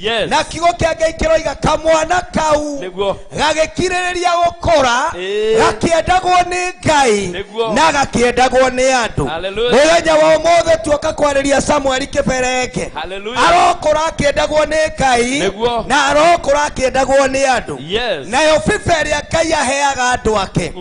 Yes. Na kiugo kĩa Ngai kĩroiga kamwana kau Nĩguo. gagĩkirĩrĩria gũkũra, Ĩĩ. gakĩendagwo nĩ Ngai Nĩguo. na gakĩendagwo nĩ andũ. Hallelujah. Mũthenya wa ũmũthĩ tuoka kwarĩria Samueli kĩberenge. Hallelujah. Arokũra akĩendagwo nĩ Ngai Nĩguo. na arokũra akĩendagwo nĩ andũ. Yes. Nayo biba ĩrĩa Ngai aheaga andũ ake,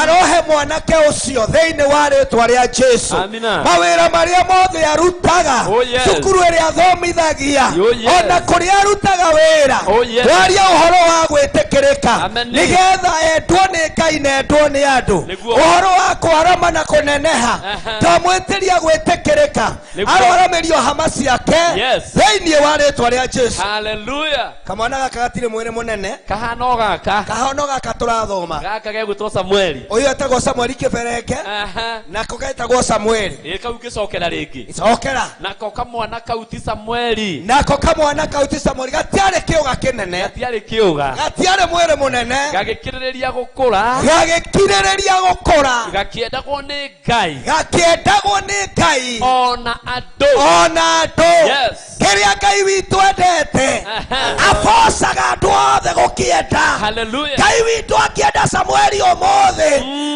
arohe mwanake ũcio thĩinĩ wa rĩtwa rĩa Jesu. Amina. Mawĩra marĩa mothe arutaga, Oh, yes. cukuru ĩrĩa athomithagia, Oh, yes. ona kũrĩa arutaga wĩra, Oh, yes. twaria ũhoro wa gwĩtĩkĩrĩka, Amen. nĩgetha endwo nĩ Ngai na endwo nĩ andũ. Nĩguo. Ũhoro wa kwarama na kũneneha, Aha. twamwĩtĩria gwĩtĩkĩrĩka, Nĩguo. aroramĩrio hama ciake Yes. thĩinĩ wa rĩtwa rĩa Jesu. Hallelujah. Kamwana gaka gatirĩ mwĩrĩ mũnene. Kahana o gaka. Kahono gaka tũrathoma. Gaka gegwĩtwo Samueli. Ũyũ etagwo Samueli kĩberenge. Aha. Nako getagwo Samueli. Ĩ kau ngĩcokera rĩngĩ. Cokera. Nako kamwana kau ti Samueli. Nako kamwana kau ti Samueli, gatiarĩ kĩũga kĩnene. Gatiarĩ kĩũga. Gatiarĩ mwĩrĩ mũnene. Gagĩkĩrĩrĩria gũkũra. Gagĩkirĩrĩria gũkũra. Gakĩendagwo nĩ Ngai. Gakĩendagwo nĩ Ngai. Ona andũ. Ona andũ. Yes. Kĩrĩa Ngai witũ endete, Aha. abocaga andũ othe gũkĩenda. Hallelujah. Ngai witũ akĩenda Samueli ũmũthĩ,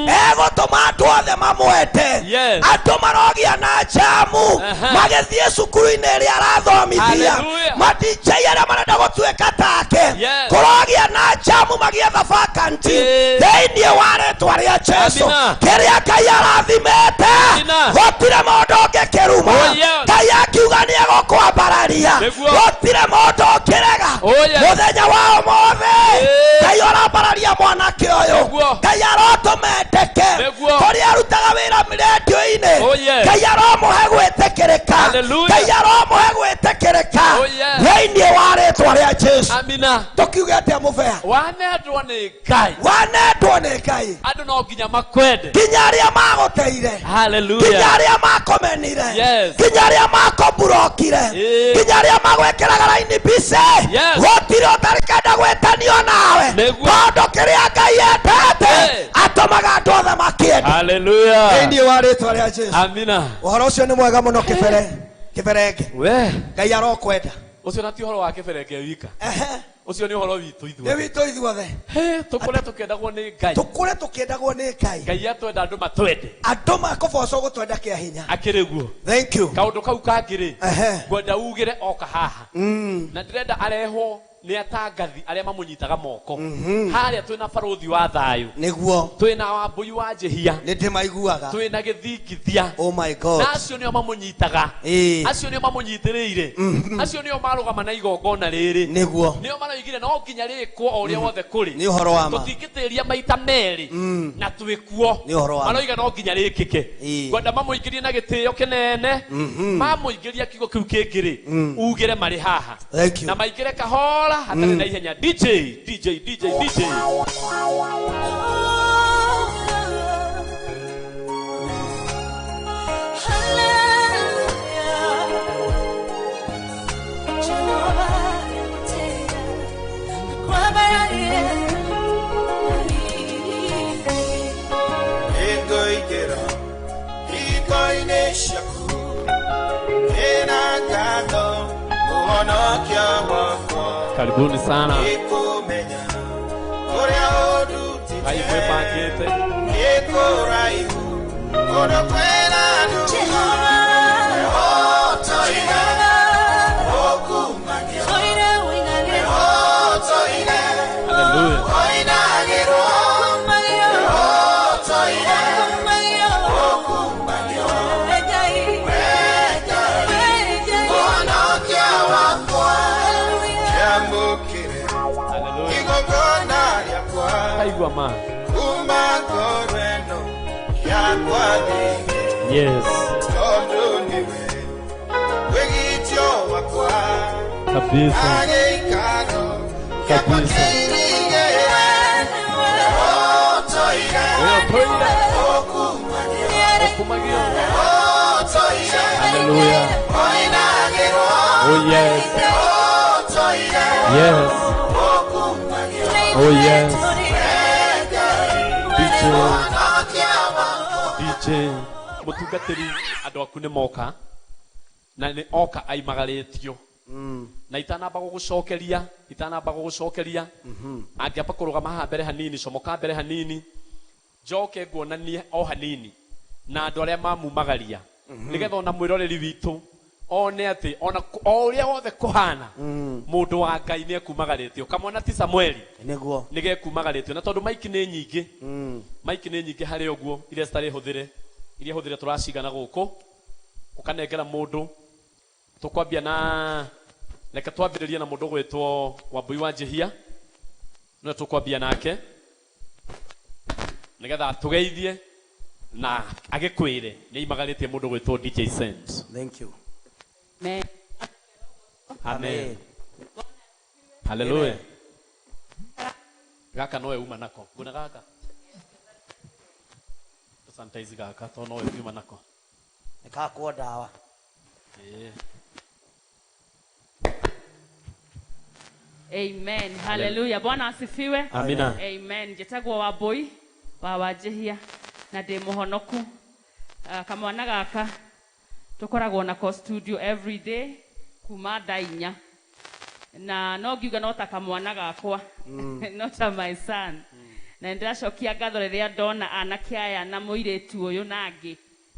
egũtũma andũ othe mamwende. Yes. Andũ marogĩa na njamu Aha. magĩthiĩ cukuru-inĩ ĩrĩa arathomithia. Hallelujah. Matijai arĩa marenda gũtuĩka take, Yes. kũrogĩa na njamu magĩetha vacancy Eh. thĩinĩ wa rĩtwa rĩa Jesu. Amina. Kĩrĩa Ngai arathimĩte, Amina. gũtirĩ mũndũ ũngĩkĩruma. Oh, yes. Ngai akiuga nĩ egũkwambararia, Nĩguo. gũtirĩ mũndũ ũngĩrega. Oh, yes. Mũthenya wa ũmũthĩ, Eh. Ngai ũrambararia mwanake ũyũ. Nĩguo. Ngai arotũma endeke Nĩguo. kũrĩa arutaga wĩra rendio-inĩ. Oh, yes. Ngai aromũhe gwĩtĩkĩrĩka. Hallelujah. Ngai aromũhe gwĩtĩkĩrĩka Oh, yes. thĩinĩ wa rĩtwa rĩa Jesu. Amina. Tũkiuge atĩa mũbea? Wanendwo nĩ Ngai. Wanendwo nĩ Ngai. Andũ no nginya makwende. Nginya arĩa magũteire, nginya Hallelujah. arĩa makomenire, Yes. nginya arĩa makomburokire, Ĩĩ. nginya arĩa magwĩkĩraga raini bice, Yes. gũtirĩ ũtarĩkenda gwĩtanio nawe, Nĩguo. tondũ kĩrĩa Ngai endete, Ĩĩ. atũmaga andũ othe makĩende Hallelujah. thĩinĩ wa rĩtwa rĩa Jesu. Amina. Ũhoro ũcio nĩ mwega mũno, kĩbere kĩberenge. We. Ngai arokwenda. Ũcio na ti ũhoro wa kĩberenge wika. Ehe. Ũcio nĩ ũhoro witũ Nĩ ithuothe. witũ ithuothe. Hĩ, tũkũre tũkĩendagwo nĩ Ngai. Tũkũre tũkĩendagwo nĩ Ngai. Ngai atwenda andũ matwende. Andũ makũboco gũtwenda kĩa hinya. Akĩrĩ guo. Thank you. Kaũndũ kau kangĩ rĩ, Ehe. ngwenda ugĩre oka haha. Na ndĩrenda arehwo nĩ atangathi arĩa mamũnyitaga moko. Harĩa twĩna barũthi wa thayũ. Nĩguo. Twĩna wambũi wa njĩhia. Nĩ ndĩmaiguaga. Twĩna gĩthingithia. Oh my God. Na acio nĩo mamũnyitaga. Ĩĩ. Acio nĩo mamũnyitĩrĩire. Acio nĩo marũgama na igongona rĩrĩ. Nĩguo. Nĩo maroigire no nginya rĩkwo o ũrĩa wothe kũrĩ. Nĩ ũhoro wa ma. Tũtingĩtĩria maita merĩ na twĩkuo. Nĩ ũhoro wa ma. Maroiga no nginya rĩkĩke. Ĩĩ. Ngwenda mamũingĩrie na gĩtĩo kĩnene. Mamũingĩria kiugo kĩu kĩngĩ rĩ, ugĩre marĩ haha. Thank you. Na maingĩre kahora hatarĩ na ihenya. DJ, DJ, DJ, DJ. Nĩngũingĩra hiko-inĩ ciaku ĩna ngatho mũhonokia wakwa. Karibuni sana. Nĩkũmenya kũrĩa ũndutĩte. Ngai mwĩbangĩte. Nĩ kũraihu kũndũ kwĩna nduma. Ũtũire ũkumagio. Ũtũire Hallelujah. ũinagĩrwo. Ũtũire ũkumagio. We Ngai, mũhonokia wakwa. Kĩamũkĩre Hallelujah. igongona rĩakwa. Kaigua ma. Kuma ngoro ĩno yakwa thĩinĩ. Yes. Tondũ nĩwe wĩgitio wakwa. Kabisa. Agĩikaro gĩakwa Kabisa. kĩirigĩre. Ũtũire Ũtũire ũkumagio. ũkumagio. Ũtũire Hallelujah. ũinagĩrwo. Oh yes. Ũtũire Yes. ũkumagio. Oh yes. DJ. Mũhonokia wakwa. DJ. Mũtungatĩri, andũ aku nĩ moka na nĩ oka aimagarĩtio. Na itanamba gugucokeria angiamba kurugama haha mbere hanini, comoka mbere hanini, njoke nguonanie o hanini na andu aria mamumagaria nigetha ona mwiroreri witu one ati ona o uria wothe kuhana mundu wa Ngai ni ekumagarĩtio. Kamwana ti Samueli niguo nĩ gekumagarĩtio, na tondũ maiki nĩ nyingĩ, maiki nĩ nyingĩ harĩ ũguo iria citarĩ hũthĩre, iria hũthĩre tũracigana gũkũ ũkanengera mũndũ. Tũkwambia na reke twambĩrĩrie na mũndũ ũgwĩtwo Wambui wa Njihia, nĩwe tũkwambia nake nĩgetha atũgeithie na agĩkwĩre nĩ aimagarĩtie mũndũ ũgwĩtwo DJ Saint. Thank you. Amen. Amen. Hallelujah. Gaka nowe uma nako. Nguna gaka. Sanitize gaka to nowe uma nako. Nikakwo ndawa. Eh. Amen. Hallelujah. Bwana asifiwe. Amina. Amen. Njĩtagwo Wambui wa Wanjihia na ndĩ mũhonoku. Kamwana gaka tũkoragwo nako studio every day kuma thaa inya, na no ngiuga no ta kamwana gakwa, no ta my son. Na nĩndĩracokia ngatho rĩrĩa ndona anake aya na mũirĩtu ũyũ na angĩ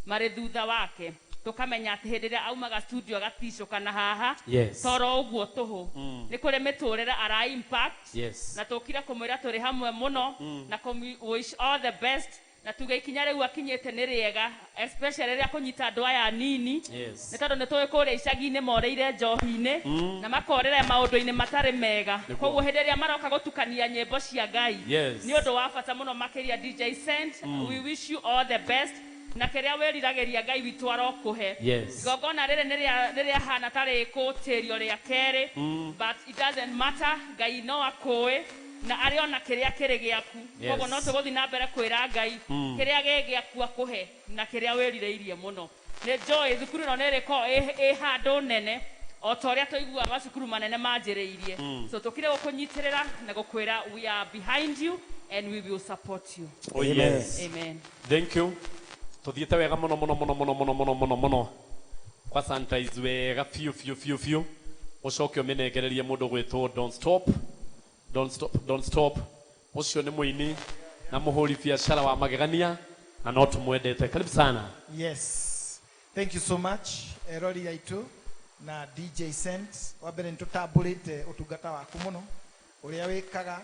marĩ thutha wake, tũkamenya atĩ hĩndĩ ĩrĩa aumaga studio agaticũka na haha Yes. toro ũguo tũhũ, nĩ kũrĩ mĩtũrĩre ara impact. Yes. Na tũkire kũmwĩra tũrĩ hamwe mũno na kũmũ wish all the best, na tuge ikinya rĩu akinyĩte nĩ rĩega, especially rĩrĩa kũnyita andũ aya anini. Yes. Nĩ tondũ nĩ tũĩ kũrĩa icagi-inĩ morĩire njohi-inĩ na makorĩra maũndũ-inĩ matarĩ mega. Nĩguo. Koguo hĩndĩ ĩrĩa maroka gũtukania nyĩmbo cia Ngai Yes. nĩ ũndũ wa bata mũno makĩria. DJ Saint, we wish you all the best, na kĩrĩa wĩriragĩria Ngai witũ arokũhe. Yes. Igongona rĩrĩ nĩ rĩahana ta rĩkũtĩrio rĩa kerĩ, but it doesn't matter. Ngai no akũĩ na arĩ ona kĩrĩa kĩrĩ gĩaku. Yes. Koguo no tũgũthiĩ na mbere kwĩra Ngai kĩrĩa gĩ gĩaku akũhe na kĩrĩa wĩrirĩirie mũno. Nĩ njũĩ thukuru ĩno nĩ ĩrĩkorwo ĩ handũ nene o ta ũrĩa tũiguaga macukuru manene manjĩrĩirie. So tũkire gũkũnyitĩrĩra na gũkwĩra we are behind you and we will support you. Oh yes. Amen. Thank you. Tuthiĩte wega mũno mũno mũno mũno mũno mũno mũno mũno kwa sanitize wega biũ biũ biũ biũ, ũcoke ũmĩnengererie mũndũ gwĩtwo Don't Stop, Don't Stop, Don't Stop. Ũcio nĩ mũini na mũhũri biacara wa magegania na no tũmwendete. Karibu sana. Yes. Thank you so much. Erori yaitu na DJ Saint. Wa mbere nĩ tũtambũrĩte ũtungata waku mũno, ũrĩa wĩkaga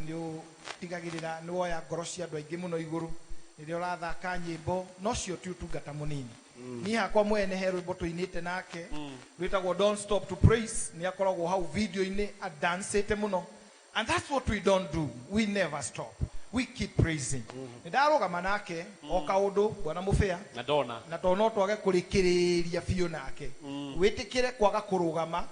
nĩ ũtigagĩrĩra nĩ woya ngoro cia andũ aingĩ mũno igũrũ rĩrĩa ũrathaka nyĩmbo, no cio ti ũtungata mũnini. Niĩ hakwa mwene he rwĩmbo tũinĩte nake rwĩtagwo Don't Stop to Praise, nĩ akoragwo hau video-inĩ adancĩte mũno. And that's what we don't do. We never stop. We keep praising. Nĩ ndarũgama nake o kaũndũ bwana mũbĩa na ndona na to no twage kũrĩkĩrĩria biũ nake. Wĩtĩkĩre kwaga kũrũgama,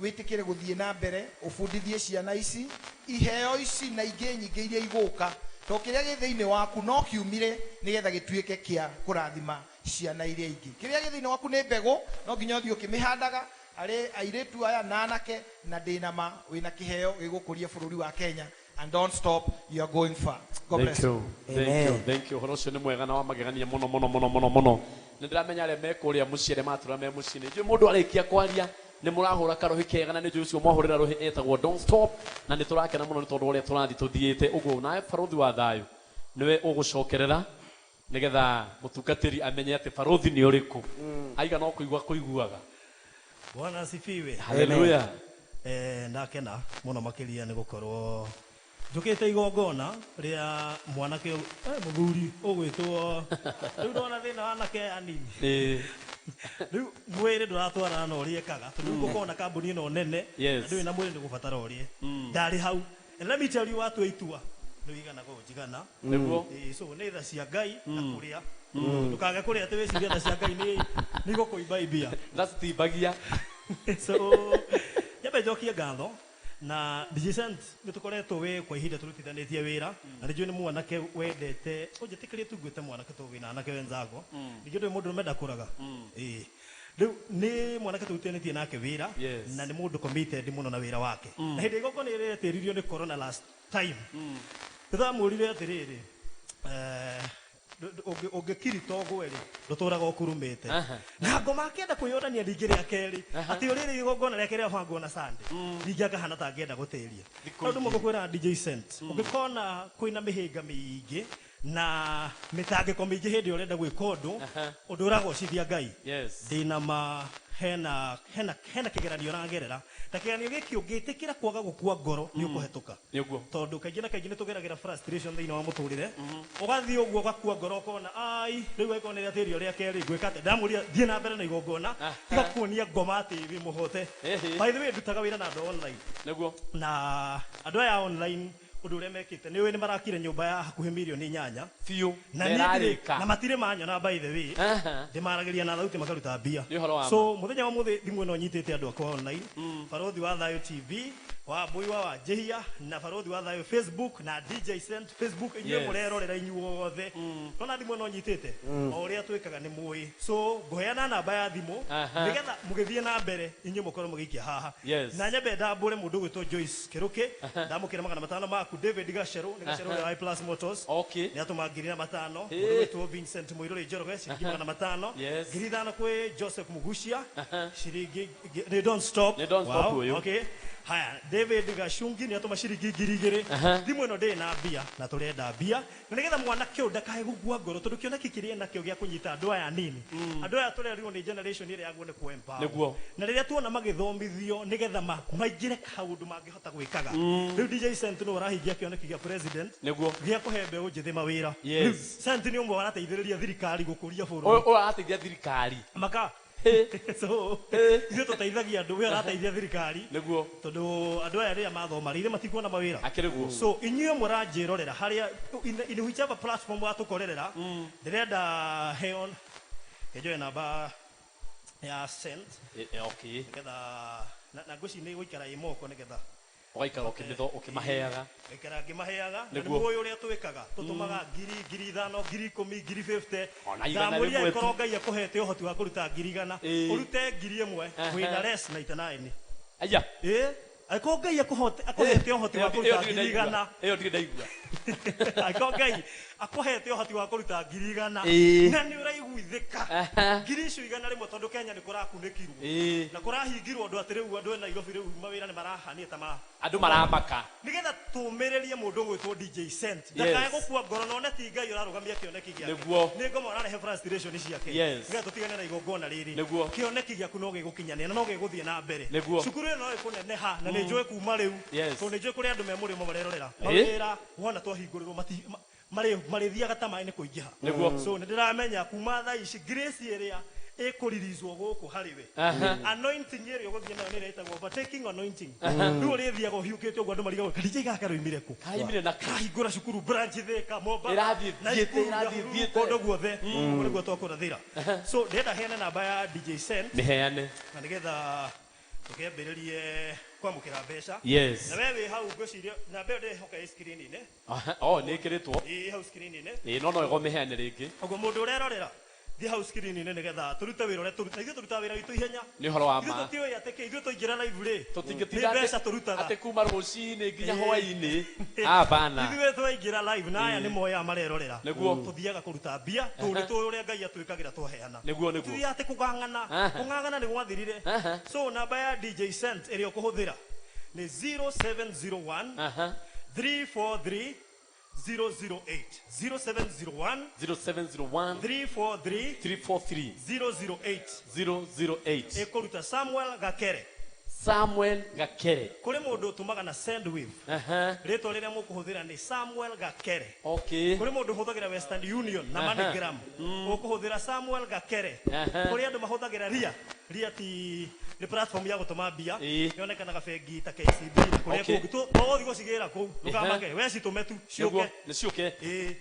wĩtĩkĩre gũthiĩ na mbere, ũbundithie ciana ici iheo ici na ingĩ nyingĩ iria igũka, to kĩrĩa gĩ thĩinĩ waku no kiumire nĩgetha gĩtuĩke kĩa kũrathima ciana iria ingĩ. Kĩrĩa gĩ thĩinĩ waku nĩ mbegũ, no nginya ũthiĩ ũkĩmĩhandaga harĩ airĩtu aya na anake, na ndĩna ma wĩna kĩheo gĩgũkũria bũrũri wa Kenya. And don't stop, you are going far. God bless Thank you. Thank you. Amen. Thank you. Ũhoro ũcio nĩ mwega na wa magegania mũno mũno mũno mũno mũno. Nĩ ndĩramenya arĩa me kũrĩa mũciĩ, arĩa matũra me mũciĩ, nĩ njũĩ mũndũ arĩkia kwaria nĩ mũrahũra karũhĩ kega, na nĩ njũĩ ũcio mwahũrĩra rũhĩ etagwo Don't Stop, na nĩ tũrakena mũno nĩ tondũ ũrĩa tũrathiĩ tũthiĩte ũguo. Nawe barũthi wa thayũ nĩwe ũgũcokerera nĩgetha mũtungatĩri amenye atĩ barũthi nĩ ũrĩkũ. Aiga no kũigua kũiguaga. Bwana asifiwe. Hallelujah. Ndakena mũno makĩria nĩ gũkorwo njũkĩte igongona rĩa mwanake mũthuri ũgwĩtwo rĩu ndona thĩna wa anake anini. Rĩu mwĩrĩ ndũratwarana na ũrĩa ekaga, tondũ rĩu gũkorwo na kambuni ĩno nene Yes. na ndũrĩ na mwĩrĩ nĩ gũbatara ũrĩe. Ndarĩ hau. And let me tell you, watua itua nĩ wĩigana kũnjigana. Nĩguo. So nĩ tha cia Ngai na kũrĩa. Ndũkage kũrĩa atĩ wĩcirie tha cia Ngai nĩ igũkũimbaimbia. Tha citimbagia. So nyambe njokie ngatho na DJ Saint, nĩ tũkoretwo wĩ kwa ihinda tũrutithanĩtie wĩra, na nĩ njũĩ nĩ mwanake wendete ũnjĩtĩkĩrie tu ngwĩte mwanake tondũ wĩna anake wenzango, ningĩ ndũĩ mũndũ ndakũraga. Ĩĩ, rĩu nĩ mwanake tũrutithanĩtie nake wĩra. Yes. Na nĩ mũndũ committed mũno na wĩra wake, na hĩndĩ igongona rĩrĩa rĩetĩririo nĩ corona last time, nĩtwamũrire atĩrĩrĩ, Ũngĩkirita ũgwe rĩ, ndũtũraga ũkurumĩte. Na ngoma akĩenda kwĩyonania rĩngĩ rĩa kerĩ, atĩ ũrĩrĩ igongona rĩake rĩabangwo na Sunday, rĩngĩ akahana ta angĩenda gũtĩria. Tondũ mũgũkwĩra DJ Cent, ũngĩkona kwĩna mĩhĩnga mĩingĩ na mĩtangĩko mĩingĩ hĩndĩ ĩrĩa ũrenda gwĩka ũndũ, ũndũ ũragocithia Ngai. Ndĩna ma hena hena hena kĩgeranio ũragerera, na kĩgeranio gĩkĩ ũngĩtĩkĩra kwaga gũkua ngoro nĩ ũkũhetũka. Nĩguo. Tondũ kaingĩ na kaingĩ nĩ tũgeragĩra frustration thĩinĩ wa mũtũrĩre, ũgathiĩ ũguo ũgakua ngoro, ũkona ai rĩu angĩkorwo nĩ rĩatĩrio rĩa kerĩ ngwĩka atĩa, ndamũria thiĩ na mbere na igongona, tiga kuonia ngoma atĩ wĩ mũhote. By the way, ndutaga wĩra na andũ online. Nĩguo. Na andũ aya online, ũndũ ũrĩa mekĩte nĩ ũĩ nĩ marakire nyũmba ya hakuhĩ mirioni 8 Biũ. Na niĩ ndirĩ- Nerarĩka. na matirĩ manyona, by the way. Ndĩmaragĩria na thauti makaruta mbia. Nĩ ũhoro wa ma. So mũthenya wa mũthĩ thimũ ĩno nyitĩte andũ akwa online, Barothi wa Thayũ TV wa Mbui wa Wanjĩhia na Barothi wa Thayũ Facebook na DJ Cent Facebook, inyuĩ mũrerorera inyuothe, nona thimũ ĩno nyitĩte, o ũrĩa twĩkaga nĩ mũĩ, so ngũheana namba ya thimũ nĩgetha mũgĩthiĩ na mbere inyuĩ mũkorwo mũgĩikia haha. Na nyambe ndambũre mũndũ ũgwĩtwo Joyce Kĩrũkĩ, ndamũkĩra 500 maku. David Gacerũ, nĩ Gacerũ ũrĩa wa Plus Motors, nĩ atũma 1500. Mũndũ ũgwĩtwo Vincent Mũirũrĩ Njoroge, ciringi 500. 5000 kwĩ Joseph Mugucia, ciringi nĩ don't stop. Nĩ don't stop ũyũ. Okay, haya, David Gacungi nĩ atũma ciringi 2000. Thimũ ĩno ndĩrĩ na mbia na tũrenda mbia na nĩgetha mwanake ũyũ ndakae gũkua ngoro, tondũ kĩoneki kĩrĩa nakĩo gĩa kũnyita andũ aya anini, andũ aya tũrerirwo nĩ generation ĩrĩa yagwo nĩ kũ-empower. Na rĩrĩa tuona magĩthomithio nĩgetha maingĩre kaũndũ mangĩhota gwĩkaga. Rĩu DJ Cent nĩwe ũrahingia kĩoneki gĩa president gĩa kũhe mbeũ njĩthĩ mawĩra. Rĩu Cent nĩ ũmwe warateithĩrĩria thirikari gũkũria bũrũri. Ũyũ ũrateithia thirikari. Maka so ithuĩ tũteithagia andũ, we ũrateithia thirikari. Tondũ andũ aya rĩrĩa mathoma rĩ, ithe matikuona mawĩra. Akĩrĩ guo. So inyuĩ mũranjĩrorera harĩa in whichever platform watũkorerera, ndĩrenda heo njoe namba ya Cent nĩgetha na ngwĩciria nĩ gũikara ĩ moko nĩgetha Ũgaikara ũkĩmaheaga. Ngaikara ngĩmaheaga na nĩ Nĩguo. mũĩ ũrĩa twĩkaga, tũtũmaga ngiri, 5000, 10,000, 50,000. Ona igana Ndamũria, rĩmwe tu. ĩkorwo Ngai akũhete ũhoti wa kũruta 100,000, ũrute 1000, wĩna less 99. Aya. Ĩ angĩkorwo Ngai akũhete ũhoti wa Ĩyo kũruta ndirĩ ngiri ndaigua. igana, Ĩyo ndirĩ ndaigua. angĩkorwo Ngai akũhete ũhoti wa kũruta 100,000 na nĩ ũraiguithĩka 100,100,000, tondũ Kenya nĩ kũrakunĩkirwo na kũrahingirwo ũndũ atĩ rĩu andũ a Nairobi rĩu mawĩra nĩ marahanĩte ta ma Andũ maramaka. Nĩgetha tũmĩrĩrie mũndũ ũgwĩtwo DJ Cent ndakae gũkua ngoro, na one ti Ngai ũrarũgamia kĩoneki gĩake, nĩ ngoma ũrarehe frustration ciake, nĩgetha tũtigane na igongona rĩrĩ. Kĩoneki gĩaku no gĩgũkinyanĩra na no gĩgũthiĩ na mbere. Cukuru ĩno no ĩkũneneha na nĩ njũĩ kuma rĩu, tondũ nĩ njũĩ kũrĩ andũ me mũrĩmo marerorera mawĩra wona twahingũrĩrwo marĩthiaga ta maĩ nĩ kũingĩha. So nĩ ndĩramenya kuma thaa ici grace ĩrĩa ĩkũririzwo gũkũ harĩ we, anointing ĩrĩa ũgũthiĩ nayo nĩ ĩrĩa ĩtagwo overtaking anointing. Rĩu ũrĩthiaga ũhiũkĩte ũguo, andũ marigagwo kadija gaka roimire kũ, Kaimire na kũ? Kahingũra cukuru branch Thĩka, Mombasa, Ĩrathiĩ Naikuru, thiĩte, ĩrathiĩ Nyahururu, thiĩte. kũndũ guothe. Ũguo nĩguo twakũrathĩra. So ndĩrenda heane namba ya DJ Cent Mĩheane. na nĩgetha tũkĩambĩrĩrie kwamũkĩra mbeca. Na we wĩ hau, ngwĩciria namba ĩyo ndĩrehoka ĩ screen-inĩ. Oh, nĩ ĩkĩrĩtwo. Ĩ hau screen-inĩ. Ĩĩ, no no ĩgo mĩheane rĩngĩ. Ũguo mũndũ ũrerorera, thiĩ hau screen-inĩ nĩgetha tũrute wĩra ũrĩa tũruta. Ithuĩ tũrutaga wĩra witũ ihenya. Nĩ ũhoro wa Ithuĩ ma. tũtiũĩ atĩ kĩ, ithuĩ tũingĩra live rĩ, Tũtingĩtinda nĩ mbeca tũrutaga atĩ kuma rũcinĩ nginya hwaĩ-inĩ, abana. Ithuĩ twaingĩra live na aya nĩ moyaga marerorera, tũthiaga kũruta mbia tondũ nĩ tũĩ ũrĩa Ngai atwĩkagĩra twaheana. Nĩguo. Tũthiaga atĩ kũng'ang'ana, kũng'ang'ana nĩ gwathirire. So namba ya DJ Cent ĩrĩa ũkũhũthĩra nĩ 0701 343 008, 0701 0701 343 343 008. 008. Ĩkũruta Samuel Gakere. Samuel Gakere. Kũrĩ mũndũ ũtũmaga na Sendwave, rĩtwa rĩrĩa mũkũhũthĩra nĩ Samuel Gakere. Kũrĩ mũndũ ũhũthagĩra Western Union na MoneyGram, ũkũhũthĩra Samuel Gakere. Kũrĩ andũ mahũthagĩra Ria. Ria ti nĩ platform ya gũtũma mbia, yonekanaga bengi ta KCB na kũrĩa kũngĩ. Tũgũthiĩ gũcigĩra kũu, ndũkamake, we citũme tu Nĩguo ciũke. Nĩ ciũke.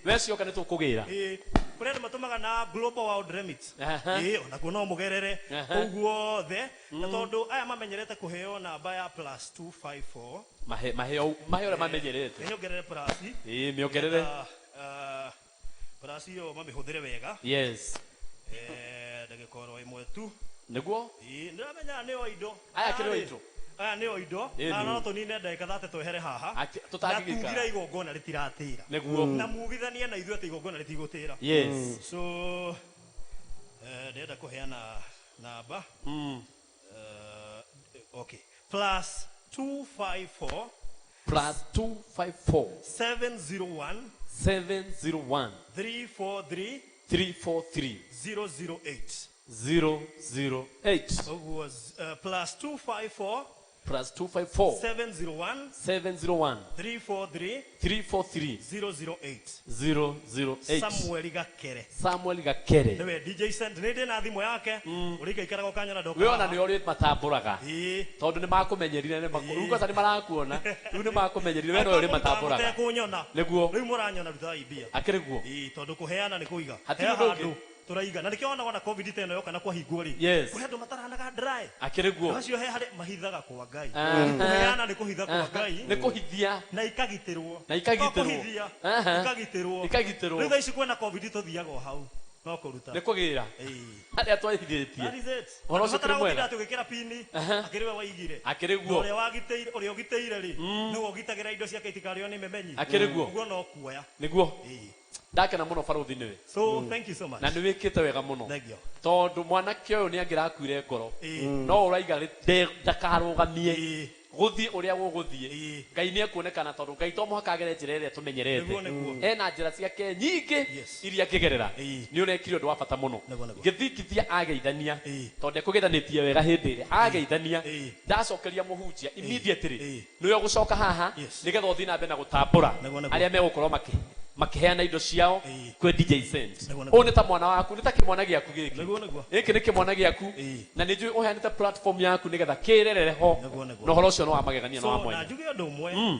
We cioka nĩ tũkũgĩra. Ĩĩ. Kũrĩ andũ matũmaga na Global World Remit. Ĩĩ, onakuo no mũgerere kũu guothe, na tondũ aya mamenyerete kũheo namba ya +254, Mahe maheo maheo ũrĩa mamenyerete. Nĩ nyongerere plus. Ĩĩ, mĩongerere. Plus ĩyo mamĩhũthĩre wega. Ndagĩka oro ĩmwe tu. Nĩguo. Ĩĩ, nĩramenya nĩo indo. Aya kĩrĩ o Arĩ. indo. Aya nĩo indo Ĩni. na no tũnine ndagĩka 30 twehere haha. Atĩ- Na tũtangĩgĩikara. tugire igongona rĩtiratĩra. Nĩguo. Na mugithanie na ithuĩ atĩ igongona rĩtigũtĩra. Yes. So ndĩrenda kũheana namba. Okay. Plus 254 Plus 254 701 701 343 343 008. 008. Ũguo plus 254 Plus 254 701 701 343 343 008. 008. Samuel Gakere. Samuel Gakere. Nĩwe DJ Sent nĩ ndĩ na thimũ yake ũrĩa ikaikaraga ũkanyona ndoka We ona haha. nĩ ũrĩ matambũraga. Ĩĩ. Tondũ nĩ makũmenyerire nĩ makũ. Rĩu kwanza nĩ marakuona. Rĩu nĩ makũmenyerire we no ũrĩ matambũraga. Mũtekunyona. Nĩguo. Rĩu mũranyona rutai mbia. Akĩrĩ guo. Ĩĩ, tondũ kũheana nĩ kũiga. Hatirĩ He ũndũ ũngĩ. handũ tũraiga. Na nĩkĩo wonaga ona COVID ta ĩno yoka na kwahingwo rĩ. Yes. Kũrĩ andũ mataranaga dry. Akĩrĩ guo. Acio he harĩ mahithaga kwa Ngai. Aha. Kũheana nĩ kũhitha kwa Ngai. Nĩ kũhithia. Na ikagitĩrwo. Na ikagitĩrwo. To kũhithia. Aha. Ikagitĩrwo. Ikagitĩrwo. Rĩu thaa ici kwĩna COVID tũthiaga o hau. No kũruta. Nĩ kũgĩra. Ĩĩ. Harĩa twahithĩtie. That is it. Ũhoro ũcio ũkĩrĩ mwega. Atĩ ũgĩkĩra pini, Aha. akĩrĩ we waigire. Akĩrĩ guo. Na ũrĩa wagitĩire, ũrĩa ũgitĩire rĩ, nĩwe ũgitagĩra indo ciake itikarĩo nĩ memenyi. Akĩrĩ guo. Ũguo no kuoya. Nĩguo. Ĩĩ. Ndakena mũno barũthi nĩwe. So, thank you so much. Na nĩ wĩkĩte wega mũno. Thank you. Tondũ mwanake ũyũ nĩ angĩrakuire ngoro. Ĩĩ. No ũraiga ndakarũgamie. Ĩĩ. Gũthiĩ ũrĩa gũgũthiĩ. Ĩĩ. Ngai nĩ ekuonekana tondũ Ngai to mũhaka agere njĩra ĩrĩa tũmenyerete. Nĩguo, nĩguo. Ena njĩra ciake nyingĩ Yes. iria angĩgerera. Ĩĩ. Nĩ ũrekire ũndũ wa bata mũno. Nĩguo, nĩguo. Gĩthingithia ageithania. Ĩĩ. Tondũ ekũgeithanĩtie wega hĩndĩ ĩrĩa ageithania. Ĩĩ. Ndacokeria mũhunjia immediately. Ĩĩ. Nĩwe ũgũcoka haha Yes. nĩgetha ũthiĩ na mbere na gũtambũra Nĩguo, nĩguo. arĩa megũkorwo makĩheana indo ciao Ĩĩ. kwĩ DJ Sent. Nĩguo, nĩguo. Ũyũ nĩ ta mwana waku, nĩ ta kĩmwana gĩaku gĩkĩ. Nĩguo, nĩguo. Gĩkĩ nĩ kĩmwana gĩaku Ĩĩ. na nĩ njũĩ ũheanĩte platform yaku nĩgetha kĩrerere ho. Nĩguo, nĩguo. Na ũhoro ũcio nĩ wa magegania na wa So, na mwanya. njuge ũndũ ũmwe,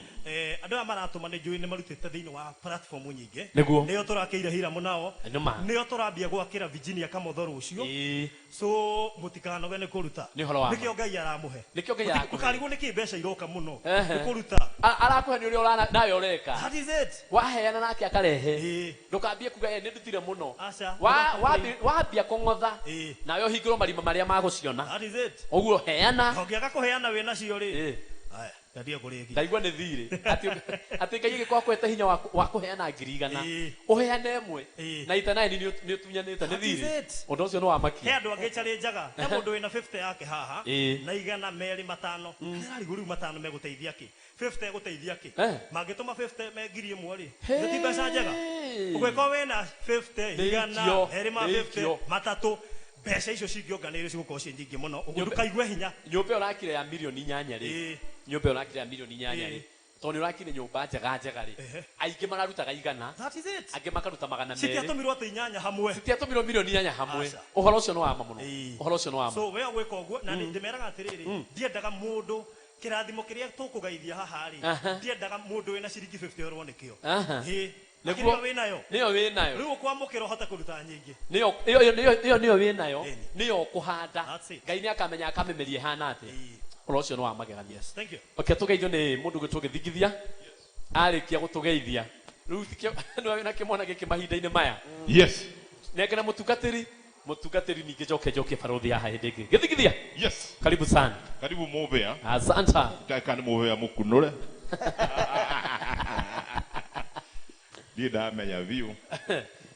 andũ aya maratũma nĩ njũĩ nĩ marutĩte thĩinĩ wa platform nyingĩ. Nĩguo. Nĩo tũrakĩire Hiramu nao. Nĩ ma. Nĩo tũrambia gwakĩra Virginia Kamotho rũciũ. Ĩĩ. So mũtikanoge nĩ kũruta. Nĩ ũhoro wa ma. Nĩkĩo Ngai aramũhe. Nĩkĩo Ngai arakũhe. Ndũkarigwo nĩkĩ mbeca iroka mũno. Ehe. Nĩ kũruta. Arakũhe nĩ ũrĩa nawe ũreka. That is it. Waheana nake akarehe. Ĩĩ. Ndũkambie kuga nĩ ndutire mũno. Aca. Wambia kũng'otha Ĩĩ. nawe ũhingũrwo marima marĩa magũciona. That is it. Ũguo heana. Ũngĩaga kũheana wĩ nacio rĩ. Ĩĩ. Aya, ndandia kũrĩkia. Ndaigua nĩ thirĩ. Atĩ Ngai agĩkorwo akwete hinya wa kũheana 100,000. Ĩĩ. Ũheane ĩmwe. Ĩĩ. Na itanaini nĩ ũtunyanĩte nĩ That is thirĩ. it. Ũndũ ũcio nĩ wa makia. He andũ angĩ njaga. He mũndũ wĩna 50 yake haha. Ĩĩ. Na 200 500. Ndĩrarigwo rĩu 500 megũteithia kĩ? 50 egũteithia kĩ? Eh. Mangĩtũma 50 me 1,000 rĩ. Hey. Nĩ ti mbeca njega. Ũngĩkorwo wĩna 50, Nĩ igana, ikio, merĩ ma nĩ 50, ikio. matatũ. Mbeca icio cingĩonganĩrĩrio cigũkorwo ciĩ nyingĩ mũno. Ũguo Nyũmba- ndũkaigue hinya. Nyũmba ĩyo ũrakire ya mirioni 8 rĩ. Ĩĩ. Nyũmba ĩyo ũrakire ya mirioni 8 rĩ. Ĩĩ. Tondũ nĩ ũrakire nyũmba njega njega rĩ. Ehe. Aingĩ mararutaga 100. That is it. Angĩ makaruta 200. Citiatũmirwo atĩ 8 hamwe. Citiatũmirwo mirioni 8 hamwe. Aca. Ũhoro ũcio nĩ wa ma mũno. Ĩĩ. Ũhoro ũcio nĩ wa ma. So we ũgwĩka ũguo na ndĩmeraga atĩrĩrĩ, ndiendaga mũndũ kĩrathimo kĩrĩa tũkũgaithia haha rĩ, Aha. ndiendaga mũndũ wĩna ciringi 50 orwo nĩkĩo. Aha. Ĩĩ. Nĩguo. Nĩguo wĩnayo. Nĩyo wĩnayo. Rĩu ũkwamũkĩra ũhote kũruta nyingĩ. Nĩyo ĩyo nĩyo nĩyo wĩnayo. Ĩni. Nĩyo ũkũhanda. That's it. Ngai nĩ akamenya akamĩmeria ĩhana atĩa. Ĩĩ. Ũhoro ũcio nĩ wa magegania. Thank you. Okay, tũgeithio nĩ mũndũ ũgwĩtwo Gĩthingithia. Arĩkia gũtũgeithia. Rĩu tikĩo nĩwe wĩna kĩmwana gĩkĩ mahinda-inĩ maya. Yes. Nengera mũtungatĩri, mũtungatĩri ningĩ njoke njokie barũthi haha hĩndĩ ĩngĩ. Gĩthingithia. Yes. Karibu sana. Karibu Muvea. Asante. Ndaka nĩ Muvea mũkunũre. Ndiĩ ndamenya biũ.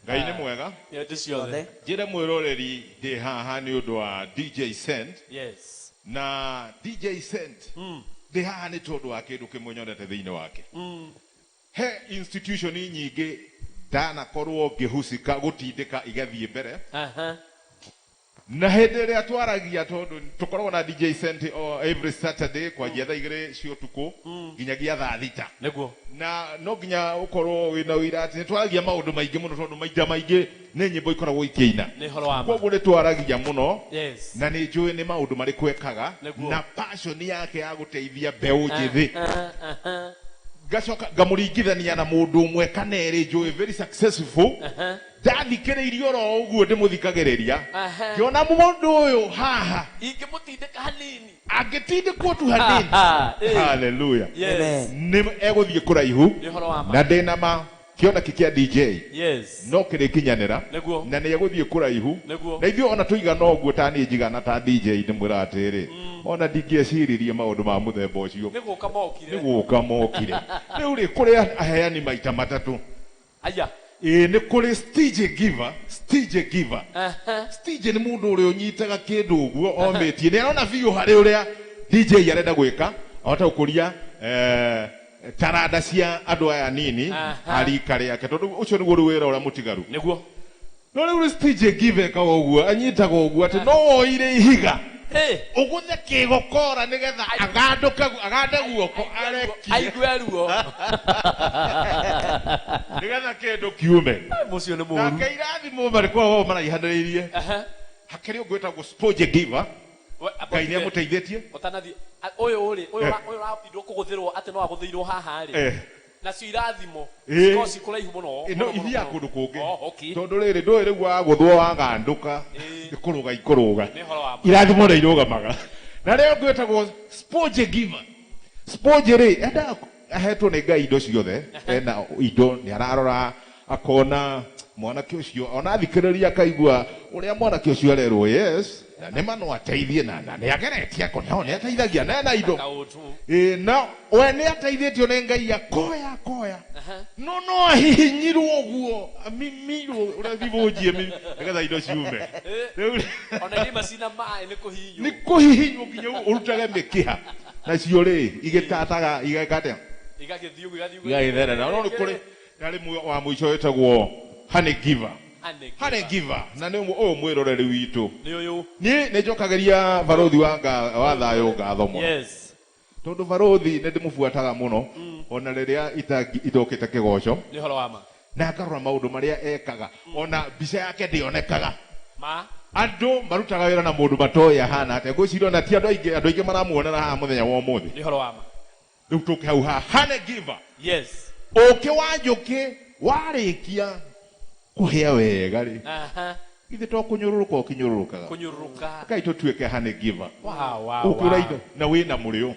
Ngai nĩ mwega. Hĩndĩ ciothe. Njĩre mwĩroreri ndĩ haha nĩ ũndũ wa DJ Sent. Yes. Na DJ Sent ndĩ haha nĩ tondũ wa kĩndũ kĩmwe nyonete thĩinĩ wake. He institution nyingĩ ndanakorwo ngĩhusika gũtindĩka igathiĩ mbere. Aha. Na hĩndĩ ĩrĩa twaragia tondũ tũkoragwo na DJ Sent every Saturday kwanjia thaa 2 cia ũtukũ nginyagia thaa 6. Nĩguo. Na no nginya ũkorwo wĩna ũira atĩ nĩ twaragia maũndũ maingĩ mũno tondũ maita maingĩ nĩ nyĩmbo ikoragwo ikĩina. Nĩ ũhoro wa ma. Koguo nĩ twaragia mũno. Yes. Na nĩ njũĩ nĩ maũndũ marĩkũ ekaga Nĩguo. na passion yake ya gũteithia mbeũ njĩthĩ. Aha. Ngacoka ngamũringithania na mũndũ ũmwe kana erĩ njũĩ very successful. Aha. Ndathikĩrĩirie oro ũguo ndĩmũthikagĩrĩria. Aha. Ngĩona mũndũ ũyũ haha Ingĩmũtindĩka hanini. angĩtindĩkwo tu hanini. Aha. Hallelujah. Yes. Nĩ egũthiĩ kũraihu Nĩ ũhoro wa ma. na ndĩna ma Kĩoneki kĩa DJ Yes. no kĩrĩkinyanĩra. Nĩguo. Na nĩ egũthiĩ kũraihu. Nĩguo. Na ithuĩ ona tũigana ũguo ta niĩ njigana ta DJ ndĩmwĩra atĩrĩ, ona ndingĩeciririe maũndũ ma mũthemba ũcio. Nĩ gũka mokire. Nĩ gũka mokire. Rĩu rĩ, kũrĩ aheani maita matatũ. Aya. Ĩĩ, nĩ kũrĩ stage giver, stage giver. Stage nĩ mũndũ ũrĩa ũnyitaga kĩndũ ũguo omĩtie, nĩ arona biũ harĩ ũrĩa DJ arenda gwĩka, ahota gũkũria taranda cia andũ aya nini arika rĩake, tondũ ũcio nĩguo rĩu wĩra ũrĩa mũtigaru. Nĩguo. No rĩu stage giver ekaga ũguo, anyitaga ũguo atĩ no woire ihiga ũgũthe kĩgokora nĩgetha agandũke, agande guoko arekie. Aigue ruo. Nĩgetha kĩndũ kiume. Mũcio nĩ mũũru. Nake irathimo marĩkoragwo maraihanĩrĩirie. Hakĩrĩ ũngĩ wĩtagwo sponge giver. Ngai nĩ amũteithĩtie. Ũtanathiĩ ũyũ rĩ, ũyũ ũyũ ũratindwo kũgũthĩrwo atĩ no agũthĩirwo haha rĩ. Nacio irathimo cikoragwo ci kũraihu mũno. No Mũno, mũno, ithiaga mũno. kũndũ kũngĩ. Oh, okay. Tondũ rĩrĩ ndũĩ rĩu wagũthwo wagandũka, nĩ kũrũga ikũrũga. Nĩ ũhoro wa ma. Irathimo nĩ irũgamaga. Na rĩo ũngĩ wĩtagwo sponge giver. Sponge rĩ, endaga ahetwo nĩ Ngai indo ciothe, ena indo nĩ ararora akona mwanake ũcio, ona athikĩrĩria akaigua ũrĩa mwanake ũcio arerwo, yes, na nĩ ma no ateithie, na nĩ ageretie, akona nĩ ateithagia, na ena indo. Ĩĩ, na we nĩ ateithĩtio nĩ Ngai akoya, akoya. No no ahihinyirwo ũguo, amimirwo ũrĩa thibũnji ĩmi, nĩgetha indo ciume. Rĩu Ona irima cina maĩ nĩ kũhihinywo. Nĩ kũhihinywo nginya ũrutage mĩkiha. Nacio rĩ, igĩtataga, igeka atĩa? Igagĩthiĩ ũguo, igathiĩ ũguo. Igagĩtherera. No nĩ kũrĩ na rĩmwe wa mũico wĩtagwo Honey Giver. Honey Honey Giver. Na nĩ ũyũ mwĩroreri witũ. Nĩ ũyũ. Niĩ nĩ njokagĩria barothi wa thayũ ngatho mũno. Yes. Tondũ barothi nĩ ndĩmũbuataga mũno, ona rĩrĩa itokĩte kĩgoco. Nĩ ũhoro wa ma. Na ngarora maũndũ marĩa ekaga, ona mbica yake ndĩonekaga. Ma. Andũ marutaga wĩra na mũndũ matoĩ ahana atĩa. Ngwĩciria ona ti andũ aingĩ, andũ aingĩ maramuonera haha mũthenya wa ũmũthĩ. Nĩ ũhoro wa ma. Rĩu tũke hau haha, Honey Giver. Yes. Ũkĩ wa njũkĩ warĩkia kũhĩa wega rĩ. Ithe to kũnyũrũrũka ũkĩnyũrũrũkaga. Kũnyũrũrũka. Ngai tũtuĩke Honey Giver. Wow, wow, Ũkĩũra wow. indo na wĩna mũrĩo.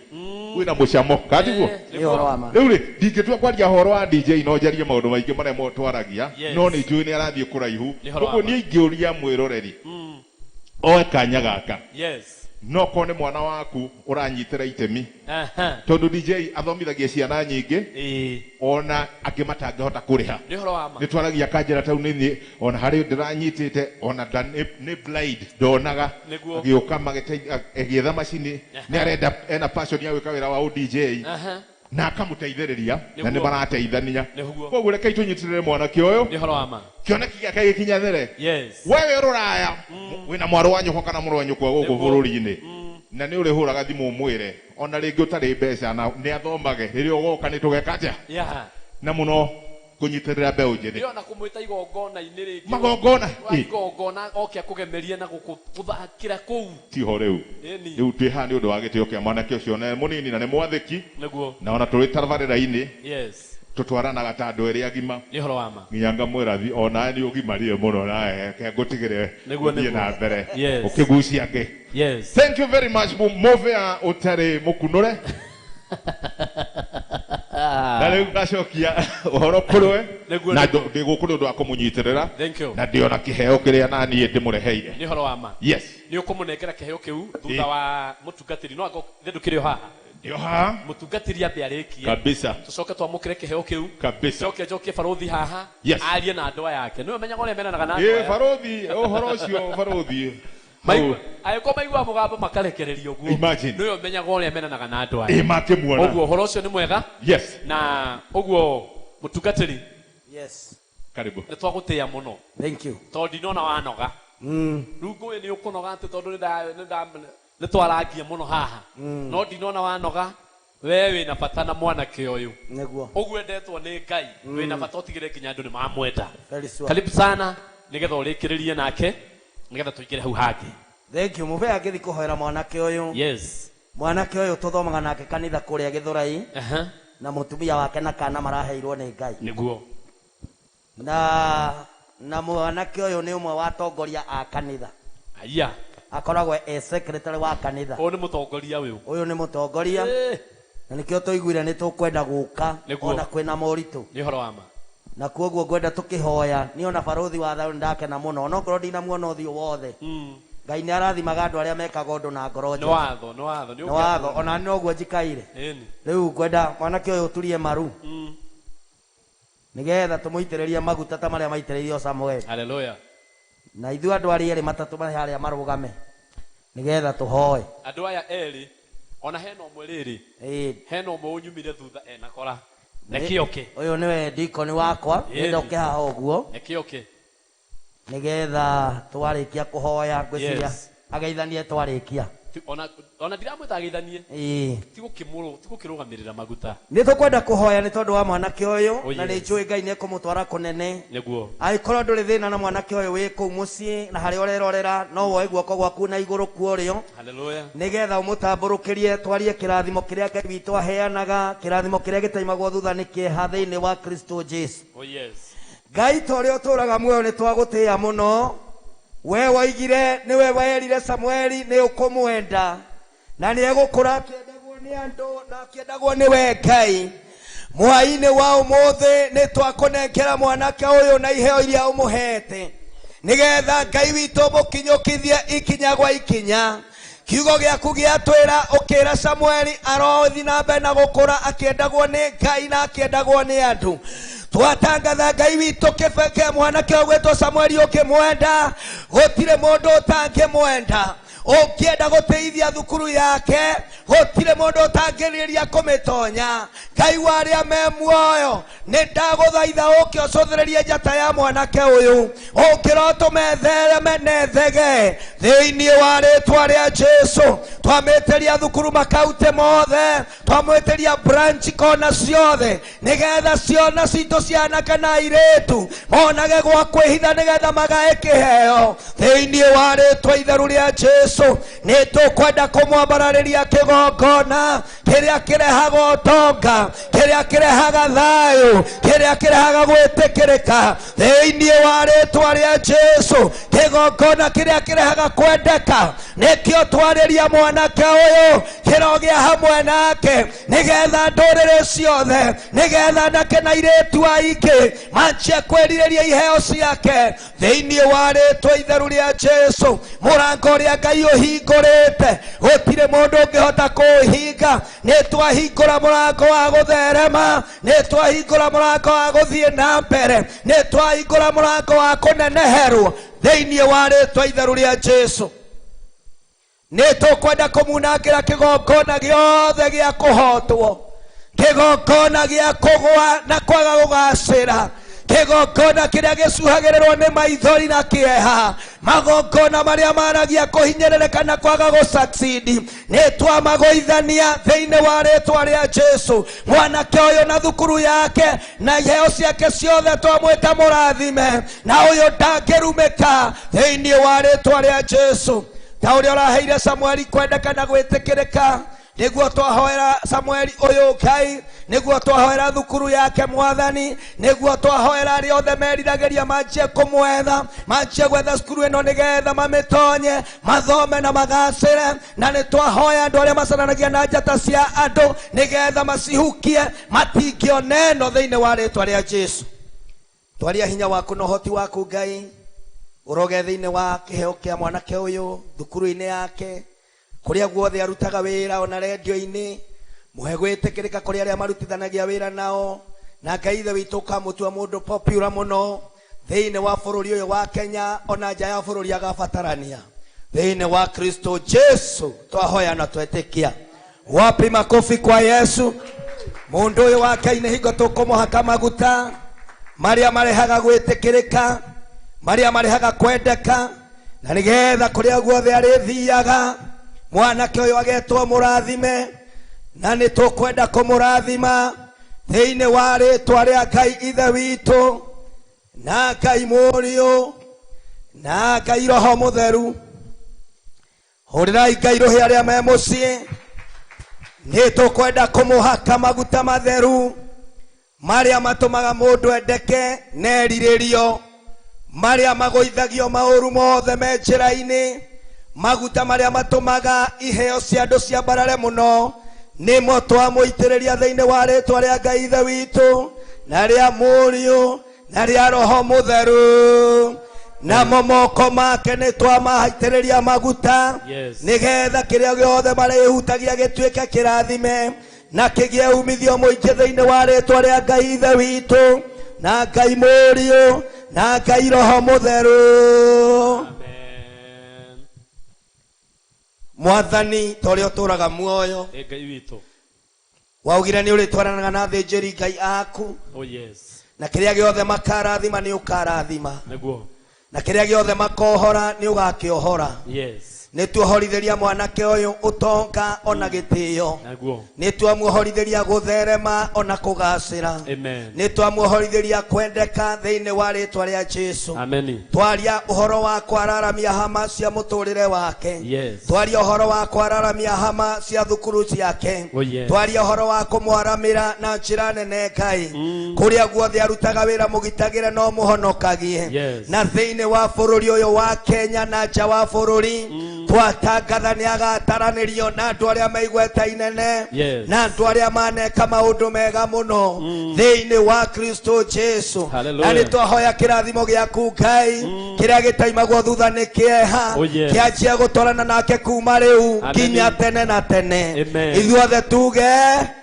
Wĩna mũcamo. Katiguo? Nĩ ũhoro wa ma. Rĩu rĩ, ndingĩtua kwaria ũhoro wa DJ no njarie maũndũ maingĩ marĩa twaragia, Yes. no nĩ njũĩ nĩ arathiĩ kũraihu. Nĩ ũhoro wa Koguo ma. niĩ ingĩũria mwĩroreri, oe kanya gaka. Yes. No korwo nĩ mwana waku ũranyitĩra itemi. Tondũ DJ athomithagia ciana nyingĩ, ona angĩ matangĩhota kũrĩha. Nĩ ũhoro wa ma. Nĩ twaragia kanjĩra tau nĩ niĩ, ona harĩ ndĩranyitĩte, ona nĩ blind, ndonaga. Nĩguo. Agĩũka agĩetha macini, nĩ arenda, ena passion ya gwĩka wĩra wa ũ DJ. Na akamũteithĩrĩria, na nĩ Nĩguo. marateithania. Nĩguo. Koguo rekei tũnyitĩrĩre mwanake ũyũ. Nĩ ũhoro wa ma. Kĩoneki gĩake gĩkinyanĩre. Yes. We wĩ rũraya, wĩna mwarĩ wa nyũkwa kana mũrũ wa nyũkwa gũkũ Nĩguo. bũrũri-inĩ. Na nĩ ũrĩhũraga thimũ ũmwĩre, ona rĩngĩ ũtarĩ mbeca na nĩ athomage, rĩrĩa ũgoka nĩ tũgeka atĩa? Yeah. Na mũno kũnyitĩrĩra mbeũ njĩthĩ. Nĩ ona kũmwĩta igongona-inĩ rĩngĩ. Magongona, Wa ĩ. igongona oke akũgemerie na gũkũthakĩra kũu. Tiho rĩu. Ĩni. Rĩu twĩ haha nĩ ũndũ wa gĩtĩo kĩa mwanake ũcio, na mũnini na nĩ mwathĩki. Nĩguo. Na ona tũrĩ tabarĩra-inĩ, Yes. tũtwaranaga ta andũ erĩ agima. Nĩ ũhoro wa ma. Nginya ngamwĩra thi, ona nĩ ũgimarire mũno, na reke ngũtigĩre Nĩguo, ũthiĩ nĩguo. na mbere. Yes. Ũkĩgucia angĩ. Yes. Thank you very much, mũbĩa ũtarĩ mũkunũre. Na rĩu ngacokia ũhoro kũrĩ we. Nĩguo, Na nĩguo. ndĩ gũkũ nĩ ũndũ wa kũmũnyitĩrĩra. Thank you. Na ndĩ ona kĩheo kĩrĩa na niĩ ndĩmũreheire. Nĩ ũhoro wa ma. Yes. Nĩ ũkũmũnengera kĩheo kĩu thutha wa mũtungatĩri. No anga ithe ndũkĩrĩ o haha. Ndĩ o haha. Mũtungatĩri ambe arĩkie. Kabisa. Tũcoke twamũkĩre kĩheo kĩu. Kabisa. Njoke njokie barothi haha. Yes. Arie na andũ aya ake. Nĩwe ũmenyaga ũrĩa menanaga na andũ Ĩ, aya. barothi, ũhoro ũcio barothi. Maigua, angĩkorwo maigua mũgambo makarekererio ũguo. Imagine. Nĩwe ũmenyaga ũrĩa menanaga na andũ aya. Ĩ, makĩmuona. Ũguo ũhoro ũcio nĩ mwega. Yes. Na ũguo mũtungatĩri. Yes. Karibu. Nĩ twagũtĩĩa mũno. Thank you. Tondũ ndinona wanoga. Rĩu ngũĩ nĩ ũkũnoga atĩ tondũ nĩ twarangia mũno haha. No ndinona wanoga, we wĩna bata na mwanake ũyũ. Nĩguo. Ũguo endetwo nĩ Ngai, wĩna bata ũtigĩre nginya andũ nĩ mamwenda. Very sure. Karibu sana, nĩgetha ũrĩkĩrĩrie nake, nĩgetha tũingĩre hau hangĩ. Thank you. Mũbĩa ngĩthiĩ kũhoera mwanake ũyũ. Yes. Mwanake ũyũ tũthomaga nake kanitha kũrĩa Gĩthũrai. Na mũtumia wake na kana maraheirwo nĩ Ngai. Nĩguo. Na mwanake ũyũ nĩ ũmwe wa atongoria a kanitha. Aya. Akoragwo e secretary wa kanitha. Ũyũ nĩ mũtongoria ũyũ. Ũyũ nĩ mũtongoria. Na nĩkĩo tũiguire nĩ tũkwenda gũka Nĩguo. ona kwĩna moritũ. Nĩ ũhoro wa ma. Na kuoguo ngwenda tũkĩhoya niĩ ona barũthi wa thayũ nĩndakena mũno onokorwo ndinamuona ũthiũ wothe. Ngai nĩ arathimaga andũ arĩa mekaga ũndũ na ngoro Nĩ njega. watho, nĩ watho. Nĩ watho ona nĩ noguo njikaire. Ĩni. Rĩu ngwenda mwanake ũyũ ũturie maru nĩgetha tũmũitĩrĩrie maguta ta marĩa maitĩrĩirio Samueli. Hallelujah. Na ithuĩ andũ arĩa erĩ matatũ marĩ harĩa marũgame nĩgetha tũhoe. Andũ aya erĩ ona hena ũmwe rĩrĩ. Ĩĩ. Hena ũmwe ũnyumire thutha ena kora. Reke oke. Ũyũ nĩwe ndikoni wakwa, Ĩĩ. nĩ ndoke haha ũguo. Reke oke. Nĩgetha twarĩkia kũhoya ngwĩciria Yes. ageithanie twarĩkia. Ona ona ndiramwĩta ageithanie. Ĩĩ. Tigũkĩrũgamĩrĩra maguta. Nĩ tũkwenda kũhoya nĩ tondũ wa mwanake ũyũ Oh, na nĩ yes. njũĩ Ngai nĩ ekũmũtwara kũnene. Nĩguo. Angĩkorwo ndũrĩ thĩna na mwanake ũyũ wĩ kũu mũciĩ na harĩa ũrerorera no woe guoko gwaku na igũrũ kuorĩo Hallelujah. nĩgetha ũmũtambũrũkĩrie twarie kĩrathimo kĩrĩa Ngai witũ aheanaga, kĩrathimo kĩrĩa gĩtaimagwo thutha nĩ kĩeha thĩinĩ wa Kristo Jesu. Oh yes. Ngai ta ũrĩa ũtũũraga muoyo nĩ twagũtĩĩa mũno. We woigire nĩwe werire Samueli nĩ ũkũmwenda na nĩ egũkũra akĩendagwo nĩ andũ na akĩendagwo nĩ we Ngai. Mwainĩ wa ũmũthĩ nĩ twakũnengera mwanake ũyũ na iheo iria ũmũhete nĩgetha Ngai witũ mũkinyũkithie ikinya gwa ikinya. Kiugo gĩaku gĩatwĩra ũkĩra Samueli arothi na mbere na gũkũra akĩendagwo nĩ Ngai na akĩendagwo nĩ andũ. Twatangatha Ngai witũ kĩbeke mwanake ũgwĩtwo Samueli ũkĩmwenda, gũtirĩ mũndũ ũtangĩmwenda. Ũngĩenda gũteithia thukuru yake, gũtirĩ mũndũ ũtangĩrĩria kũmĩtonya. Ngai wa arĩa me muoyo, nĩ ndagũthaitha ũke ũcũthĩrĩrie njata ya mwanake ũyũ, ũngĩrotũme thereme na ĩthege thĩinĩ wa rĩtwa rĩa Jesu. Twamĩtĩria thukuru makaunti mothe, twamwĩtĩria branch kona ciothe, nĩgetha ciana citũ cia anake na airĩtu monage gwa kwĩhitha nĩgetha magae kĩheo thĩinĩ wa rĩtwa itheru rĩa Jesu. Nĩ tũkwenda kũmwambararĩria kĩgongona kĩrĩa kĩrehaga ũtonga, kĩrĩa kĩrehaga thayũ, kĩrĩa kĩrehaga gwĩtĩkĩrĩka thĩinĩ wa rĩtwa rĩa Jesu. Kĩgongona kĩrĩa kĩrehaga kwendeka nĩkĩo twarĩria mwanake ũyũ, kĩrogĩa hamwe nake nĩgetha ndũrĩrĩ ciothe, nĩgetha anake na airĩtu aingĩ manjie kwĩrirĩria iheo ciake thĩinĩ wa rĩtwa itheru rĩa Jesu. Mũrango ũrĩa Ngai ũhingũrĩte gũtirĩ mũndũ ũngĩhota kũũhinga. Nĩ twahingũra mũrango wa gũtherema, nĩ twahingũra mũrango wa gũthiĩ na mbere, nĩ twahingũra mũrango wa kũneneherwo thĩinĩ wa rĩtwa itheru rĩa Jesu. Nĩ tũkwenda kũmunangĩra kĩgongona gĩothe gĩa kũhotwo, kĩgongona gĩa kũgũa na kwaga gũgacĩra, kĩgongona kĩrĩa gĩcuhagĩrĩrwo nĩ maithori na kĩeha, magongona marĩa maragia kũhinyĩrĩrĩka na kwaga gũsucceed, nĩ twamagũithania thĩinĩ wa rĩtwa rĩa Jesu. Mwanake ũyũ na thukuru yake na iheo ciake ciothe twamwĩta mũrathime, na ũyũ ndangĩrumĩka thĩinĩ wa rĩtwa rĩa Jesu. Ta ũrĩa ũraheire Samueli kwendeka na gwĩtĩkĩrĩka, nĩguo twahoera Samueli ũyũ Ngai, nĩguo twahoera thukuru yake Mwathani, nĩguo twahoera arĩa othe meriragĩria manjie kũmwetha, manjie gwetha cukuru ĩno nĩgetha mamĩtonye, mathome na magacĩre. Na nĩ twahoya andũ arĩa macaranagia na njata cia andũ nĩgetha macihukie, matingĩona ĩno thĩinĩ wa rĩtwa rĩa Jesu. Twaria hinya waku na ũhoti waku Ngai, ũroge thĩinĩ wa kĩheo kĩa mwanake ũyũ thukuru-inĩ yake, kũrĩa guothe arutaga wĩra, ona rendio-inĩ, mũhe gwĩtĩkĩrĩka kũrĩ arĩa marutithanagia wĩra nao, na Ngai Ithe witũ ũkamũtua mũndũ popular mũno thĩinĩ wa bũrũri ũyũ wa Kenya, ona nja ya bũrũri agabatarania. Thĩinĩ wa Kristo Jesu twahoya na twetĩkia. Wapi makofi kwa Yesu? Mũndũ ũyũ wa Ngai nĩ hingo tũkũmũhaka maguta marĩa marehaga gwĩtĩkĩrĩka, marĩa marehaga kwendeka, na nĩgetha kũrĩa guothe arĩthiaga mwanake ũyũ agetwo mũrathime, na nĩ tũkwenda kũmũrathima thĩinĩ wa rĩtwa rĩa Ngai Ithe witũ na Ngai Mũriũ na Ngai Roho Mũtheru. Hũrĩrai Ngai rũhĩ arĩa me mũciĩ. Nĩ tũkwenda kũmũhaka maguta matheru marĩa matũmaga mũndũ endeke na erirĩrio, marĩa magũithagio maũru mothe me njĩra-inĩ, maguta marĩa matũmaga iheo cia andũ ciambarare mũno, nĩmo twamũitĩrĩria thĩinĩ wa rĩtwa rĩa Ngai Ithe witũ Na rĩa Mũriũ, na rĩa Roho Mũtheru. Namo moko make nĩ twamaitĩrĩria maguta, Yes. nĩgetha kĩrĩa gĩothe marĩhutagia gĩtuĩke kĩrathime na kĩgĩe umithio mũingĩ thĩinĩ wa rĩtwa rĩa Ngai Ithe witũ, na Ngai Mũriũ, na Ngai Roho Mũtheru. Amen. Mwathani, ta ũrĩa ũtũũraga muoyo, Ĩ Ngai witũ. waugire nĩ ũrĩtwaranaga na athĩnjĩri Ngai aku, Oh yes. na kĩrĩa gĩothe makarathima nĩ ũkarathima, Nĩguo. na kĩrĩa gĩothe makohora nĩ ũgakĩohora. Yes. Nĩ tuohorithĩria mwanake ũyũ ũtonga ona gĩtĩo, Nĩguo. nĩ twamuohorithĩria gũtherema ona kũgacĩra, Amen. nĩ twamuohorithĩria kwendeka thĩinĩ wa rĩtwa rĩa Jesu. Ameni. Twaria ũhoro wa kwararamia hama cia mũtũrĩre wake. Yes. Twaria ũhoro wa kwararamia hama cia thukuru ciake. Oh, yes. Twaria ũhoro wa kũmwaramĩra na njĩra nene Ngai, kũrĩa guothe arutaga wĩra mũgitagĩre no mũhonokagie. Yes. Na thĩinĩ wa bũrũri ũyũ wa Kenya na nja wa bũrũri, twatangatha nĩ agataranĩrio na andũ arĩa maigweta inene, Yes. na andũ arĩa maneka maũndũ mega mũno thĩinĩ wa Kristo Jesu. Hallelujah. Na nĩ twahoya kĩrathimo gĩaku Ngai, kĩrĩa gĩtaimagwo thutha nĩ kĩeha, Oh, yes. kĩanjia gũtwarana nake kuma rĩu Amen. nginya tene na tene. Amen. Ithuothe tuge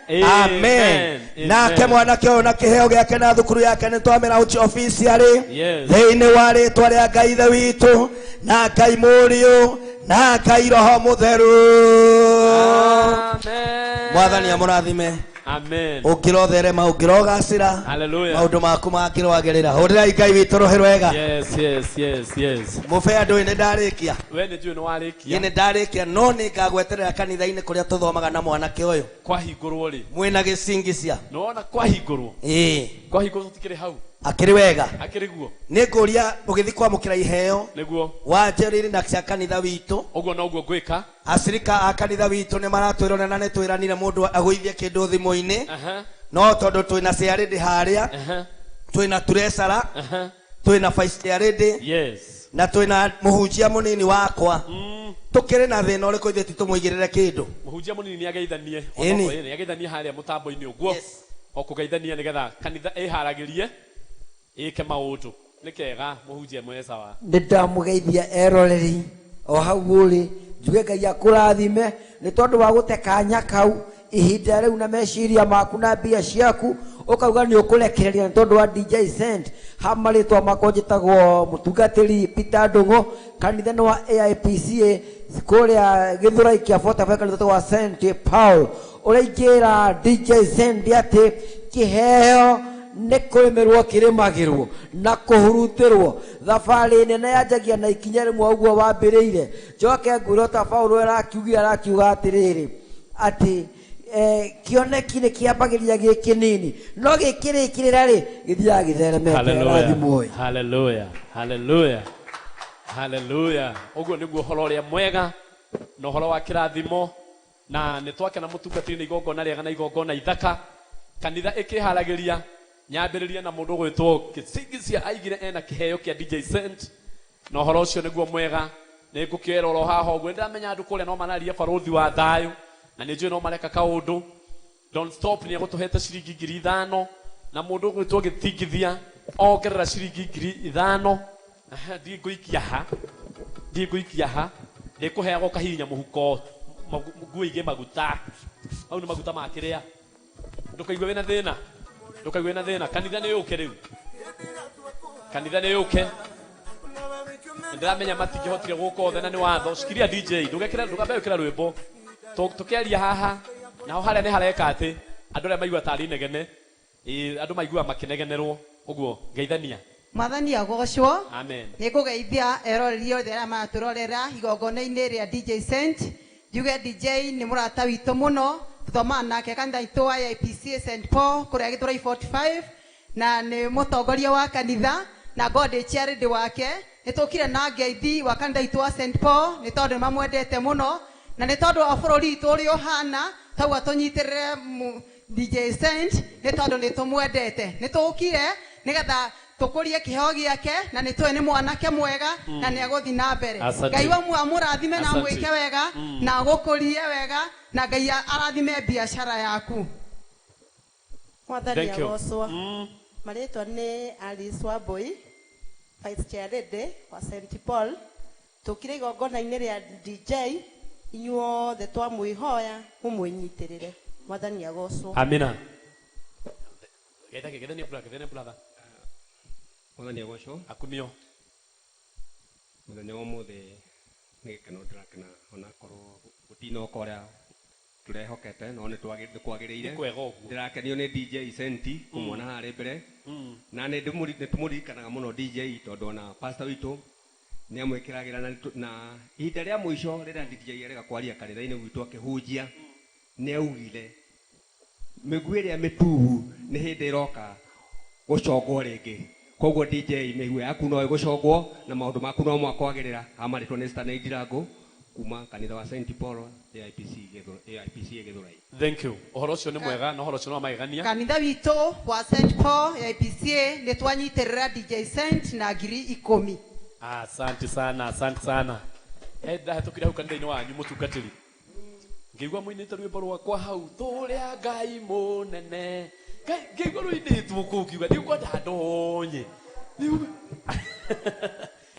Amen. amen. Nake Amen. mwanake ũyũ na kĩheo gĩake na thukuru yake nĩ twamĩra officially Yes. thĩinĩ wa rĩtwa rĩa Ngai Ithe witũ, na Ngai Mũriũ, na Ngai Roho Mũtheru. Amen. Mwathani amũrathime. Amen. Ũngĩrotherema, ũngĩrogacĩra, Hallelujah. maũndũ maku makĩrwagĩrĩra. Hũrĩrai Ngai witũ rũhĩ rwega. Yes, yes, yes, yes. Mũbe andũ ĩ, nĩ ndarĩkia. We nĩ njũĩ nĩ warĩkia. Niĩ nĩ ndarĩkia, no nĩ ngagweterera kanitha-inĩ kũrĩa tũthomaga na mwanake ũyũ. Kwahingũrwo rĩ. Mwĩna gĩcingicĩa. Nĩ wona kwahingũrwo. Ĩĩ. Kwahingũrwo tũtikĩrĩ hau. Akĩrĩ wega. Akĩrĩ guo. Nĩ ngũria ũgĩthiĩ kwamũkĩra iheo Nĩguo. wanjĩrĩire na cia kanitha witũ. Ũguo noguo ngwĩka. Acirika a kanitha witũ nĩ maratwĩrora na nĩ twĩranire mũndũ agũithie kĩndũ thimũ-inĩ. Aha. No tondũ twĩna ciarĩndĩ harĩa, Aha. twĩna turesara, Aha. twĩna vice chairlady, Yes. na twĩna mũhunjia mũnini wakwa. Tũkĩrĩ na thĩna ũrĩkũ ithuĩ titũmũigĩrĩre kĩndũ? Mũhunjia mũnini nĩ ageithanie. Ĩni. Nĩ ageithanie harĩa mũtambo-inĩ ũguo. Yes. O kũgeithania nĩgetha kanitha ĩharagĩrie ĩke maũndũ. Nĩ kega mũhunjia mwĩ sawa. Nĩ ndamũgeithia eroreri o hau ũrĩ, njuge Ngai akũrathime nĩ tondũ wa gũte kanya kau ihinda rĩu na meciria maku na mbia ciaku ũkauga nĩ ũkũrekereria nĩ tondũ wa DJ Cent. Ha marĩtwa makwa njĩtagwo mũtungatĩri Peter Ndũng'ũ, kanitha nĩ wa AIPCA kũrĩa Gĩthũrai kĩa 45, kanitha wa St Paul. Ũrĩa ingĩra DJ Cent atĩ kĩheo nĩ kũrĩmĩrwo kĩrĩmagĩrwo na kũhurutĩrwo. Thabarĩ nene yanjagia na ikinya rĩmwe ũguo wambĩrĩire. Njoke ngwĩre ta Paũlũ arakiugire, arakiuga atĩrĩrĩ atĩ kĩoneki nĩ kĩambagĩrĩria gĩ kĩnini, no gĩkĩrĩkĩrĩra rĩ gĩthiaga gĩtheremete. Hallelujah. Rathimwo ĩ. Hallelujah. Hallelujah. Hallelujah. Ũguo nĩguo ũhoro ũrĩa mwega na ũhoro wa kĩrathimo, na nĩ twakena mũtungatĩri nĩ igongona rĩega na igongona ithaka. Kanitha ĩkĩharagĩria nyambĩrĩrie na mũndũ ũgwĩtwo Kĩsingisia aigire ena kĩheo kĩa DJ Cent, na ũhoro ũcio nĩguo mwega. Nĩ ngũkĩoera oro haha ũguo. Nĩndĩramenya andũ kũrĩa no mararia barũthi wa thayũ, na nĩ njũĩ no mareka kaũndũ. Don't stop nĩ egũtũhete ciringi ngiri ithano, na mũndũ ũgwĩtwo Gĩtingithia ongerera ciringi ngiri ithano. Aha, ndiĩ ngũikia ha, ndiĩ ngũikia ha, ndĩkũheagwo kahihinya mũhuko, nguo igĩ maguta. Hau nĩ maguta ma kĩrĩa. Ndũkaigue wĩna thĩna, ndũkaigue wĩna thĩna. Kanitha nĩ yũke rĩu, kanitha nĩ yũke. Nĩndĩramenya matingĩhotire gũka othe na nĩ watho. Shikiria DJ, ndũgekĩre, ndũkambe gwĩkĩra rwĩmbo. Tũkĩaria haha, naho harĩa nĩ hareka atĩ andũ arĩa maigua tarĩ inegene, andũ maiguaga makĩnegenerwo ũguo. Ngeithania. Mwathani agocwo. Amen. Nĩ ngũgeithia eroreri othe arĩa maratũrorera igongona-inĩ rĩa DJ Cent. Njuge DJ nĩ mũrata witũ mũno, tũthomaga nake kanitha witũ wa AIPCA St Paul kũrĩa Gĩthũrai 45, na nĩ mũtongoria wa kanitha na God ndĩ charity wake. Nĩ tũkire na ngeithi wa kanitha witũ wa St Paul nĩ tondũ nĩ mamwendete mũno, na nĩ tondũ wa bũrũri witũ ũrĩa ũhana, tauga tũnyitĩrĩre DJ Cent nĩ tondũ nĩ tũmwendete. Nĩ tũkire nĩgetha tũkũrie kĩheo gĩake, na nĩ tũĩ nĩ mwanake mwega na nĩ egũthiĩ na mbere. Asante. Ngai wa muoyo amũrathime na Asante. amwĩke wega na agũkũrie wega, na Ngai arathime biacara yaku. Mwathani Thank you. agocwo. Marĩtwa nĩ Alice Wambui, Vice Chair Lady wa St. Paul. Tũkire igongona-inĩ rĩa DJ, inyuothe twamwĩhoya mũmwĩnyitĩrĩre. Mwathani agocwo. Amina. Geithania, geithania brother, geithania brother. Mwathani agocwo. Akumio. Mũthenya wa ũmũthĩ nĩ gĩkeno ndĩrakena onakorwo gũtinoka ũrĩa tũrehokete no nĩ kwagĩrĩire. Nĩ kwega ũguo. Ndĩrakenio nĩ DJ Senti kũmuona harĩa mbere. Na nĩ tũmũririkanaga mũno DJ tondũ ona pastor witũ nĩ amwĩkĩragĩra na ihinda rĩa mũico rĩrĩa DJ arega kwaria kanitha-inĩ gwitũ akĩhunjia nĩ augire mĩguĩ ĩrĩa mĩtuhu nĩ hĩndĩ ĩroka gũcongwo rĩngĩ. Koguo DJ mĩguĩ yaku no ĩgũcongwo na maũndũ maku no makwagĩrĩra. Amarĩtwo nĩ Stanley Ndirango kuma kanitha wa St. Paul AIPC Gĩthũrai. Thank you. Ũhoro ũcio nĩ mwega na ũhoro ũcio nĩ wa magegania. Kanitha witũ wa St. Paul AIPC nĩ twanyitĩrĩra DJ Saint na 10,000. Asante sana, asante sana. Ndahĩtũkire hau kanitha-inĩ wanyu mũtungatĩri. Ngĩigua mũinĩte rwĩmbo rwakwa hau tũrĩa Ngai mũnene. Ngai ngĩigua rũinĩtwo kũu ngiuga ndikwenda ndonye.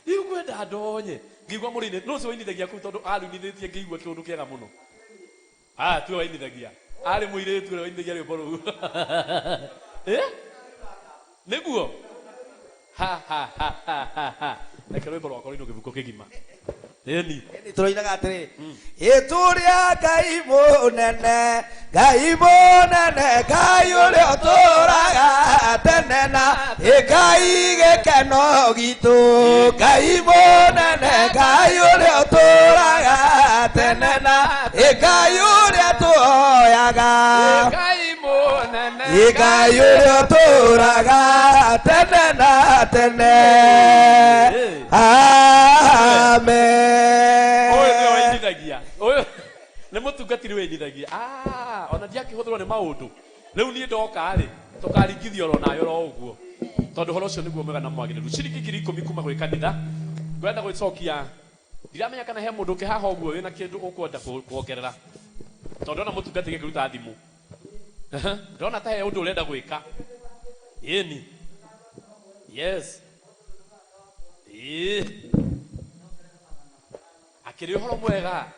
Ndikwenda ndonye. Ngĩigua mũrũinĩ, no ũcio wainithagia kũu tondũ arũinithĩtie ngĩigua kĩũndũ kĩega mũno. Tuwe wainithagia. Arĩ mũirĩtu ũrĩa wainithagia rwĩmbo rũu. Nĩguo? Ha ha ha ha ha ha. Reke rwĩmbo rwakwa rũinwo kĩbuko kĩgima. Ĩni. Tũroinaga atĩrĩ, ĩtũrĩa Ngai mũnene, Ngai mũnene, Ngai ũrĩa ũtũũraga tene na Ngai gĩkeno gitũ, Ngai mũnene, Ngai ũrĩa ũtũũraga tene na Ngai ũrĩa tũhoyaga, Ngai mũnene, Ngai ũrĩa ũtũũraga tene na tene. Amen. Ũyũ nĩwe wainithagia. Ũyũ nĩ mũtungatĩri wainithagia. Ona ndiakĩhũthĩrwo nĩ maũndũ. Rĩu niĩ ndoka rĩ, tũkaringithio oro nayo oro ũguo. Tondũ ũhoro ũcio nĩguo mwega na mwagĩrĩru. Ciringi 10,000 kuma gwĩ kanitha. Ngwenda gwĩcokia. Ndiramenya kana he mũndũ ũngĩ haha ũguo wĩna kĩndũ ũkwenda kuongerera. Tondũ ndona mũtungatĩri akĩruta thimũ. Ndona ta he ũndũ ũrenda gwĩka. Ĩni. Yes. Ĩĩ. Akĩrĩ ũhoro mwega.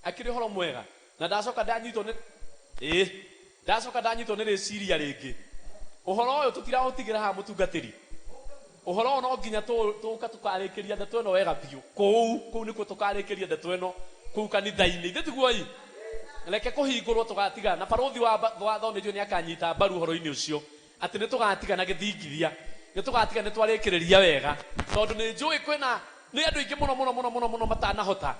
Akĩrĩ ũhoro mwega. Na ndacoka ndanyitwo nĩ ndacoka ndanyitwo nĩ rĩciria rĩngĩ. Ũhoro ũyũ tũtiraũtigĩra haha mũtungatĩri. Ũhoro ũyũ no nginya tũka tũkarĩkĩria ndeto ĩno wega biũ. Kũu nĩkuo tũkarĩkĩria ndeto ĩno kũu kanitha-inĩ. Ithe tiguo ĩ? Reke kũhingũrwo tũgatiga na barũthi wa watho nĩ njũĩ nĩ akanyita mbaru ũhoro-inĩ ũcio. Atĩ nĩ tũgatiga na gĩthingithia. Nĩ tũgatiga nĩ twarĩkĩrĩria wega. Tondũ nĩ njũĩ kwĩna nĩ andũ aingĩ mũno mũno mũno mũno mũno matanahota.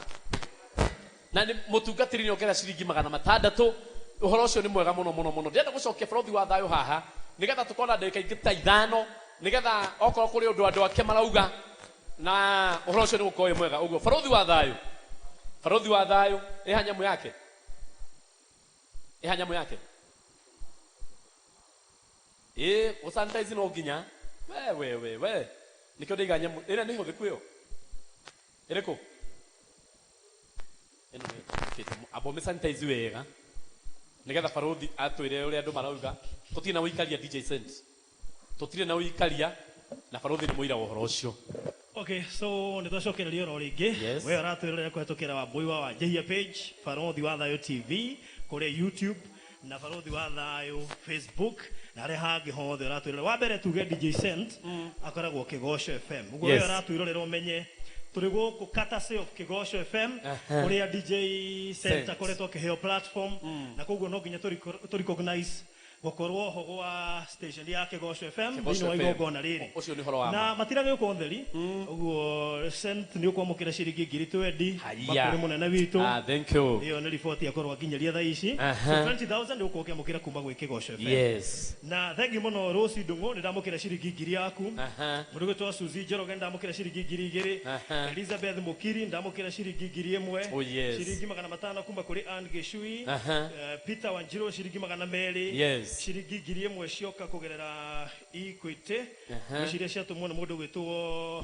Na nĩ mũtungatĩri nĩ ongerera ciringi 600. Ũhoro ũcio nĩ mwega mũno mũno mũno. Ndĩrenda gũcokia barũthi wa thayũ haha nĩgetha tũkorwo na ndagĩka ingĩ ta 5 nĩgetha okorwo kũrĩ ũndũ andũ ake marauga na ũhoro ũcio nĩ gũkorwo wĩ mwega ũguo. Barũthi wa thayũ. Barũthi wa thayũ ĩha nyamũ yake. Ĩha nyamũ yake. Gũsanitize no nginya. We we we. Nĩkĩo ndaiga nyamũ. Ĩrĩa nĩ hũthĩku ĩyo. Ĩrĩkũ? Ĩno nĩ ĩtũmĩkĩte. Amba ũmĩsanitize wega. Nĩgetha barũthi atwĩre ũrĩa andũ marauga. Tũtirĩ na ũikaria DJ Saint. Tũtirĩ na ũikaria na barũthi nĩ mũira wa ũhoro ũcio. Okay, so nĩ twacokereria oro rĩngĩ. Yes. We ũratwĩrorera kũhetũkĩra Wambui wa Wanjĩhia page, Barũthi wa Thayũ TV kũrĩa YouTube na Barũthi wa Thayũ Facebook na harĩa hangĩ hothe ũratwĩrorera. Wa mbere tuge DJ Saint akoragwo Kĩgoco FM. Ũguo we ũratwĩrorera ũmenye tũrĩ gũkũ courtesy of Kĩgoco FM kũrĩa DJ Saint akoretwo akĩheo platform na koguo no nginya tũ recognize gũkorwo ho gwa station ya Kĩgoco FM thĩinĩ wa igongona rĩrĩ. Ũcio nĩ ũhoro wa na matiragĩũka ũtheri ũguo Saint nĩ ũkwamũkĩra ciringi 20,000 makũrĩ mũnene witũ. Thank you. Ĩyo nĩ riboti akorwo akinyeria thaa ici. So 20,000 nĩ ũkorwo ũkĩamũkĩra kuma gwĩ Kĩgoco FM. Yes. Na thank you mũno Rosi Ndung'u nĩ ndamũkĩra ciringi 1,000 yaku. Mũndũ ũgwĩtwo Suzy Njoroge nĩ ndamũkĩra ciringi 2,000. Elizabeth Mukiri ndamũkĩra ciringi 1,000. Oh, yes. Ciringi 500 kuma kũrĩ Ann Gĩcui. Peter Wanjiru ciringi 200. Yes. Ciringi 1,000 cioka kũgerera Equity. Ngwĩciria ciatũmwo nĩ mũndũ ũgwĩtwo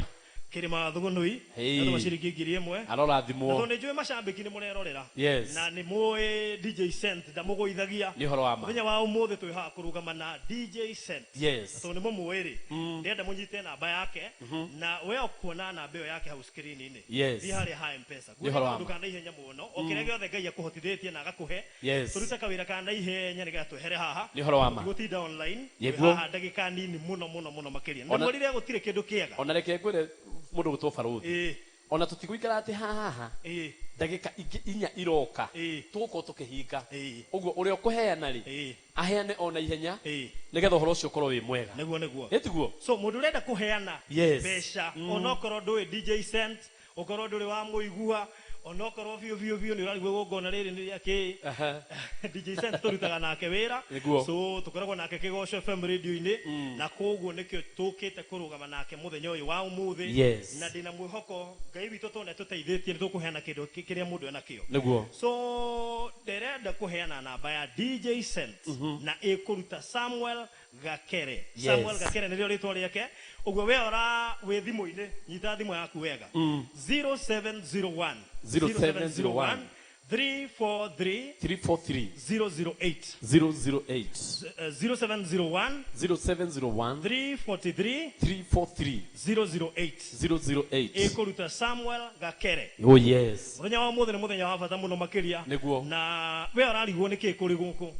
Kirima Thugunui Hey. atũma ciringi 1000. Arorathimwo. Na tondũ nĩ njũĩ macambĩki nĩ mũrerorera Yes. na nĩ mũĩ DJ Cent ndamũgũithagia. Nĩ ũhoro wa ma. Mũthenya wa ũmũthĩ twĩ haha kũrũgama na DJ Cent. Yes. Na tondũ nĩ mũmũĩ rĩ, ndĩrenda mũnyite namba yake na we ũkuona namba ĩyo yake hau screen-inĩ. Yes. Thiĩ harĩa ha M-Pesa. Nĩ ũhoro wa ma. Kaũndũ ka naihenya mũno, o kĩrĩa gĩothe Ngai akũhotithĩtie na agakũhe. Yes. Tũrute kawĩra ka naihenya nĩgetha twehere haha. Nĩ ũhoro wa ma. Gũtinda online. Yĩguo. Twĩ haha ndagĩka nini mũno mũno mũno makĩria. Ona- Ndĩmwĩrire gũtirĩ kĩndũ kĩega. Ona reke ngwĩre mũndũ gwĩtwo barũthi. Ĩĩ. Ona tũtigũikara atĩ haha. Ĩĩ. Ndagĩka ingĩ inya iroka. Tũgũkorwo tũkĩhinga. Ũguo ũrĩa ũkũheana rĩ, aheane ona ihenya nĩgetha ũhoro ũcio ũkorwo wĩ mwega. Nĩguo nĩguo. Ĩ tiguo? So mũndũ ũrenda kũheana Yes. mbeca, onokorwo ndũĩ DJ Cent, ũkorwo ndũrĩ wa mũigua, onokorwo biũ biũ biũ nĩ ũrarigwo igongona rĩrĩ nĩ rĩa kĩ. DJ Cent tũrutaga nake wĩra. Nĩguo. So tũkoragwo nake Kĩgoco FM radio-inĩ, na koguo nĩkĩo tũkĩte kũrũgama nake mũthenya ũyũ wa ũmũthĩ. Yes. Na ndĩna mwĩhoko Ngai witũ tondũ nĩatũteithĩtie nĩ tũkũheana kĩndũ kĩrĩa mũndũ enakĩo. Nĩguo. So ndĩrenda kũheana namba ya DJ Cent na ĩkũruta Samuel Gakere. Yes. Samuel Gakere nĩrĩo rĩtwa rĩake. Ũguo we ora wĩ thimũ-inĩ, nyita thimũ yaku wega. 0701 0701 343 343 008. 008. 0701 0701 343 343 008. 008. Ĩkũruta Samuel Gakere. Oh yes. Mũthenya wa ũmũthĩ nĩ mũthenya wa bata mũno makĩria. Nĩguo. Na we ũrarigwo nĩkĩ kũrĩ gũkũ.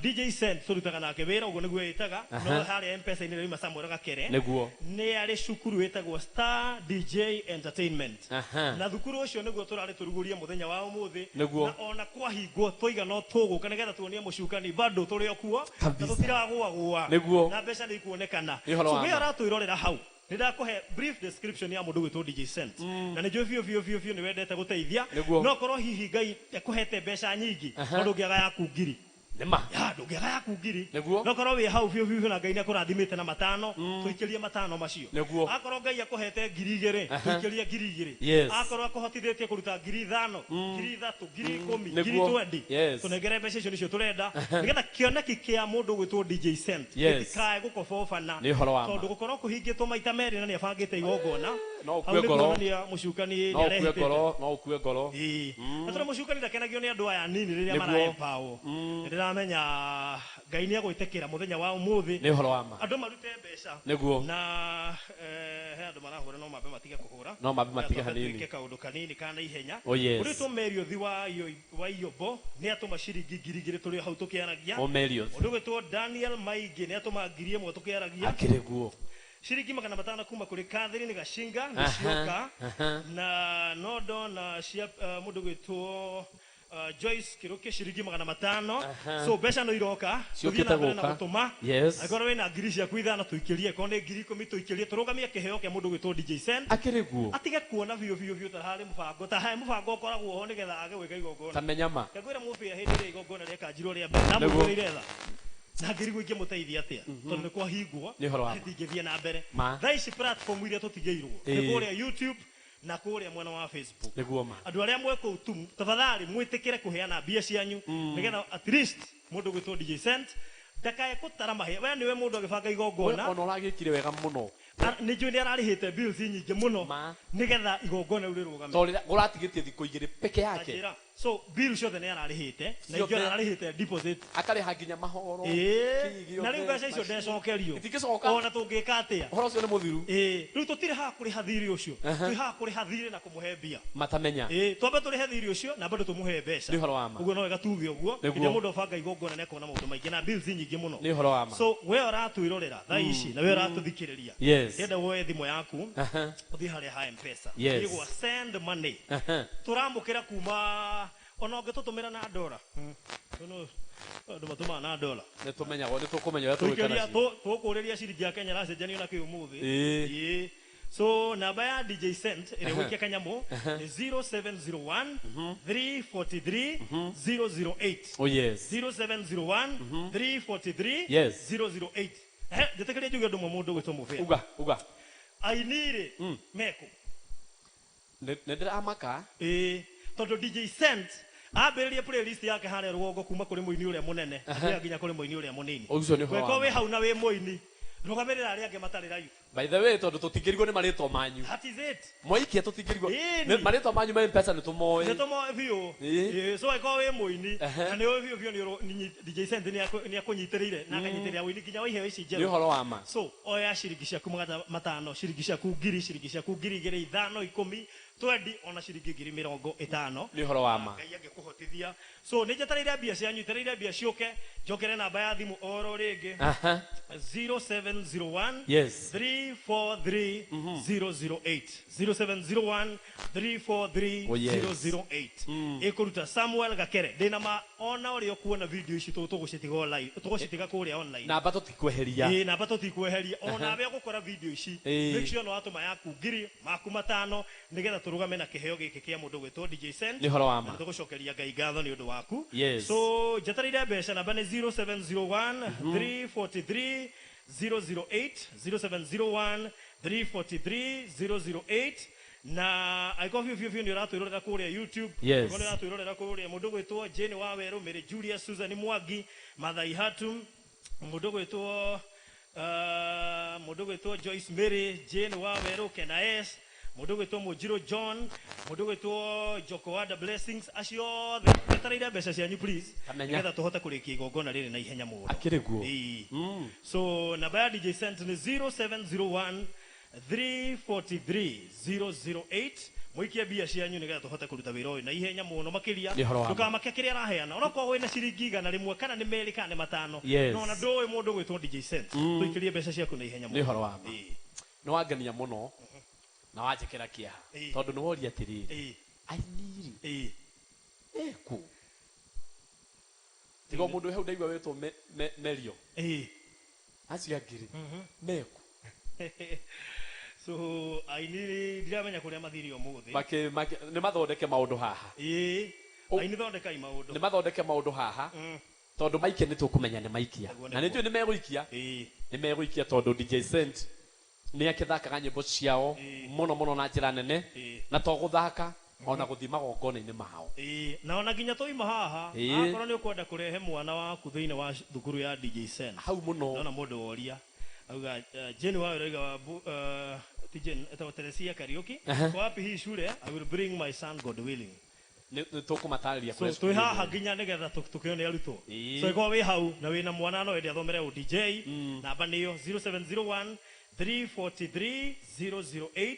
DJ Cent tũrutaga nake wĩra, ũguo nĩguo ĩtaga. No harĩa M-Pesa-inĩ rĩuma Samuel Gakere. Nĩguo. Nĩ arĩ cukuru ĩtagwo Star DJ Entertainment. Na thukuru ũcio nĩguo tũrarĩ tũrugũrie mũthenya wa ũmũthĩ. Nĩguo. Na ona kwahingwo twaiga no tũgũka nĩgetha tuonie mũcukani bado tũrĩ o kuo na Kabisa. tũtiragũagũa. Nĩguo. Na mbeca nĩ ikuonekana. Nĩ ũhoro So wa we ma. ũratwĩrorera hau, nĩ ndakũhe brief description ya mũndũ gwĩtwo DJ Cent. Na nĩ njũĩ biũ biũ biũ biũ nĩ wendete gũteithia. Nĩguo. No korwo hihi Ngai akũhete mbeca nyingĩ, no ndũngĩaga yaku ngiri. Nĩma. Ya, ndũngĩaga yaku ngiri. Nĩguo. No korwo wĩ hau biũ biũ na Ngai nĩ akũrathimĩte na matano, tũikĩrie matano macio. Nĩguo. Akorwo Ngai akũhete 2000, tũikĩrie 2000. Yes. Akorwo akũhotithĩtie kũruta 5000, 3000, 10000, Nĩguo. 20,000. Yes. Tũnengere mbeca icio nĩcio tũrenda. Nĩgetha kĩoneki kĩa mũndũ gwĩtwo DJ Cent Yes. gĩtikae gũkobobana. Nĩ ũhoro wa ma. Tondũ gũkorwo kũhingĩtwo maita merĩ na nĩabangĩte igongona. No Hau ũkue nĩ ngoro. kuonania mũcukani No ũkue nĩarehĩtĩte. ngoro, no ũkue ngoro. Ĩĩ. Na tondũ mũcukani ndakenagio nĩ andũ aya nini rĩrĩa Nĩguo. maraempower. Nĩndĩramenya Ngai nĩegwĩtĩkĩra mũthenya wa ũmũthĩ. Nĩ ũhoro wa ma. Andũ marute mbeca. Nĩguo. Na he andũ marahũra no mambe matige kũhũra. No mambe matige Twambe hanini. twĩke kaũndũ kanini ka naihenya. Oh, yes. Ũrĩtwo Meriũthi wa Iyombo nĩ atũma ciringi 2000 tũrĩ o hau tũkĩaragia. O Meriũthi. Ũndũ gwĩtwo Daniel Maingĩ nĩ atũma 1000 tũkĩaragia. Akĩrĩ guo. Ciringi 500 kuma kũrĩ Catherine Gacinga nĩ Aha, cioka. aha. Na nondo na cia mũndũ gwĩtwo Joyce Kĩrũkĩ ciringi 500. So mbeca no iroka. Ciũkĩte Tũthiĩ na mbere na gũka. gũtũma. Yes. Angĩkorwo wĩna ngiri ciaku ithano tũikĩrie, korwo nĩ 10,000 tũikĩrie, tũrũgamie kĩheo kĩa mũndũ gwĩtwo DJ Cent. Akĩrĩ guo. Atige kuona biũ biũ biũ ta harĩ mũbango, ta harĩ mũbango ũkoragwo ho nĩgetha age gwĩka igongona. Ta menyama. Ngwĩra mũbĩa hĩndĩ ĩrĩa igongona rĩakanjirwo rĩa mbere, Nĩguo. ndamũgũrĩire tha. Na ngĩrigwo ingĩmũteithia atĩa, tondũ nĩ kwahingwo, Nĩ ũhoro wa ma. ndingĩthiĩ na mbere. Ma. Thaa ici platform iria tũtigĩirwo nĩ kũrĩa YouTube na kũrĩa mwena wa Facebook. Nĩguo ma. Andũ arĩa mwĩ kũu tu tafadhali mwĩtĩkĩre kũheana mbia cianyu nĩgetha at least mũndũ gwĩtwo DJ Cent ndakae gũtara mahĩa. We nĩwe mũndũ agĩbanga igongona. Ona ũragĩkire wega mũno. Nĩ njũĩ nĩ ararĩhĩte bills nyingĩ mũno nĩgetha igongona rĩu rĩrũgame. Tondũ ũratigĩtie thikũ igĩrĩ peke yake. Anjĩra. So bill ciothe nĩ ararĩhĩte na Ciothe. ingĩ ararĩhĩte deposit. Akarĩha nginya mahoro. Ĩĩ. Kĩĩ gĩothe, Na rĩu mbeca icio machine. ndecokerio. Itingĩcoka. Ona tũngĩka atĩa. Ũhoro ũcio nĩ mũthiru. Ĩĩ. Rĩu tũtirĩ haha kũrĩha thirĩ ũcio. Twĩ haha kũrĩha thirĩ na kũmũhe mbia. Matamenya. Ĩĩ, twambe tũrĩhe thirĩ ũcio na bado tũmũhe mbeca. Nĩ ũhoro wa ma. Ũguo no wega tuge ũguo. Nĩguo. Hĩndĩ ĩrĩa mũndũ abanga igongona nĩakona maũndũ maingĩ na bills nyingĩ mũno. Nĩ ũhoro wa ma. So we ũratwĩrorera thaa ici na we ũratũthikĩrĩria. Yes. Ndĩrenda woe thimũ yaku ũthiĩ harĩa ha M-Pesa. Yes. Ũthiĩ gwa send money. Tũramũkĩra kuma ona ũngĩtũtũmĩra na ndora. Andũ matũmaga na ndora. Nĩ tũmenyagwo, nĩ tũkũmenya ũrĩa tũgwĩka Tũikĩria nacio. tũkũrĩria ciringi ya Kenya ĩracenjanio na kĩ ũmũthĩ. Ĩĩ. Ĩĩ. So namba ya DJ Cent ĩrĩa gũikia kanyamũ nĩ 0701 343 008. Oh yes. 0701 343 Yes. 008. Njĩtĩkĩrie njuge ũndũ ũmwe mũndũ gwĩtwo mũbĩa. Uga, uga. Aini rĩ mekũ? Nĩ ndĩramaka. Ĩĩ, tondũ DJ Cent ambĩrĩrie playlist yake harĩa rũgongo kuma kũrĩ mũini ũrĩa mũnene nginya kũrĩ mũini ũrĩa mũnini. Ũcio nĩ ũhoro wa Angĩkorwo ma. wĩ hau na wĩ mũini, rũgamĩrĩra arĩa angĩ matarĩ live. By the way, tondũ tũtingĩrigwo nĩ marĩtwa manyu. That is it. Mwaikia tũtingĩrigwo. Ĩni. Marĩtwa manyu ma Mpesa nĩ tũmoĩ. Nĩ tũmoĩ biũ. Ĩĩ. Ĩĩ, so angĩkorwo wĩ mũini Ehe. na nĩ ũĩ biũ biũ nĩ DJ Cent nĩ akũnyitĩrĩire na akanyitĩrĩra ũini nginya wa iheo ici njerũ. Nĩ ũhoro wa ma. So oya ciringi ciaku 500, ciringi ciaku 1000, ciringi ciaku 2000, 5, 10, 20 ona ciringi 50,000. Nĩ ũhoro wa ma. Ngai angĩkũhotithia. So nĩ njetereire mbia cianyu, njetereire mbia ciũke, njokere namba ya thimũ oro rĩngĩ. Aha. 0701 Yes. 343 008 0701 343 Oh, yes. 008 ĩkũruta Samuel Gakere ndĩna ma ona ũrĩa ũkuona video ici tũgũcitiga online tũgũcitiga kũrĩa online Namba tũtikweheria. Ĩĩ, namba tũtikweheria Aha. ona we ũgũkora video ici Ĩĩ. make sure nĩ watũma yaku ngiri maku matano nĩgetha tũrũgame na kĩheo gĩkĩ kĩa mũndũ gwĩtwo DJ Cent. Nĩ ũhoro wa ma. Na nĩtũgũcokeria Ngai ngatho nĩ ũndũ waku. Yes. So njetereire mbeca namba nĩ 0701 343 008 0701 343 008 na angĩkorwo biũ biũ biũ nĩ ũratwĩrorera kũrĩa YouTube. Yes. Angĩkorwo nĩ ũratwĩrorera kũrĩa mũndũ gwĩtwo Jane wa Werũ, Mary Julia, Susan Mwangi, Mathai Hatu, mũndũ gwĩtwo mũndũ gwĩtwo Joyce Mary, Jane wa Werũ, Kena S, mũndũ gwĩtwo Mũnjirũ John, mũndũ gwĩtwo Jokoada Blessings, acio othe njetereire mbeca cianyu please Kamenya. nĩgetha tũhote kũrĩkia igongona rĩrĩ na ihenya mũno. Akĩrĩ guo. Ĩĩ. So namba ya DJ Cent nĩ 0701 343 008 mũikie mbia cianyu nĩgetha tũhote kũruta wĩra ũyũ na ihenya mũno makĩria. Nĩ ũhoro wa ma. Ndũkamake kĩrĩa araheana onokorwo wĩna ciringi 100 kana nĩ 2 kana nĩ 5. Yes. No ona ndũĩ mũndũ gwĩtwo DJ Cent. Tũikĩrie mbeca ciaku na ihenya Nĩ mũno. ũhoro wa ma. Ĩĩ. Nĩ wangenia mũno na wanjĩkĩra kĩeha Ĩĩ. tondũ nĩ woria atĩrĩrĩ Ĩĩ. ainiri Ĩĩ. eku tiga mũndũ wĩ hau ndaigua wĩtwo Merio. Ĩĩ. Acio angĩ rĩ meku. So aini ndiramenya kũrĩa mathire ũmũthĩ. Nĩ mathondeke maũndũ haha. Ĩĩ. Aini thondekai maũndũ. Nĩ mathondeke maũndũ haha tondũ maikia nĩ tũkũmenya nĩ maikia Nĩguo, na nĩ njũĩ nĩ megũikia. Ĩĩ. Nĩ megũikia tondũ DJ Cent nĩ akĩthakaga nyĩmbo ciao mũno mũno na njĩra nene Ĩĩ. na to gũthaka ona gũthiĩ magongona-inĩ mao. Ĩĩ, na ona nginya twaima haha Ĩĩ. akorwo nĩ ũkwenda kũrehe mwana waku thĩinĩ wa thukuru ya DJ Cent hau mũno ndona mũndũ woria auga Jane wa Wero auga ti Jane etagwo Teresia Kariuki. Aha. Kwa wapi hii shule? I will bring my son God willing. Nĩ tũkũmatarĩria So kũrĩa twĩ cukuru haha ĩno. nginya nĩgetha tũkĩone arutwo. Ĩĩ. So ĩkorwo wĩ hau na wĩna mwana no ende athomere u DJ namba nĩyo 0701 343 008.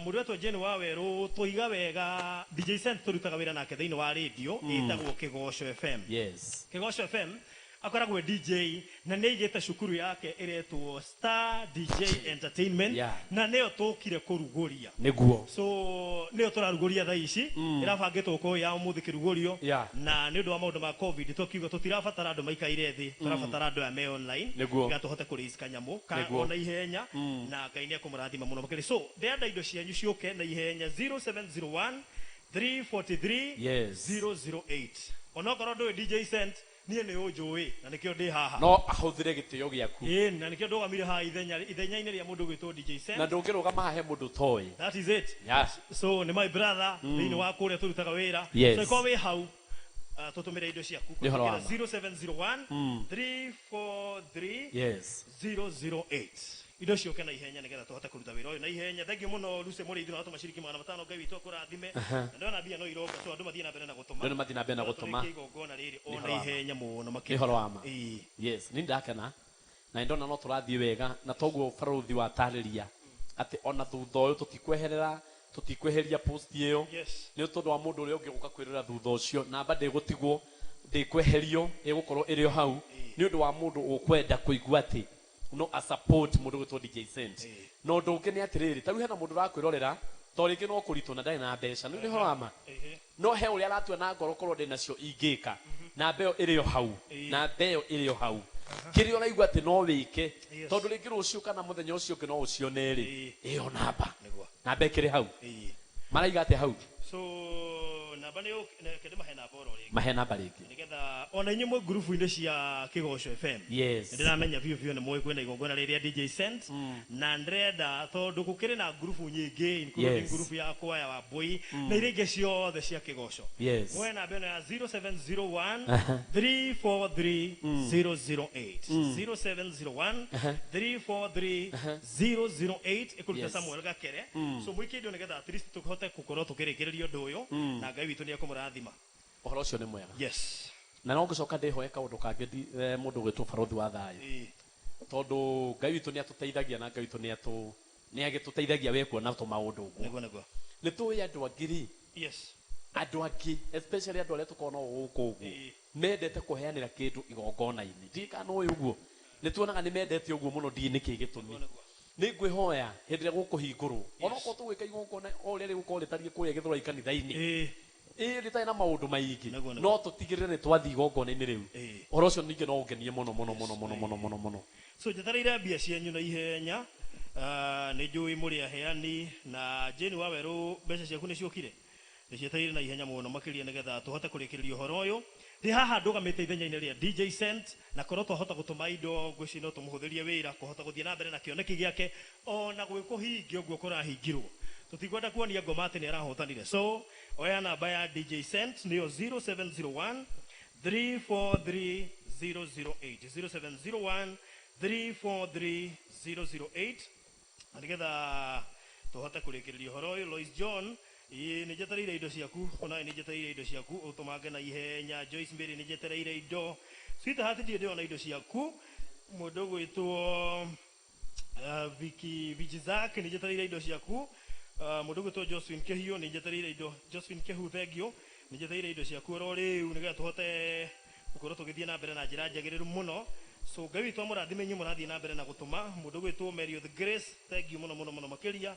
Mũndũ wetwo Jane wa Werũ tũiga wega DJ Cent tũrutaga wĩra nake thĩinĩ wa radio ĩtagwo Kĩgoco FM. Yes. Kĩgoco FM akoragwo e DJ na nĩ aigĩte cukuru yake ĩretwo Star DJ Entertainment. Yeah. Na nĩyo tũkire kũrugũria. Nĩguo. So nĩyo tũrarugũria thaa ici ĩrabangĩtwo gũkorwo ya ũmũthĩ kĩrugũrio. Yeah. Na nĩ ũndũ wa maũndũ ma COVID tũkiuga tũtirabatara andũ maikaire thĩ tũrabatara andũ aya me online Nĩguo. nĩgetha tũhote kũraise kanyamũ ka Nĩguo. ona ihenya na Ngai nĩ ekũmũrathima mũno makĩria. So ndĩrenda indo cianyu ciũke na ihenya 0701 343 Yes. 008 onokorwo ndũĩ DJ Cent niĩ nĩ ũnjũĩ na nĩkĩo ndĩ haha. No ahũthĩre gĩtĩo gĩaku. Ĩĩ, na nĩkĩo ndũgamire haha ithenya-inĩ rĩa mũndũ gwĩtwo DJ Cent. Na ndũngĩrũgama haha he mũndũ ũtoĩ. That is it. Yeah. So nĩ my brother thĩinĩ wa kũrĩa tũrutaga wĩra. Yes. So ĩkorwo wĩ hau tũtũmĩre indo ciaku Nĩ ũhoro wa ma. 0701 343 Yes. 008 indo ciũke na ihenya nĩgetha tũhote kũruta wĩra ũyũ na ihenya. Thengiũ mũno Lucy Mũrĩithi na watũma ciringi 500 Ngai witũ akũrathime. Aha. Na ndona mbia no iroka so andũ mathiĩ na mbere na gũtũma. Andũ nĩ mathiĩ na mbere na gũtũma. Tũrĩkie igongona rĩrĩ Nĩ o na ũhoro wa ma. ihenya mũno Nĩ makĩria. ũhoro wa ma. Ĩĩ. Yes, nĩ ndakena na nĩ ndona no tũrathiĩ wega na toguo barũthi watarĩria atĩ ona thutha ũyũ tũtikweherera tũtikweheria post ĩyo. Yes. Nĩ tondũ wa mũndũ ũrĩa ũngĩ gũka kwĩrora thutha ũcio namba ndĩgũtigwo ndĩkweherio ĩgũkorwo ĩrĩ o hau nĩ ũndũ wa mũndũ ũkwenda kũigua atĩ no a support mũndũ gwĩtwo DJ Cent. Na ũndũ ũngĩ nĩ atĩrĩrĩ ta rĩu hena mũndũ ũrakwĩrorera to rĩngĩ no kũritũ na ndarĩ na mbeca nĩ ũhoro wa ma no he ũrĩa aratua na ngoro korwo ndĩ nacio ingĩka namba ĩyo ĩrĩ o hau namba ĩyo ĩrĩ o hau kĩrĩa ũraigua atĩ no wĩke Yes. tondũ rĩngĩ rũciũ kana mũthenya ũcio ũngĩ no ũcione rĩ Ĩĩ. ĩyo namba Nĩguo. namba ĩkĩrĩ hau Ĩĩ. maraiga atĩa hau So namba Namba nĩ reke ndĩmahe namba oro rĩngĩ. Mahe namba rĩngĩ. Nĩgetha ona inyuĩ mwĩ ngurubu-inĩ cia Kĩgoco FM. Yes. Nĩndĩramenya biũ biũ nĩ mũĩ kwĩna igongona rĩrĩa DJ Sent na ndĩrenda tondũ gũkĩrĩ na ngurubu nyingĩ including Yes. ngurubu yakwa ya Wambũi na iria ingĩ ciothe cia Kĩgoco. Yes. Muoe namba ĩno ya 0701 343 008. 0701 343 008 ĩkũruta Yes. Samuel Gakere. So mwĩke indo nĩgetha at least tũhote gũkorwo tũkĩrĩkĩrĩria ũndũ ũyũ na Ngai witũ nĩ ekũmũrathima. Ũhoro ũcio nĩ mwega. Yes. Na no ngũcoka ndĩhoe kaũndũ kangĩ mũndũ ũgwĩtwo barothi wa thayũ. Tondũ Ngai witũ nĩ atũteithagia na Ngai witũ nĩ atũ nĩ agĩtũteithagia we kuona tũmaũndũ ũguo. Nĩguo nĩguo. Nĩ tũĩ andũ angĩ rĩ, Yes. andũ angĩ especially andũ arĩa tũkoragwo nao gũkũ ũguo mendete kũheanĩra kĩndũ igongona-inĩ. Ndiũĩ kana nĩ ũĩ ũguo. Nĩ tuonaga nĩ mendete ũguo mũno ndiũĩ nĩkĩ gĩtũmi. Nĩ ngwĩhoya hĩndĩ ĩrĩa gũkũhingũrwo ona okorwo tũgwĩka igongona o ũrĩa rĩgũkorwo rĩtariĩ kũrĩa Gĩthũrai kanitha-inĩ, ĩĩ rĩtarĩ na maũndũ maingĩ, no tũtigĩrĩre nĩ twathiĩ igongona-inĩ rĩu. Ũhoro ũcio ningĩ no ũngenie mũno mũno mũno mũno mũno mũno mũno. So njetereire mbia cianyu na ihenya. Nĩ njũĩ mũrĩ aheani na Jane wa Werũ mbeca ciaku nĩ ciũkire. Nĩ cietereire na ihenya mũno makĩria nĩgetha tũhote kũrĩkĩrĩria ũhoro ũyũ. Ndĩ haha ndũgamĩte ithenya-inĩ rĩa DJ Sent na korwo twahota gũtũma indo ngwĩciria no tũmũhũthĩrie wĩra kũhota gũthiĩ na mbere na kĩoneki gĩake ona gwĩ kũhingia ũguo kũrahingirwo. Tũtikwenda kuonia ngoma atĩ nĩ arahotanire. So oya namba ya DJ Sent nĩyo 0701 343 008. 0701 343 008. Na nĩgetha tũhote kũrĩkĩrĩria ũhoro ũyũ. Lois John, ĩĩ nĩ njetereire indo ciaku, onawe nĩ njetereire indo ciaku ũtũmange na ihenya. Joyce Mary nĩ njetereire indo. Sweetheart ndirĩ ndĩrona indo ciaku. Mũndũ ũgwĩtwo Vicky Vijizak nĩ njetereire indo ciaku. Mũndũ ũgwĩtwo Josephine Kĩhiũ nĩ njetereire indo. Josephine Kĩhu thengio nĩ njetereire indo ciaku oro rĩu nĩgetha tũhote gũkorwo tũgĩthiĩ na mbere na njĩra njagĩrĩru mũno. So Ngai witũ amũrathime inyuĩ mũrathiĩ na mbere na gũtũma. Mũndũ ũgwĩtwo Mary of the Grace thengio mũno mũno mũno makĩria.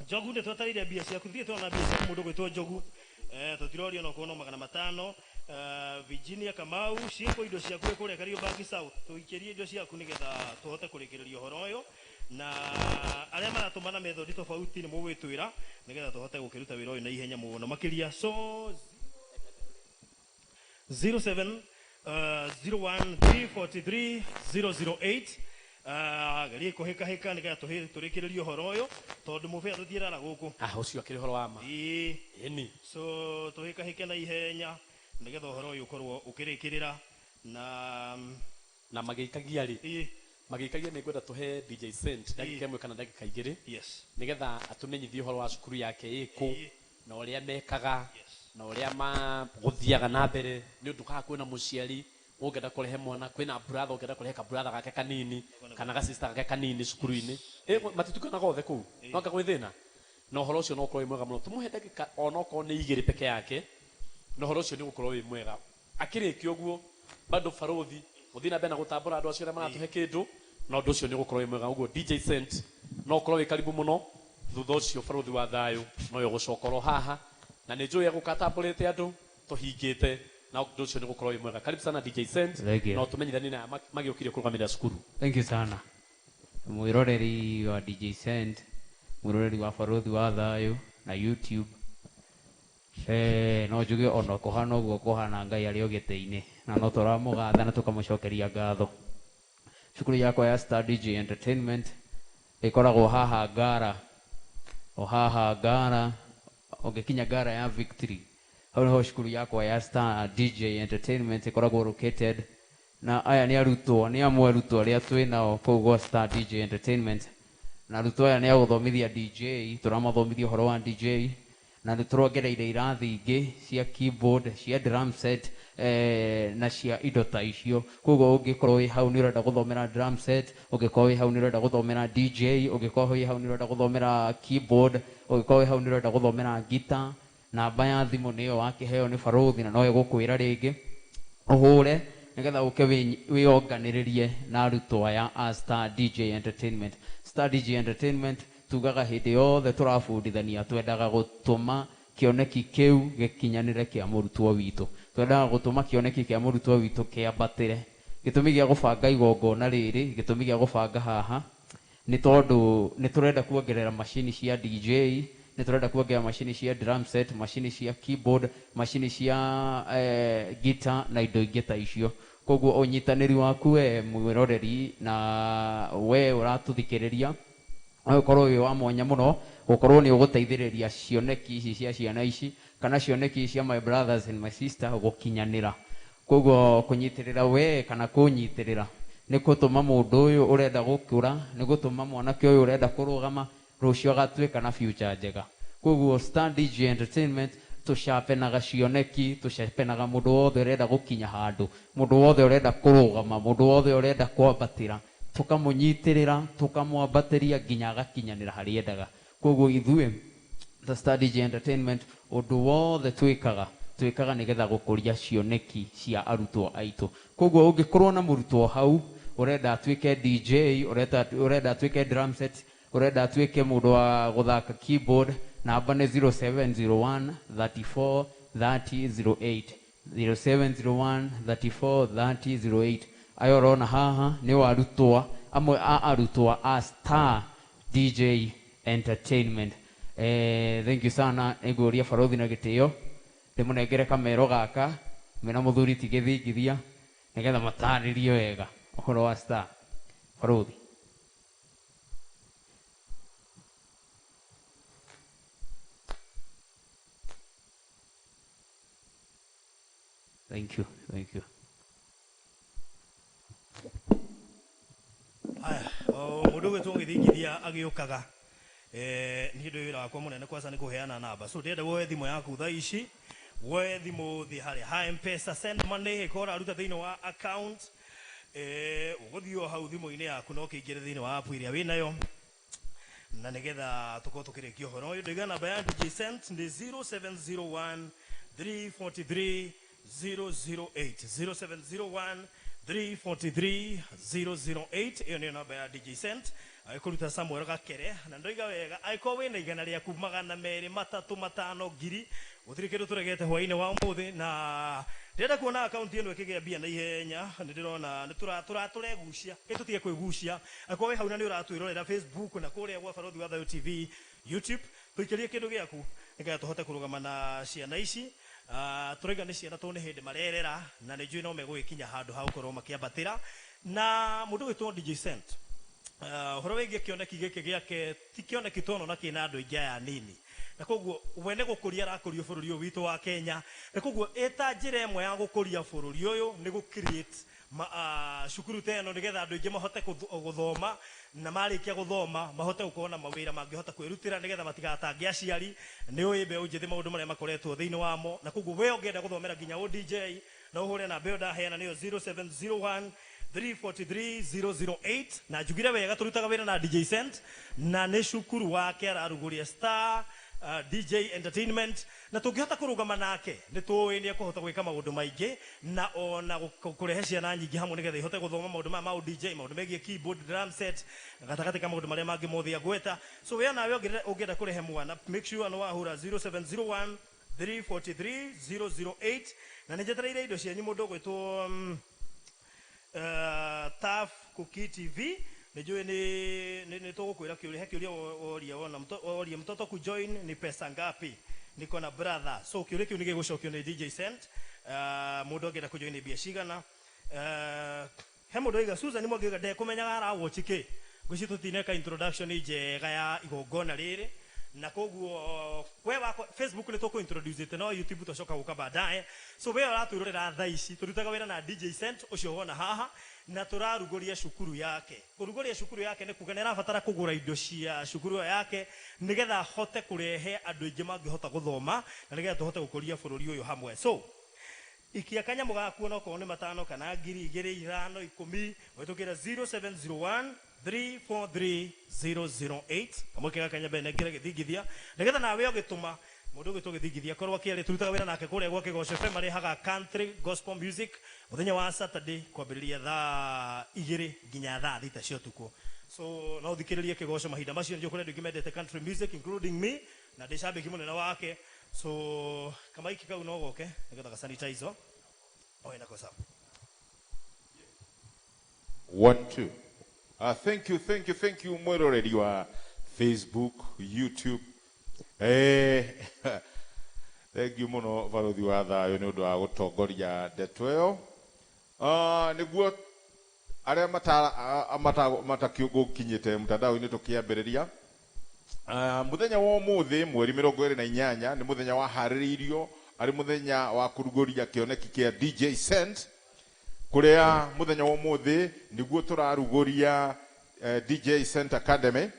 Njogu nĩ twetereire mbia ciaku, thiĩ tuona mbia ciaku mũndũ ũgwĩtwo Njogu. Tũtirorio no kuona 500. Virginia Kamau, ciĩkwo indo ciaku wĩ kũrĩa Kariobangi South, tũikĩrie indo ciaku nĩgetha tũhote kũrĩkĩrĩria ũhoro ũyũ. Na arĩa maratũma na methodi tofauti nĩ mũgwĩtwĩra nĩgetha tũhote gũkĩruta wĩra ũyũ na ihenya mũno makĩria. So 07 01 343 008. Geria kũhĩkahĩka nĩgetha tũrĩkĩrĩrie ũhoro ũyũ tondũ mũbĩa tũtiĩrara gũkũ. Ũcio akĩrĩ ũhoro wa ma. Ĩĩ. Ĩni. So tũhĩkahĩke na ihenya nĩgetha ũhoro ũyũ ũkorwo ũkĩrĩkĩrĩra na na magĩikagia rĩ. Ĩĩ. Magĩikagia nĩ ngwenda tũhe DJ Sent ndagĩka ĩmwe kana ndagĩka igĩrĩ. Yes. Nĩgetha atũmenyithie ũhoro wa cukuru yake ĩkũ na ũrĩa mekaga na ũrĩa gũthiaga na mbere nĩ ũndũ haha kwĩna mũciari ũngĩenda kũrehe mwana, kwĩna brother ũngĩenda kũrehe ka brother gake kanini kana ga sister gake kanini cukuru-inĩ. Matitukanaga othe kũu. No anga gwĩ thĩna. Na ũhoro ũcio no ũkorwo wĩ mwega mũno. Tũmũhe ndagĩka onokorwo nĩ igĩrĩ peke yake, na ũhoro ũcio nĩ ũgũkorwo wĩ mwega. Akĩrĩkia ũguo bado barothi gũthiĩ na mbere na gũtambũra andũ acio arĩa maratũhe kĩndũ, na ũndũ ũcio nĩ ũgũkorwo wĩ mwega. Ũguo DJ Sent no ũkorwo wĩ karibu mũno. Thutha ũcio barothi wa thayũ no ũgũcoka oro haha, na nĩ njũĩ egũka atambũrĩte andũ tũhingĩte, na ũndũ ũcio nĩ ũgũkorwo wĩ mwega. Karibu sana DJ Sent. Thank you. Na ũtũmenyithanie na magĩũkire kũrũgamĩrĩra cukuru. Thank you sana. Mwĩroreri wa DJ Sent, mwĩroreri wa barothi wa thayũ na YouTube. No njuge ona kũhana ũguo kũhana Ngai arĩ o gĩtĩ-inĩ, na no tũramũgatha na tũkamũcokeria ngatho. Cukuru yakwa ya Star DJ Entertainment ĩkoragwo haha Ngara, o haha Ngara, ũngĩkinya Ngara ya Victory, hau nĩho cukuru yakwa ya Star DJ Entertainment ĩkoragwo located. Na aya nĩ arutwo, nĩ amwe arutwo arĩa twĩ nao kũu gwa Star DJ Entertainment. Na arutwo aya nĩ a gũthomithia DJ, tũramathomithia ũhoro wa DJ, na nĩ tũrongereire irathi ingĩ cia keyboard, cia drum set, na cia indo ta icio. Koguo ũngĩkorwo wĩ hau nĩ ũrenda gũthomera drum set, ũngĩkorwo wĩ hau nĩ ũrenda gũthomera DJ, ũngĩkorwo wĩ hau nĩ ũrenda gũthomera keyboard, ũngĩkorwo wĩ hau nĩ ũrenda gũthomera guitar, namba ya thimũ nĩyo wakĩheo nĩ barothi na no ĩgũkwĩra rĩngĩ ũhũre nĩgetha ũke wĩonganĩrĩrie na arutwo aya a Star DJ Entertainment. Star DJ Entertainment tugaga hĩndĩ yothe tũrabundithania twendaga gũtũma kĩoneki kĩu gĩkinyanĩre kĩa mũrutwo witũ. Twendaga gũtũma kĩoneki kĩa mũrutwo witũ kĩambatĩre. Gĩtũmi gĩa gũbanga igongona rĩrĩ, gĩtũmi gĩa gũbanga haha nĩ tondũ nĩ tũrenda kuongerera macini cia DJ, Nĩ tũrenda kuongerera macini cia drum set, macini cia keyboard, macini cia guitar na indo ingĩ ta icio. Koguo ũnyitanĩri waku we mwĩroreri na we ũratũthikĩrĩria no ũkorwo wĩ wa mwanya mũno, gũkorwo nĩ ũgũteithĩrĩria cioneki ici cia ciana ici kana cioneki cia my brothers and my sister gũkinyanĩra. Koguo kũnyitĩrĩra we kana kũnyitĩrĩra nĩ gũtũma mũndũ ũyũ ũrenda gũkũra, nĩ gũtũma mwanake ũyũ ũrenda kũrũgama rũciũ agatuĩka na future njega. Koguo Star DJ Entertainment tũcapenaga cioneki, tũcapenaga mũndũ wothe ũrenda gũkinya handũ, mũndũ wothe ũrenda kũrũgama, mũndũ wothe ũrenda kwambatĩra, tũkamũnyitĩrĩra, tũkamwambatĩria nginya agakinyanĩra harĩa endaga. Koguo ithuĩ the Star DJ Entertainment ũndũ wothe twĩkaga twĩkaga nĩgetha gũkũria cioneki cia arutwo aitũ. Koguo ũngĩkorwo na mũrutwo hau ũrenda atuĩke DJ, ũrenda atuĩke drum set, ũrenda atuĩke mũndũ wa gũthaka keyboard, namba nĩ 0701 34 30 08, 0701 34 30 08. Aya ũrona haha nĩ arutwo amwe a arutwo a Star DJ Entertainment. Thank you sana. Nĩngũria barothi na gĩtĩo ndĩmũnengere kamero gaka mena mũthuri ti gĩthingithia nĩgetha matarĩrie wega ũhoro wa Star. Barothi. Thank you, thank you. Aya, mũndũ ũgwĩtwo gĩthingithia agĩũkaga niĩ ndĩ wĩra wakwa mũnene kwanza nĩ kũheana namba. So ndĩrenda woe thimũ yaku thaa ici, woe thimũ thiĩ harĩa ha M-Pesa, send money ĩkorwo ũraruta thĩinĩ wa account, ũgũthiĩ o hau thimũ-inĩ yaku na ũkĩingĩre thĩinĩ wa app ĩrĩa wĩnayo, na nĩgetha tũkorwo tũkĩrĩkia ũhoro ũyũ. Ndĩiga namba ya DJ Cent nĩ 0701 343 008, 0701 343 008. Ĩyo nĩyo namba ya DJ Cent agĩkũruta Samuel Gakere. Na ndoiga wega, angĩkorwo wĩna igana rĩaku 200, 300, 500, 1000, gũtirĩ kĩndũ tũregete hwaĩ-inĩ wa ũmũthĩ. Na ndĩrenda kuona akaunti ĩno ĩkĩgĩa mbia na ihenya. Nĩ ndĩrona nĩ tũregucia, ĩ tũtige kwĩgucia. Angĩkorwo wĩ hau na nĩ ũratwĩrorera Facebook na kũrĩa gwa Barothi wa Thayũ TV YouTube, tũikĩrie kĩndũ gĩaku nĩgetha tũhote kũrũgama na ciana ici. Tũraiga nĩ ciana tondũ nĩ hĩndĩ marerera na nĩ njũĩ no megũgĩkinya handũ ha gũkorwo makĩambatĩra. Na mũndũ ũgwĩtwo DJ Cent, ũhoro wĩgiĩ kĩoneki gĩkĩ gĩake ti kĩoneki tũrona na kĩna andũ aingĩ aya anini, na koguo we nĩ gũkũria arakũria bũrũri ũyũ witũ wa Kenya, na koguo ĩta njĩra ĩmwe ya gũkũria bũrũri ũyũ nĩ gũ create cukuru ta ĩno nĩgetha andũ aingĩ mahote gũthoma, na marĩkia gũthoma mahote gũkorwo na mawĩra mangĩhota kwĩrutĩra nĩgetha matigatange aciari. Nĩ ũĩ mbeũ njĩthĩ maũndũ marĩa makoretwo thĩinĩ wamo, na koguo we ũngĩenda gũthomera nginya ũ DJ no ũhũre namba ĩyo ndaheana nĩyo 0701 343 008. Na njugire wega tũrutaga wĩra na DJ Cent na nĩ cukuru wake ararugũria Star DJ Entertainment, na tũngĩhota kũrũgama nake nĩ tũĩ nĩ ekũhota gwĩka maũndũ maingĩ na ona kũrehe ciana nyingĩ hamwe nĩgetha ihote gũthoma maũndũ maya ma DJ, maũndũ megiĩ keyboard, drum set, gatagatĩ ka maũndũ marĩa mangĩ mothe agweta. So we nawe ũngĩenda kũrehe mwana, make sure nĩ wahũra 0701 343 008. Na nĩ njetereire indo cianyu mũndũ ũgwĩtwo Taf Kuki TV. Nijue ni tũgũkwĩra kĩũria, he kĩũria woria wona woria mtoto kujoin ni pesa ngapi, niko na brother. So kĩũria kĩu nĩgĩgũcokio nĩ DJ Cent. Mũndũ angĩenda kujoin nĩ mbia cigana. He mũndũ oiga Susan Mwangi ndekũmenyaga arawatch kĩ. Ngwĩciria tũtineka introduction njega ya igongona rĩrĩ, na koguo we wakwa Facebook nĩ tũkũ introduce ĩte, no YouTube tũcoka gũka baadaye. So we ũratwĩrorera thaa ici tũrutaga wĩra na DJ Cent ũcio wona haha, na tũrarugũria cukuru yake. Kũrugũria cukuru yake nĩ kuga nĩ arabatara kũgũra indo cia cukuru ĩyo yake nĩgetha ahote kũrehe andũ aingĩ mangĩhota gũthoma na nĩgetha tũhote gũkũria bũrũri ũyũ hamwe. So ikia kanyamũ gaku onokorwo nĩ 5 kana 2,000, 5, 10, ũhĩtũkĩre 0701 343 008. Kamweke gaka nyambe nengere gĩthingithia nĩgetha nawe ũgĩtũma mũndũ ũgĩtwo gĩthingithia korwo akĩarĩ tũrutaga wĩra nake kũrĩa gwa Kĩgoco FM, marehaga country gospel music mũthenya wa Saturday kwambĩrĩria thaa 2 nginya thaa 6 cia ũtukũ. So no ũthikĩrĩrie Kĩgoco mahinda macio, nĩ kũrĩ andũ aingĩ mendete country music including me, na ndĩ cambĩki mũnene wake. So kamaiki kau no goke nĩgetha gasanitize oe nako sawa. 1 2. Thank you, thank you, thank you mwĩroreri wa Facebook, YouTube. Thank you muno barothi wa thayo ni undu wa gutongoria ndeto iyo. Niguo aria matakiugukinyite mtandao-ini tukiambiriria. Muthenya wa umuthi mweri 28 ni muthenya wa haririirio ari muthenya wa kuruguria kioneki kia DJ Cent, kuria muthenya wa umuthi niguo turaruguria DJ Cent Academy,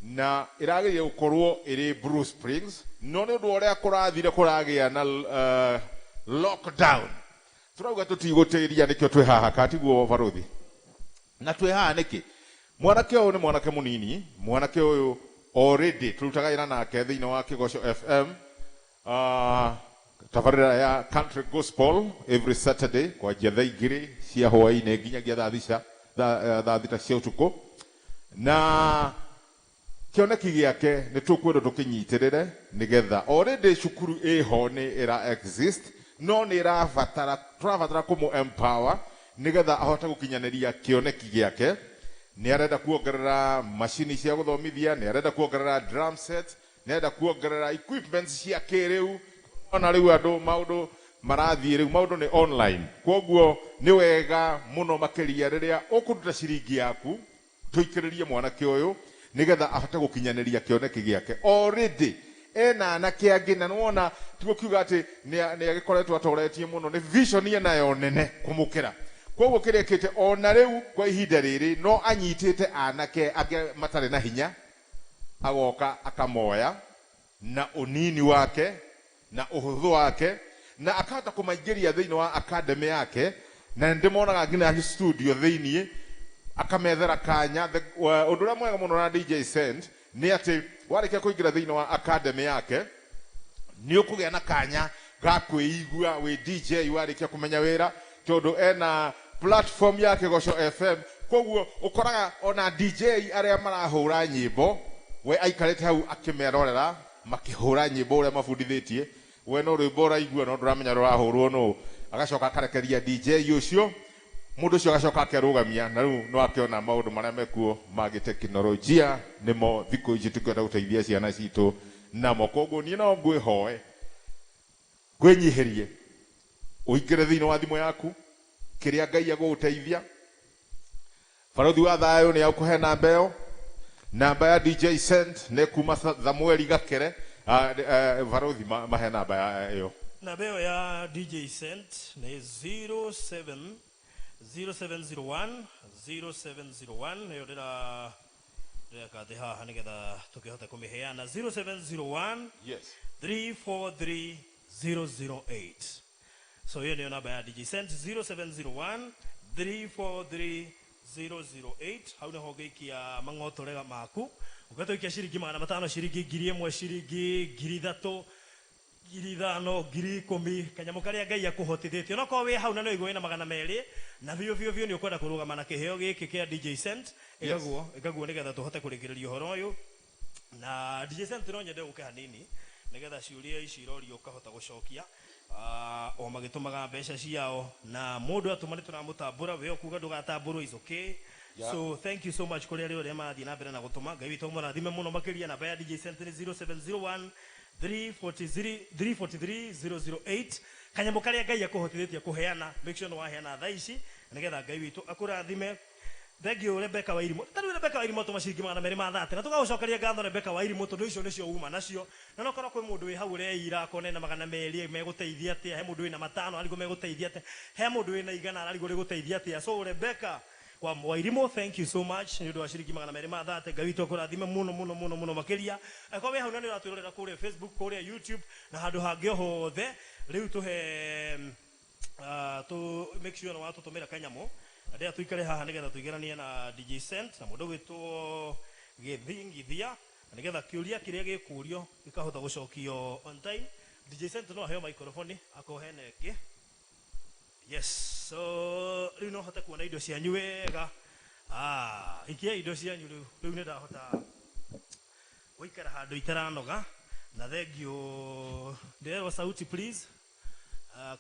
na iragirie gukorwo iri Blue Springs, no ni undu uria kurathire kuragia na lockdown. Turauga tutigutiria nikio twi haha katiguo baruthi. Na twi haha niki? Mwanake uyu ni mwanake munini, mwanake uyu already turutaga wĩra nake thĩinĩ wa Kĩgoco FM, tabarĩra ya Country Gospel every Saturday kwanjia thaa 2 cia hwaĩ-inĩ nginyagia thaa 6 cia ũtukũ. Na kĩoneki gĩake nĩ tũkwenda tũkĩnyitĩrĩre nĩgetha already cukuru ĩho nĩ ĩra exist, no nĩ ĩrabatara, tũrabatara kũmũ empower nĩgetha ahote gũkinyanĩria kĩoneki gĩake. Nĩ arenda kuongerera macini cia gũthomithia, nĩ arenda kuongerera drum set, nĩ arenda kuongerera equipment cia kĩrĩu. Ona rĩu andũ maũndũ marathiĩ rĩu, maũndũ nĩ online, kwoguo nĩ wega mũno makĩria rĩrĩa ũkũruta ciringi yaku tũikĩrĩrie mwanake ũyũ nĩgetha ahote gũkinyanĩria kĩoneki gĩake. Already ena anake angĩ, na nĩwona tiguo kiuga atĩ nĩ agĩkoretwo atoretie mũno, nĩ vision enayo nene kũmũkĩra. Koguo kĩrĩa ĩkĩte ona rĩu kwa ihinda rĩrĩ no anyitĩte anake angĩ matarĩ na hinya, agoka akamoya na ũnini wake na ũhũthũ wake, na akahota kũmaingĩria thĩinĩ wa academy yake, na nĩndĩmonaga nginya studio thĩinĩ akamethera kanya. Ũndũ ũrĩa mwega mũno na DJ Cent nĩ atĩ warĩkia kũingĩra thĩinĩ wa academy yake nĩ ũkũgĩa na kanya ga kwĩigua wĩ DJ warĩkia kũmenya wĩra, tondũ ena platform ya Kĩgoco FM. Koguo ũkoraga ona DJ arĩa marahũra nyĩmbo, we aikarĩte hau akĩmerorera makĩhũra nyĩmbo ũrĩa mabundithĩtie, we no rwĩmbo ũraigua no ndũramenya rũrahũrwo nũ, agacoka akarekeria DJ ũcio, mũndũ ũcio agacoka akerũgamia, na rĩu no akĩona maũndũ marĩa mekuo ma gĩtekinoronjia nĩmo thikũ ici tũkĩenda gũteithia ciana citũ namo. Koguo niĩ no ngwĩhoe ngwĩnyihĩrie ũingĩre thĩinĩ wa thimũ yaku kĩrĩa Ngai agũgũteithia. Barothi wa thayũ nĩ agũkũhe namba ĩyo, namba ya DJ Cent nĩ kuma Samueli Gakere. Barothi mahe namba ya ĩyo. Namba ĩyo ya DJ Cent nĩ 07 0701 0701, nĩyo ndĩreka atĩ haha nĩgetha tũkĩhote kũmĩheana. 0701 343 008. So hiyo ndio namba ya DJ Cent, 0701 343 008. Hau niho ũngĩikia mang'otorega maku, ũgatũikia ciringi 500, ciringi 1000, ciringi 3000, 5000, 10,000, kanyamũ karĩa Ngai akũhotithĩtie. Onokorwo wĩ hau na nĩ ũigua wĩna 200 na biũ biũ biũ nĩ ũkwenda kũrũgama na kĩheo gĩkĩ kĩa DJ Cent, ĩkaguo nĩgetha tũhote kũrĩkĩrĩria ũhoro ũyũ. Na DJ Cent, no nyende ũke hanini nĩgetha ciũria ici irorio ũkahota gũcokia, o magĩtũmaga mbeca ciao, na mũndũ atũma nĩ tũramũtambũra, we ũkuga ndũgatambũrwo is okay. So thank you so much kũrĩ arĩa othe marathiĩ na mbere na gũtũma. Ngai witũ amũrathime mũno makĩria. Namba ya DJ Cent nĩ 0701 343 343 008. Kanyamũ karĩa Ngai akũhotithĩtie kũheana, make sure nĩ waheana thaa ici nĩgetha Ngai witũ akũrathime. Thank you Rebecca Wairimu. Ta rĩu Rebecca Wairimu atũma ciringi 230, na tũgagũcokeria ngatho Rebecca Wairimu, tondũ icio nĩcio uma nacio. Na no korwo kwĩ mũndũ wĩ hau ũreira akone na 200 megũteithia atĩa, he mũndũ wĩna 5 arigwo megũteithia atĩa, he mũndũ wĩna 100 arigwo rĩgũteithia atĩa. So Rebecca wa Wairimu, thank you so much nĩ ũndũ wa ciringi 230. Ngai witũ akũrathime mũno mũno mũno mũno makĩria. Angĩkorwo wĩ hau na nĩ ũratwĩrorera kũrĩa Facebook, kũrĩa YouTube na handũ hangĩ o hothe, rĩu tũhe tu make sure nĩ watũtũmĩra kanyamũ. Na ndĩra tũikare haha nĩgetha tũigeranie na DJ Cent na mũndũ gwĩtwo Gĩthingithia, na nĩgetha kĩũria kĩrĩa gĩkũrio gĩkahota gũcokio on time. DJ Cent no aheo microphone akorwo hena ĩngĩ. Yes, so rĩu no hote kuona indo cianyu wega. Ikia indo cianyu rĩu. Rĩu nĩ ndahota gũikara handũ itaranoga. Na thengiũ, ndĩrerwo sauti please.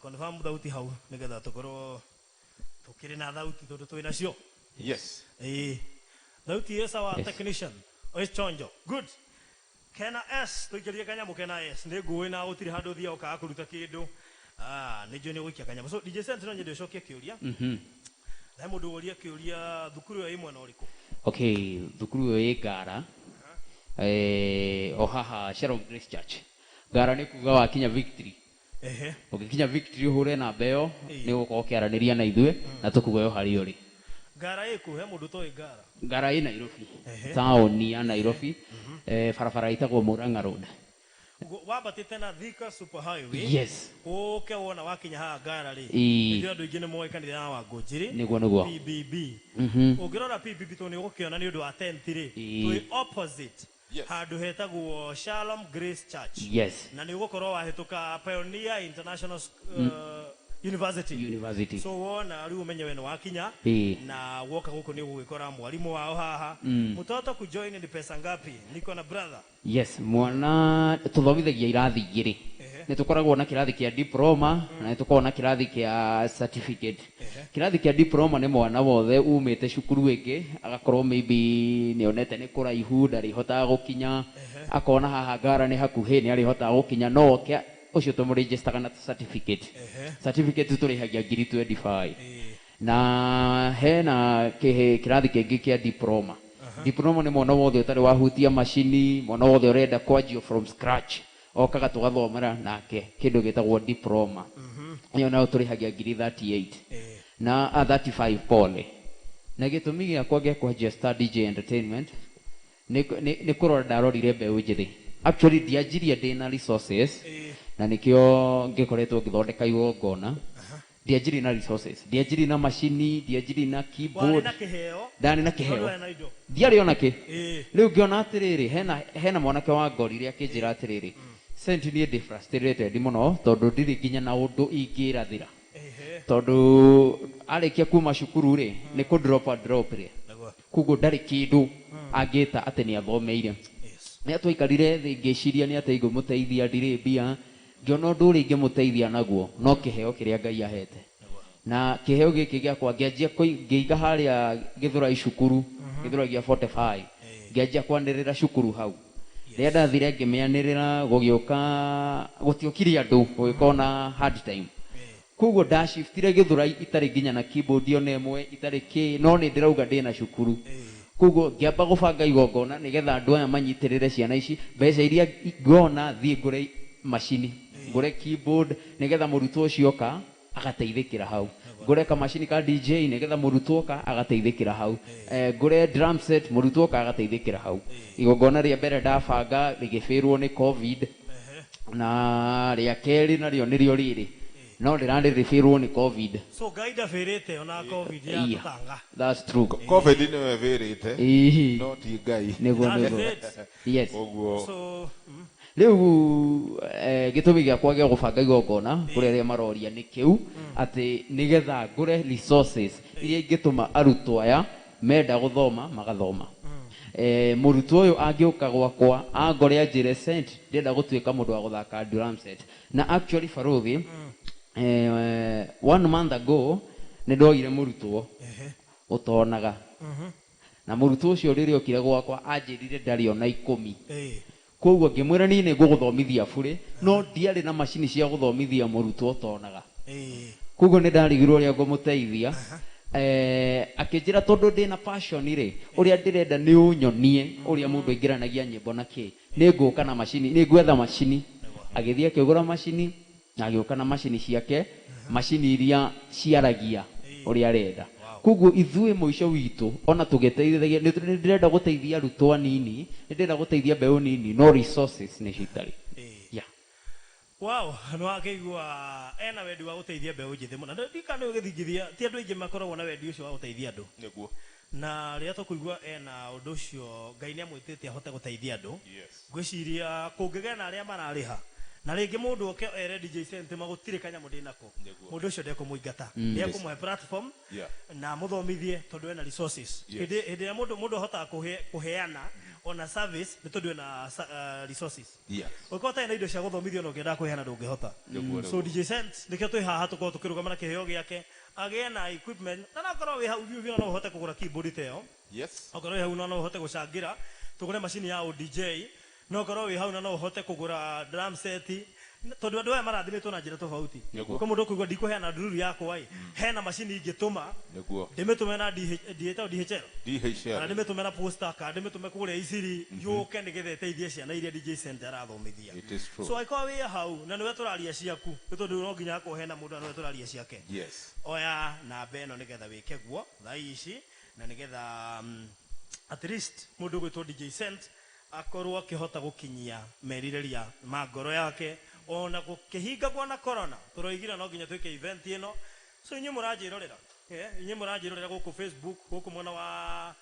Confirm thauti hau nĩgetha tũkorwo tũkĩrĩ na thauti tondũ twĩ nacio. Yes. Ĩĩ, thauti ĩ sawa. Yes. Technician ĩ chonjo, good. Kena S tuikirie kanyamu kena S nĩ ngũĩ na gũtirĩ handũ ũthiaga ũkaga kũruta kĩndũ. Ah, nĩ njũĩ nĩ ũgũikia kanyamũ. So DJ Sent, no nyende ũcokie kĩũria. Na mũndũ ũrie kĩũria, thukuru ĩyo ĩ mwena ũrĩkũ? Okay, thukuru ĩyo ĩ Ngara, o haha Shalom Grace Church. Ngara nĩ kuga wakinya Victory. Ũngĩkinya Victory ũhũre namba ĩyo, nĩ ũgũkorwo ũkĩaranĩria na ithuĩ na tũkuoya harĩa ũrĩ. Ngara ĩkũ? He mũndũ ũtoĩ Ngara? Ngara ĩ Nairobi, taũni ya Nairobi, barabara ĩtagwo Murang'a Road. Wambatĩte na Thika Super Highway. Yes. Ũke wona wakinya haha Ngara rĩ, nĩnjũĩ andũ aingĩ nĩ moĩ kanitha ya Wangũnjĩrĩ. Nĩguo, nĩguo. PBB. Ũngĩrora PBB tondũ nĩ ũgũkĩona nĩ ũndũ wa tent rĩ, twĩ opposite handũ hetagwo Shalom Grace Church. Na nĩ ũgũkorwo wahĩtũka Pioneer International University. University. So wona rĩu ũmenye we nĩ wakinya na woka gũkũ nĩ ũgũgĩkora mwarimũ wao haha. Mtoto kujoin ni pesa ngapi? Niko na brother. Yes, mwana tuthomithagia irathi igĩrĩ. Nĩ tũkoragwo na kĩrathi kĩa diploma na nĩ tũkoragwo na kĩrathi kĩa certificate. Kĩrathi kĩa diploma nĩ mwana wothe umĩte cukuru ĩngĩ agakorwo maybe nĩ onete nĩ kũraihu, ndarĩhotaga gũkinya, akona haha Ngara nĩ hakuhĩ, nĩ arĩhotaga gũkinya, no oke ũcio tũmũregistaga na certificate. Certificate tũrĩhagia ngiri 25. Na hena kĩrathi kĩngĩ kĩa diploma. Diploma nĩ mwana wothe ũtarĩ wahutia macini, mwana wothe ũrenda kwanjio from scratch, okaga tũgathomera nake kĩndũ gĩtagwo diploma. Ĩyo nayo tũrĩhagia ngiri 38 na 35, pole. Na gĩtũmi gĩakwa gĩa kwanjia Star DJ Entertainment nĩ kũrora ndarorire mbeũ njĩthĩ. Actually ndianjirie ndĩna resources, na nĩkĩo ngĩkoretwo ngĩthondeka igongona. Ndianjirie na resources, ndianjirie na macini, ndianjirie na Warĩ keyboard. na kĩheo. Ndarĩ na No kĩheo. ndwarĩ na indo. Ndiarĩ ona kĩ. Rĩu ngĩona atĩrĩrĩ, hena mwanake wangorire akĩnjĩra atĩrĩrĩ, Sent, niĩ ndĩ frustrated mũno tondũ ndirĩ nginya na ũndũ ingĩrathĩra, tondũ arĩkia kuma cukuru rĩ, nĩ kũ drop a drop rĩ, koguo ndarĩ kĩndũ angĩta atĩ nĩ athomeire. Nĩ twaikarire thĩ ngĩciria nĩ atĩ ingĩmũteithia, ndirĩ mbia, ngĩona ũndũ ũrĩa ingĩmũteithia naguo no kĩheo kĩrĩa Ngai ahete. Na kĩheo gĩkĩ gĩakwa ngĩanjia ngĩiga harĩa Gĩthũrai cukuru, Gĩthũrai gĩa 45, ngĩanjia kwanĩrĩra cukuru hau. Rĩrĩa ndathire ngĩmĩanĩrĩra, gũgĩũka gũtiokire andũ, gũgĩkorwo na hard time. Koguo ndashiftire Gĩthũrai itarĩ nginya na keyboard ona ĩmwe, itarĩ kĩ, no nĩ ndĩrauga ndĩna cukuru. Koguo ngĩamba gũbanga igongona nĩgetha andũ aya manyitĩrĩre ciana ici, mbeca iria ngona thiĩ ngũre macini, ngũre keyboard nĩgetha mũrutwo ũcio oka agateithĩkĩra hau, ngũre kamacini ka DJ nĩgetha mũrutwo oka agateithĩkĩra hau, ngũre drum set mũrutwo oka agateithĩkĩra hau. Igongona rĩa mbere ndabanga rĩgĩbĩrwo nĩ COVID, na rĩa kerĩ narĩo nĩrĩo rĩrĩ, no rĩrarĩrĩbĩrwo nĩ COVID. So Ngai ndabĩrĩte ona COVID ya tũtanga. That's true. COVID nĩwe ĩbĩrĩte, no ti Ngai. Nĩguo, That's nĩguo. it. Yes. Ũguo. So, Rĩu gĩtũmi gĩakwa gĩa gũbanga igongona kũrĩ arĩa maroria nĩ kĩu, atĩ nĩgetha ngũre resources iria ingĩtũma arutwo aya menda gũthoma magathoma. Mũrutwo ũyũ angĩũka gwakwa angore anjĩre, Sent, ndĩrenda gũtuĩka mũndũ wa gũthaka drum set. Na actually Baruthi, 1 month ago nĩ ndoire mũrutwo ũtonaga, na mũrutwo ũcio rĩrĩa okire gwakwa anjĩrire ndarĩ ona 10. Koguo ngĩmwĩra niĩ nĩ ngũgũthomithia burĩ, no ndiarĩ na macini cia gũthomithia mũrutwo ũtonaga. Koguo nĩ ndarigirwo ũrĩa ngũmũteithia. Akĩnjĩra tondũ ndĩna passion rĩ, ũrĩa ndĩrenda nĩ ũnyonie ũrĩa mũndũ aingĩranagia nyĩmbo na kĩ, nĩ ngũka na macini, nĩ ngwetha macini. Agĩthiĩ akĩgũra macini na agĩũka na macini ciake, macini iria ciaragia ũrĩa arenda. Koguo ithuĩ mũico witũ ona tũgĩteithagia, nĩ ndĩrenda gũteithia arutwo anini, nĩ ndĩrenda gũteithia mbeũ nini, no resources nĩ citarĩ. Yeah. Wow, nĩ wakĩigua ena wendi wa gũteithia mbeũ njĩthĩ mũno. Na ndikana nĩ ũgĩthingithia, ti andũ aingĩ makoragwo na wendi ũcio wa gũteithia andũ. Nĩguo. Na rĩrĩa tũkũigua ena ũndũ ũcio, Ngai nĩ amwĩtĩte ahote gũteithia andũ. Ngwĩciria kũngĩgĩa na arĩa mararĩha, na rĩngĩ mũndũ oke ere DJ Sent magũtirĩ kanyamũ ndĩnako, mũndũ ũcio ndekũmũingata, nĩekũmũhe platform na mũthomithie tondũ ena resources. Hĩndĩ ĩrĩa mũndũ ahotaga kũheana ona service nĩ tondũ ena resources. Ũngĩkorwo ũtarĩ na indo cia gũthomithia ona ũngĩenda kũheana ndũngĩhota. So DJ Sent nĩkĩo twĩ haha tũkorwo tũkĩrũgama na kĩheo gĩake, agĩe na equipment, na no akorwo wĩ hau biũ biũ no ũhote kũgũra keyboard ta ĩyo. Okorwo wĩ hau no ũhote gũcangĩra tũgũre macini ya DJ. No korwo wĩ hau na no ũhote kũgũra drum set tondũ andũ aya marathimĩtwo na njĩra tofauti. Nĩguo. Kwĩ mũndũ ũkũigua ndikũheana ndururu yakwa ĩ, hena macini ingĩtũma Nĩguo. ndĩmĩtũme na DH DHL DHL. kana ndĩmĩtũme na posta kana ndĩmĩtũme kũrĩa Isiri yũke nĩgetha ĩteithie ciana iria DJ Cent arathomithia. It is true. So angĩkorwo wĩ hau na nĩwe tũraria ciaku nĩ tondũ no nginya akorwo hena mũndũ na nĩwe tũraria ciake, Yes. oya namba ĩno nĩgetha wĩke guo thaa ici na nĩgetha at least mũndũ ũgwĩtwo DJ Cent akorwo akĩhota gũkinyia merirĩria ma ngoro yake ona gũkĩhingagwo na corona. Tũroigire no nginya twĩke event ĩno, so inyuĩ mũranjĩrorera, inyuĩ mũranjĩrorera gũkũ Facebook, gũkũ mwena wa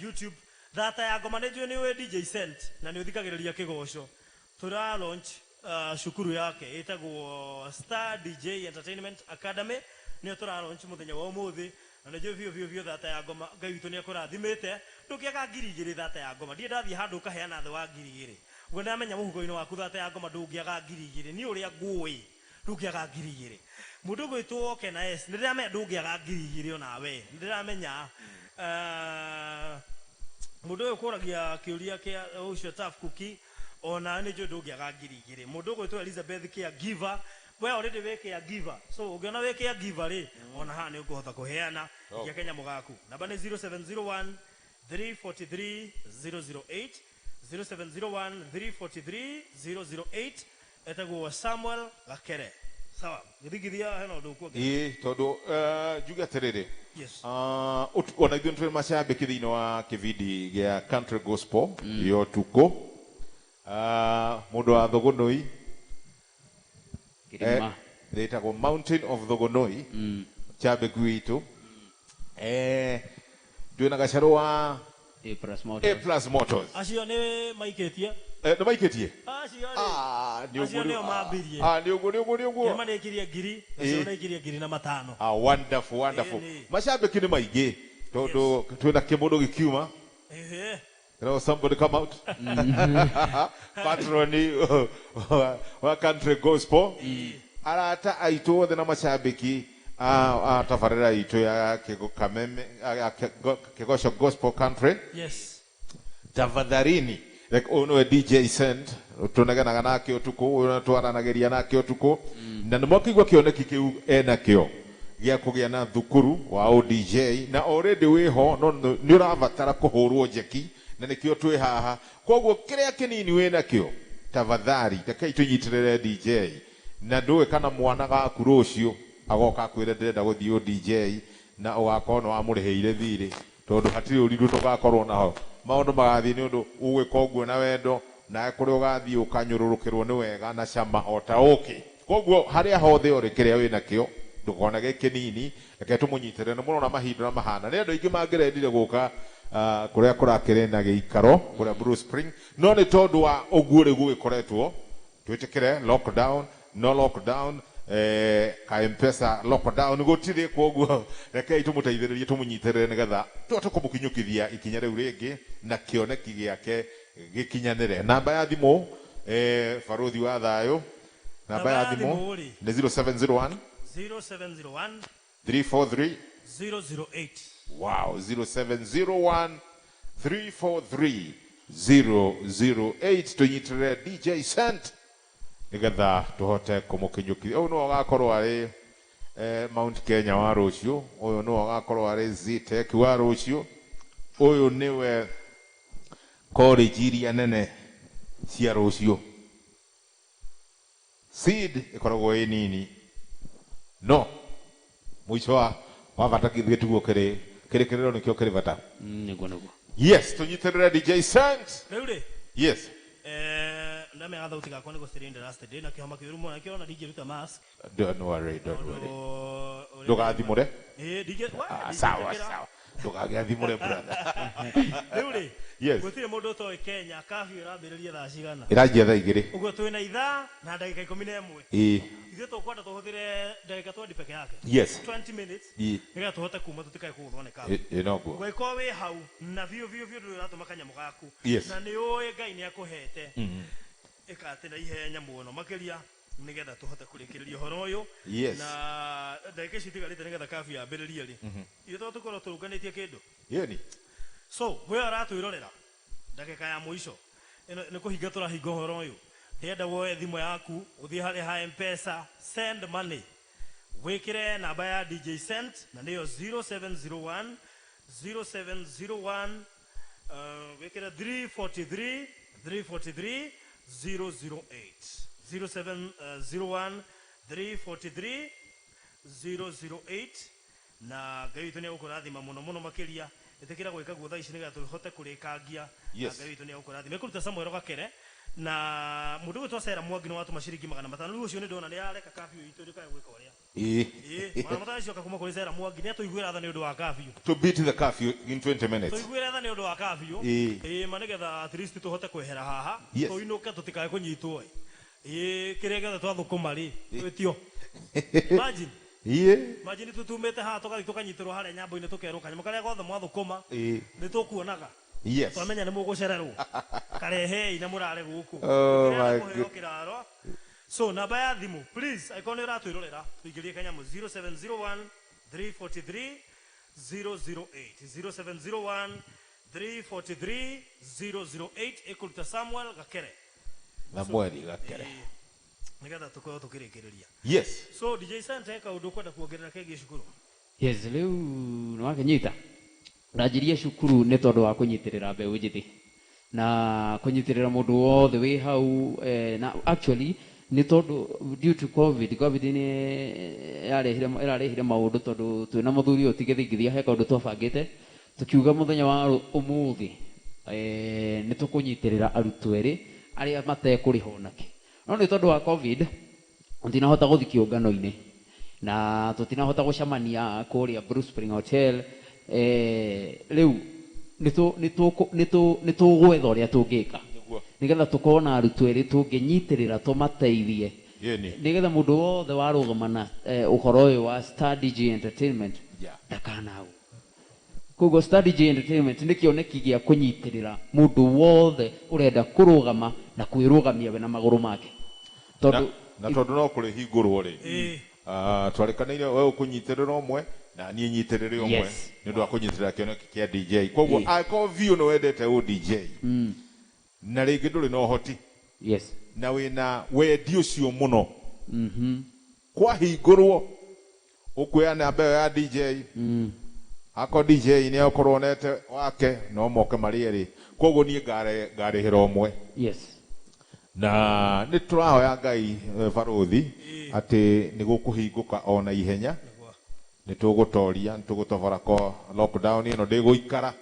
YouTube, thata ya ngoma nĩ njũĩ nĩ ũĩ DJ Cent na nĩ ũthikagĩrĩria kĩgoco. Tũra launch cukuru yake ĩtagwo Star DJ Entertainment Academy, nĩyo tũra launch mũthenya wa ũmũthĩ na nĩ njũĩ biũ biũ biũ thata ya ngoma Ngai witũ nĩ akũrathimĩte. Ndũngĩaga 2,000 thata ya ngoma, ndirĩ ndathiĩ handũ ũkaheana thĩ wa 2,000. Ũguo ndamenya mũhuko-inĩ waku thata ya ngoma ndũngĩaga 2,000, niĩ ũrĩa ngũĩ ndũngĩaga 2,000. Mũndũ ũgwĩtwo Kena S nĩ ndĩramenya ndũngĩaga 2,000 onawe, nĩ ndĩramenya mũndũ ũyũ ũkũragia kĩũria kĩa ũcio Tough Cookie ona nĩ njũĩ ndũngĩaga 2,000. Mũndũ ũgwĩtwo Elizabeth Kia Giver, we already wĩ Kia Giver, so ũngĩona wĩ Kia Giver rĩ, ona haha nĩ ũkũhota kũheana ikia kanyamũ gaku. Namba nĩ 0701 343 008, 0701 343 008, etagwo Samuel Gakere. Sawa, gĩthingithia hena ũndũ ũkuongerera? Ĩĩ, tondũ njuge atĩrĩrĩ, Yes. Ona ithuĩ nĩtũrĩ macambĩki thĩinĩ wa kĩbindi gĩa country gospel ya ũtukũ. Mũndũ wa Thũgũnũi Kĩrĩma. Rĩtagwo Mountain of Thũgũnũi, chambĩki witũ. Twĩna gacarũ wa A Plus Motors. A Plus Motors. Acio nĩ maikĩtie. Nĩ maikĩtie? Acio rĩ. Ah, nĩ Acio ũguo. nĩo mambirie. Ah, nĩ ũguo, nĩ ũguo, nĩ ũguo. Nĩ marĩkirie 1,000, acio marĩkirie 1,005. Ah, wonderful, wonderful. Ĩĩ, nĩ. Macambĩki nĩ maingĩ tondũ twĩna kĩmũndũ gĩkiuma. Ehe. You know, somebody come out. Patroni wa country gospel. Arata aitũ othe na macambĩki a tabarĩra itũ ya Kĩgo Kameme, ya Kĩgoco Gospel Country. Yes. Tafadhalini. Like ũyũ nĩwe DJ Cent tũnegenaga nake ũtukũ, ũyũ twaranagĩria nake ũtukũ. Na nĩ mwakĩigua kĩoneki kĩu enakĩo gĩa kũgĩa na thukuru wa ODJ na already wĩho, no nĩ ũrabatara kũhũrwo njeki na nĩkĩo twĩ haha. Koguo kĩrĩa kĩnini wĩnakĩo, tafadhali rekei tũnyitĩrĩre DJ. Na ndũĩ kana mwana gaku rũciũ agoka akwĩre ndĩrenda gũthiĩ ODJ na ũgakorwo nĩ wamũrĩhĩire thirĩ, tondũ hatirĩ ũrirũ tũgakorwo naho. Maũndũ magathiĩ nĩ ũndũ ũgwĩka ũguo na wendo, nawe kũrĩa ũgathiĩ ũkanyũrũrũkĩrwo nĩ wega na cama o ta ũkĩ. Koguo harĩa hothe ũrĩ kĩrĩa wĩnakĩo ndũkonage kĩnini, reke tũmũnyitĩrĩre. Nĩ mũrona mahinda ũrĩa mahana, nĩ andũ aingĩ mangĩrendire gũka kũrĩa kũrakĩrĩ na gĩikaro kũrĩa Blue Spring, no nĩ tondũ wa ũguo rĩu gũgĩkoretwo twĩtĩkĩre lockdown, no lockdown, ka M-Pesa lockdown gũtirĩ. Koguo rekei tũmũteithĩrĩrie, tũmũnyitĩrĩre nĩgetha tũhote kũmũkinyũkithia ikinya rĩu rĩngĩ na kĩoneki gĩake gĩkinyanĩre. Namba ya thimũ, barũthi wa thayũ, namba ya thimũ rĩ nĩ 0701 0701 343 008. Wow, 0701 343 008. Tũnyitĩrĩre DJ Cent nĩgetha tũhote kũmũkinyũkithia. Ũyũ nĩwe ũgakorwo arĩ Mount Kenya wa rũciũ, ũyũ nĩwe ũgakorwo arĩ Zetech wa rũciũ, ũyũ nĩwe college iria nene cia rũciũ. Seed ĩkoragwo ĩ nini, no mũico wa bata gĩtugo kĩrĩ kĩrĩkĩrĩro nĩkĩo kĩrĩ bata. Nĩguo, nĩguo. Yes, tũnyitĩrĩre DJ Cent. Rĩu rĩ, Yes. Ndamenya thauti gakwa nĩ gũcirĩ last day na kĩhoma kĩũru mũno kĩrona ndingĩruta mask. Don't worry, don't worry. Tondũ Ndũgathimũre. Ĩĩ, Ah, sawa ndingĩkĩra. sawa, ndũgagĩathimũre brother. Rĩu rĩ, Yes. gũtirĩ mũndũ ũtoĩ Kenya curfew ĩrambĩrĩria thaa cigana. Ĩranjia thaa 2. Ũguo twĩna ithaa na ndagĩka 11. Ĩĩ. Ithuĩ tũkwenda tũhũthĩre ndagĩka 20 peke yake. Yes. 20 minutes. Ĩĩ. Nĩgetha tũhote kuma tũtikae kũgũthwo nĩ curfew. Ĩĩ, noguo. Ũngĩkorwo wĩ hau na biũ biũ biũ ndũrĩ ũratũma kanyamũ gaku. Yes. Na nĩ ũĩ Ngai nĩ akũhete. Ĩka atĩ na ihenya mũno makĩria nĩgetha tũhote kũrĩkĩrĩria ũhoro ũyũ. Yes. Na ndagĩka ici itigarĩte nĩgetha curfew yambĩrĩrie rĩ, ithuĩ to tũkorwo tũrũnganĩtie kĩndũ. Yeni. So we ũratwĩrorera ndagĩka ya mũico, Ĩno nĩ kũhinga tũrahinga ũhoro ũyũ. Ndĩrenda woe thimũ yaku ũthiĩ harĩa ha Mpesa, send money, wĩkĩre namba ya DJ Cent na nĩyo 0701 0701, wĩkĩre 343 343 008, 0701 343 008. Na Ngai witũ nĩ egũkũrathima mũno mũno makĩria. Ĩtĩkĩra gwĩka guo thaa ici nĩgetha tũhote kũrĩkangia. Na Ngai witũ nĩ egũkũrathima. Ĩkũruta Samuel Gakere na mũndũ ũgwĩtwo Sarah Mwangi nĩ watũma ciringi 500. Rĩu ũcio nĩ ndona nĩ areka kabiũ itũ ndĩkae gwĩka ũrĩa. Ĩĩ, 500 icoka kuma kũrĩ Sarah Mwangi nĩ atũiguĩra tha nĩ ũndũ wa kabiũ. To beat the curfew in 20 minutes. Tũiguĩre tha nĩ ũndũ wa kabiũ. Ĩĩ, ma nĩgetha at least tũhote kwehera haha, tũinũke tũtikae kũnyitwo. Ĩĩ, kĩrĩa gĩothe twathũkũma rĩ, twĩtio. Imagine. Imagine tutumĩte haha tũgathiĩ tũkanyitĩrwo harĩa nyambo-inĩ, tũkerwo kanyamũ karĩa gothe mwathũkũma nĩ tũkuonaga. Twamenya nĩ mũgũcererwo, karehei na mũrare gũkũ. Oh Tũrenda my kũheo God. kĩraro. So namba ya thimũ, please, angĩkorwo nĩ ũratwĩrorera, tũingĩrie kanyamũ 0701 343 008, 0701 343 008, ĩkũruta Samuel Gakere. Samuel Gakere. Nĩgetha tũkorwo tũkĩrĩkĩrĩria. So DJ Sante, kaũndũ ũkwenda kuongerera kegiĩ cukuru? Yes, rĩu nĩ wakĩnyita. Ndanjirie cukuru nĩ tondũ wa kũnyitĩrĩra mbeũ njĩthĩ na kũnyitĩrĩra mũndũ wothe wĩ hau, na actually nĩ tondũ due to COVID nĩ yarehire, ĩrarehire maũndũ, tondũ twĩna mũthuri ũyũ ti gĩthingithia, he kaũndũ twabangĩte tukiuga mũthenya wa ũmũthĩ, nĩ tũkũnyitĩrĩra arutwo erĩ arĩa matekũrĩhwo nakĩ, no nĩ tondũ wa COVID tũtinahota gũthiĩ kĩũngano-inĩ na tũtinahota gũcemania kũrĩa Blue Spring Hotel. Rĩu nĩ tũgwetha ũrĩa tũngĩka nĩgetha tũkorwo na arutwo erĩ tũngĩnyitĩrĩra tũmateithie, nĩgetha mũndũ wothe warũgama na ũhoro ũyũ wa Star DJ Entertainment ndakanagwo. Koguo Star DJ Entertainment nĩ kĩoneki gĩa kũnyitĩrĩra mũndũ wothe ũrenda kũrũgama na kwĩrũgamia we na magũrũ make, tondũ Na tondũ no kũrĩhingũrwo rĩ, twarĩkanĩire we ũkũnyitĩrĩra ũmwe na niĩ nyitĩrĩre ũmwe nĩ ũndũ wa kũnyitĩrĩra kĩoneki kĩa DJ. Koguo angĩkorwo biũ nĩ wendete ũ DJ na rĩngĩ ndũrĩ na ũhoti na wĩna wendi ũcio mũno, kwahingũrwo ũkuoya namba ĩyo ya DJ. Akorwo DJ nĩ akorwo onete wake, no moke marĩ erĩ. Koguo niĩ ngarĩhĩra ũmwe. Na nĩ tũrahoya Ngai, barũthi, atĩ nĩ gũkũhingũka ona ihenya, nĩ tũgũtoria, nĩ tũgũtobora ko lockdown ĩno ndĩgũikara.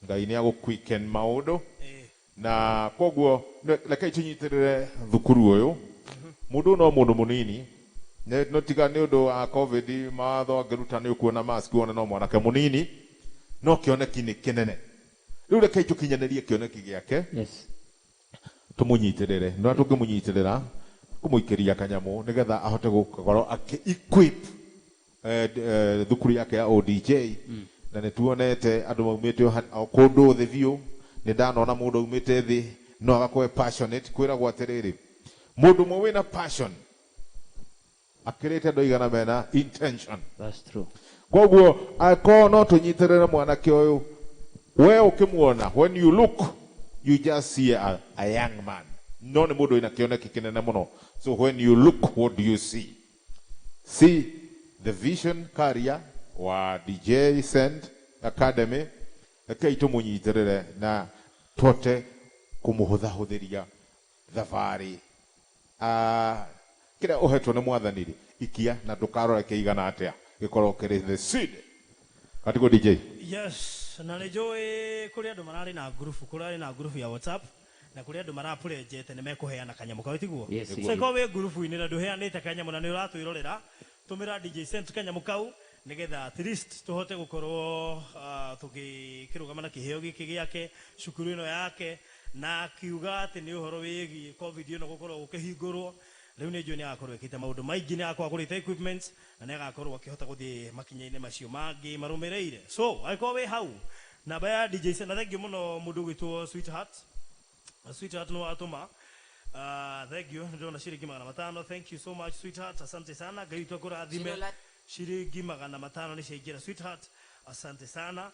Ngai nĩ agũ-quicken maũndũ. Na koguo rekei tũnyitĩrĩre thukuru ũyũ. Mũndũ no mũndũ mũnini, no tiga nĩ ũndũ wa COVID mawatho angĩruta nĩ ũkuona mask wone no mwanake mũnini, no kĩoneki nĩ kĩnene. Rĩu rekei tũkinyanĩrie kĩoneki gĩake. Tũmũnyitĩrĩre. No tũngĩmũnyitĩrĩra kũmũikĩria kanyamũ nĩgetha ahote gũkorwo akĩ-equip thukuru yake ya ODJ. Na nĩ tuonete andũ maumĩte o kũndũ thĩ biũ. Nĩ ndanona mũndũ aumĩte thĩ no agakorwo e passionate. Kwĩragwo atĩrĩrĩ, mũndũ ũmwe wĩna passion akĩrĩte andũ aigana mena intention. That's true. Koguo angĩkorwo no tũnyitĩrĩre mwanake ũyũ, we ũkĩmuona, when you look you just see a young man, no nĩ mũndũ wĩna kĩoneki kĩnene mũno. So when you look, what do you see? See the vision carrier wa DJ Send Academy. Rekei tũmũnyitĩrĩre na tũhote kũmũhũthahũthĩria thabarĩ. Kĩrĩa ũhetwo nĩ mwathani rĩ, ikia na ndũkarore kĩigana atĩa, gĩkorwo kĩrĩ the seed. Katigo DJ. Yes, na nĩ njũĩ kũrĩ andũ mararĩ na ngurubu, kũrarĩ na ngurubu ya WhatsApp na kũrĩ andũ marapũrenjete nĩ mekũheana kanyamũ kau, tiguo? Yes. So ĩkorwo wĩ ngurubu-inĩ na ndũheanĩte kanyamũ na nĩ ũratwĩrorera, tũmĩra DJ Sent kanyamũ kau nĩgetha at least tũhote gũkorwo tũgĩkĩrũgama na kĩheo gĩkĩ gĩake, cukuru ĩno yake, na akiuga atĩ nĩ ũhoro wĩgiĩ COVID ĩno gũkorwo gũkĩhingũrwo. Rĩu nĩ njũĩ nĩ agakorwo ĩkĩte maũndũ maingĩ, nĩ agakorwo agũrĩte equipment na nĩ agakorwo akĩhota gũthiĩ makinya-inĩ macio mangĩ marũmĩrĩire. So angĩkorwo wĩ hau, namba ya DJ Sent, na thengiũ mũno mũndũ ũgwĩtwo Sweetheart. Sweetheart nĩ watũma. Thank you. Ndĩrona ciringi 500. Thank you so much, sweetheart. Asante sana. Ngai witũ akũrathime. Ciringi 500 nĩ ciaingĩra, sweetheart. Asante sana.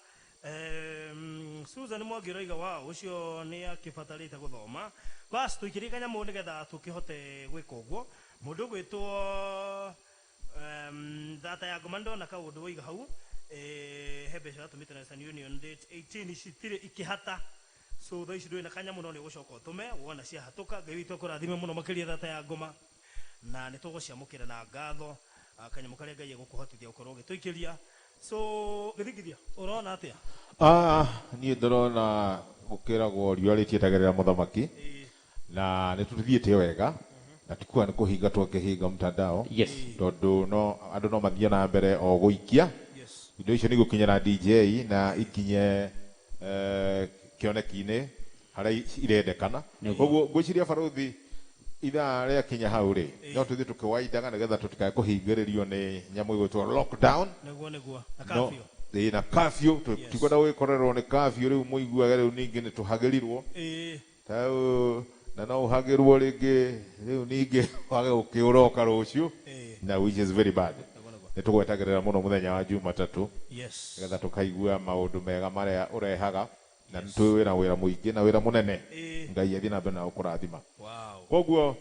Susan Mwangi ũroiga wa ũcio nĩ akĩbatarĩte gũthoma. Bas tũikĩrie kanyamũ nĩgetha tũkĩhote gwĩka ũguo. Mũndũ ũgwĩtwo thata ya ngoma ndona kaũndũ waiga hau, he mbeca atũmĩte na Western Union date 18 citirĩ ikĩhata. So thaa ici ndũrĩ na kanyamũ no nĩ ũgũcoka ũtũme wona ciahatũka. Ngai witũ akũrathime mũno makĩria thata ya ngoma, na nĩ tũgũciamũkĩra na ngatho, kanyamũ karĩa Ngai egũkũhotithia gũkorwo ũgĩtũikĩria. So gĩthingithia ũrona atĩa? Niĩ ndĩrona gũkĩragwo riũa rĩtietagĩrĩra mũthamaki, na nĩ tũthiĩte wega na tikuga nĩ kũhinga twakĩhinga mtandao. Yes. Tondũ no andũ no mathiĩ na mbere o gũikia. Yes. Indo icio nĩ igũkinyĩra DJ na ikinye kĩoneki-inĩ harĩa irendekana. Koguo ngwĩciria barothi ithaa rĩakinya hau rĩ, no tũthiĩ tũkĩwaindaga nĩgetha tũtikae kũhingĩrĩrio nĩ nyamũ ĩgwĩtwo lockdown. Nĩguo nĩguo na No, curfew. ĩĩ, na curfew. Tutikwenda gũgĩkorerwo nĩ curfew rĩu mũiguage rĩu ningĩ nĩ tũhagĩrirwo. Tau na no ũhagĩrwo rĩngĩ rĩu ningĩ wage gũkĩũroka rũciũ, na which is very bad. Nĩ tũgwetagĩrĩra mũno mũthenya wa Jumatatũ. Yes. Nĩgetha tũkaigua maũndũ mega marĩa ũrehaga, na nĩ tũĩ wĩna wĩra mũingĩ na wĩra mũnene. Ngai athiĩ na mbere na gũkũrathima. Wow. Koguo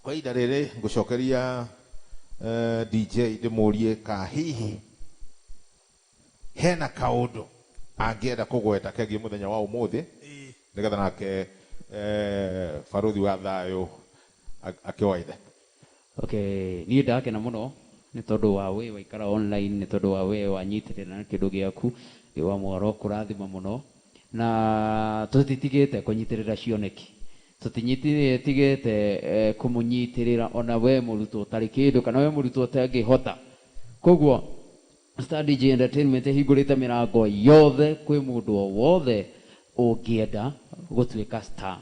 kwa ihinda rĩrĩ ngũcokeria DJ ndĩmũrie ka hihi hena kaũndũ angĩenda kũgweta kegiĩ mũthenya wa ũmũthĩ, nĩgetha nake barothi wa thayũ akĩwaithe. Okay, niĩ ndakena mũno nĩ tondũ wa we waikara online, nĩ tondũ wa we wanyitĩrĩra na kĩndũ gĩaku wa mwaro kũrathima mũno, na tũtitigĩte kũnyitĩrĩra cioneki, tũtitigĩte kũmũnyitĩrĩra ona we mũrutwo ũtarĩ kĩndũ kana we mũrutwo ũtangĩhota. Koguo Star DJ Entertainment ĩhingũrĩte mĩrango yothe kwĩ mũndũ o wothe ũngĩenda gũtuĩka star.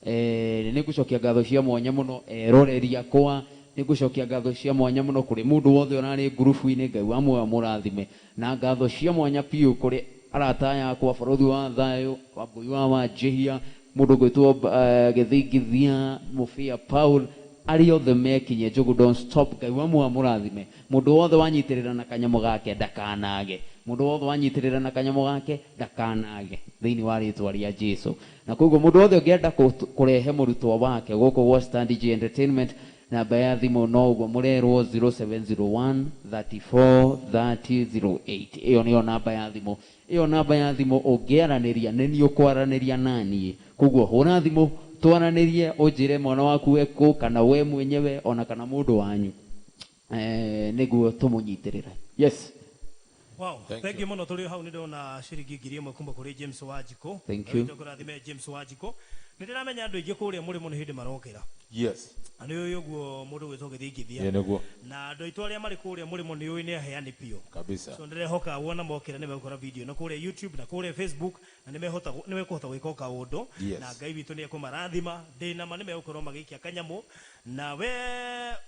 Nĩ ngũcokia ngatho cia mwanya mũno eroreri akwa, nĩ ngũcokia ngatho cia mwanya mũno kũrĩ mũndũ wothe ũrarĩ ngurubu-inĩ, Ngai wa muoyo amũrathime, na ngatho cia mwanya biũ kũrĩ arata aya akwa, barothi wa thayũ, Wambui wa Wanjĩhia, mũndũ ũgwĩtwo Gĩthingithia, Mũbĩa Paul, arĩa othe mekinyie Njogu Don't Stop, Ngai wa muoyo amũrathime. Mũndũ wothe wanyitĩrĩra na kanyamũ gake ndakanage, mũndũ wothe wanyitĩrĩra na kanyamũ gake ndakanage thĩinĩ wa rĩtwa rĩa Jesu. Na koguo mũndũ wothe ũngĩenda kũrehe mũrutwo wake gũkũ gwa Star DJ Entertainment, namba ya thimũ no ũguo mũrerwo 0701 34 30 08. Ĩyo nĩyo namba ya thimũ. Ĩyo namba ya thimũ ũngĩaranĩria nĩ niĩ ũkwaranĩria naniĩ. Koguo hũra thimũ twaranĩrie, ũnjĩre mwana waku ekũ kana we mwenyewe ona kana mũndũ wanyu, nĩguo tũmũnyitĩrĩre. Yes. Wow, thank you mũno. Tũrĩ hau nĩ ndona ciringi 1000 kuma kũrĩ James Wanjikũ. Thank you. Kũrathime James Wanjikũ. Nĩ ndĩramenya andũ aingĩ kũrĩa mũrĩmo nĩ hĩndĩ marokĩra. Yes. Na nĩ ũĩ ũguo mũndũ gwĩtwo Gĩthingithia. Ĩĩ nĩguo. Na andũ aitũ arĩa marĩ kũrĩa mũrĩmo nĩ ũĩ nĩ aheani biũ. Kabisa. So ndĩrehoka wona mokĩra nĩ megũkora video ĩno kũrĩa YouTube na kũrĩa Facebook, na nĩ mekũhota gwĩka o kaũndũ. Yes. Na Ngai witũ nĩ ekũmarathima. Ndĩ na ma nĩ megũkorwo magĩikia kanyamũ, na we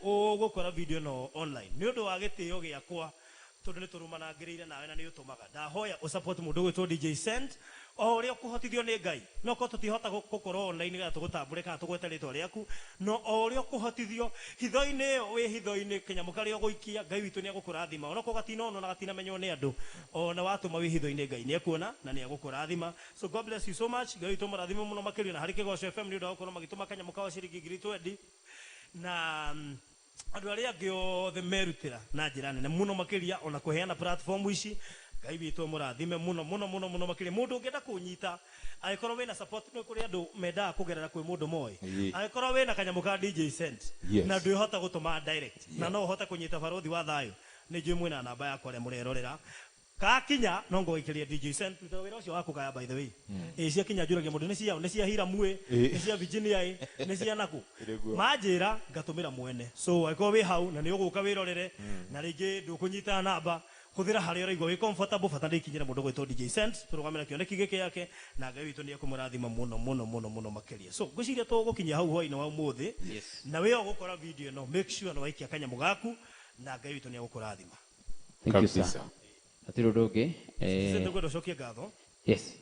ũgũkora video ĩno online. Nĩ ũndũ wa gĩtĩo gĩakwa, tondũ nĩ tũrũmanangĩrĩire nawe na nĩ ũtũmaga ndahoya ũsupport mũndũ ũgwĩtwo DJ Sent o ũrĩa ũkũhotithio nĩ Ngai. No korwo tũtihota gũkorwo online nĩgetha tũgũtambũre kana tũgwete rĩtwa rĩaku, no o ũrĩa ũkũhotithio hitho-inĩ ĩyo wĩ hitho-inĩ, kĩnyamũ karĩa ũgũikia, Ngai witũ nĩ egũkũrathima. Ona korwo gatinonwo na gatinamenywo nĩ andũ, ona watũma wĩ hitho-inĩ, Ngai nĩ ekuona na nĩ egũkũrathima. So God bless you so much. Ngai witũ mũrathime mũno makĩria, na harĩ Kĩgoco FM nĩ ũndũ wa gũkorwo magĩtũma kanyamũ kao ciringi 20,000, na andũ arĩa angĩ othe merutĩra na njĩra nene mũno makĩria, ona kũheana platform ici. Ngai witũ mũrathime mũno mũno mũno mũno makĩria. Mũndũ ũngĩenda kũnyita, angĩkorwo wĩna support, nĩ kũrĩ andũ mendaga kũgerera kwĩ mũndũ moĩ. Angĩkorwo wĩna kanyamũ ka DJ Sent na ndwĩhota gũtũma direct, na no ũhote kũnyita barothi wa thayũ, nĩ njũĩ mwĩna namba yakwa arĩa mũrerorera. Kakinya no ngũgũikĩria DJ Sent rutaga wĩra ũcio wa kũgaya, by the way. Ĩĩ, ciakinya njũragia mũndũ nĩ ciao, nĩ cia Hiram ĩ, nĩ cia Virginia ĩ, nĩ cia naku, manjĩra ngatũmĩra mwene. So angĩkorwo wĩ hau na nĩ ũgũka wĩrorere, na rĩngĩ ndũkũnyita namba, hũthĩra harĩa ũraigua wĩ comfortable, bata nĩ ikinyĩre mũndũ ũgwĩtwo DJ Sent, tũrũgamĩre kĩoneki gĩkĩ yake, na Ngai witũ nĩ ekũmũrathima mũno mũno mũno mũno makĩria. So ngwĩciria tũgũkinyia hau hwainĩ wa ũmũthĩ. Yes. Na wĩ ũgũkora video ĩno, make sure nĩ waikia kanyamũ gaku, na Ngai witũ nĩ egũkũrathima. Thank you, sir. Hatirĩ ũndũ ũngĩ. Sente ngwenda ũcokie ngatho. Yes.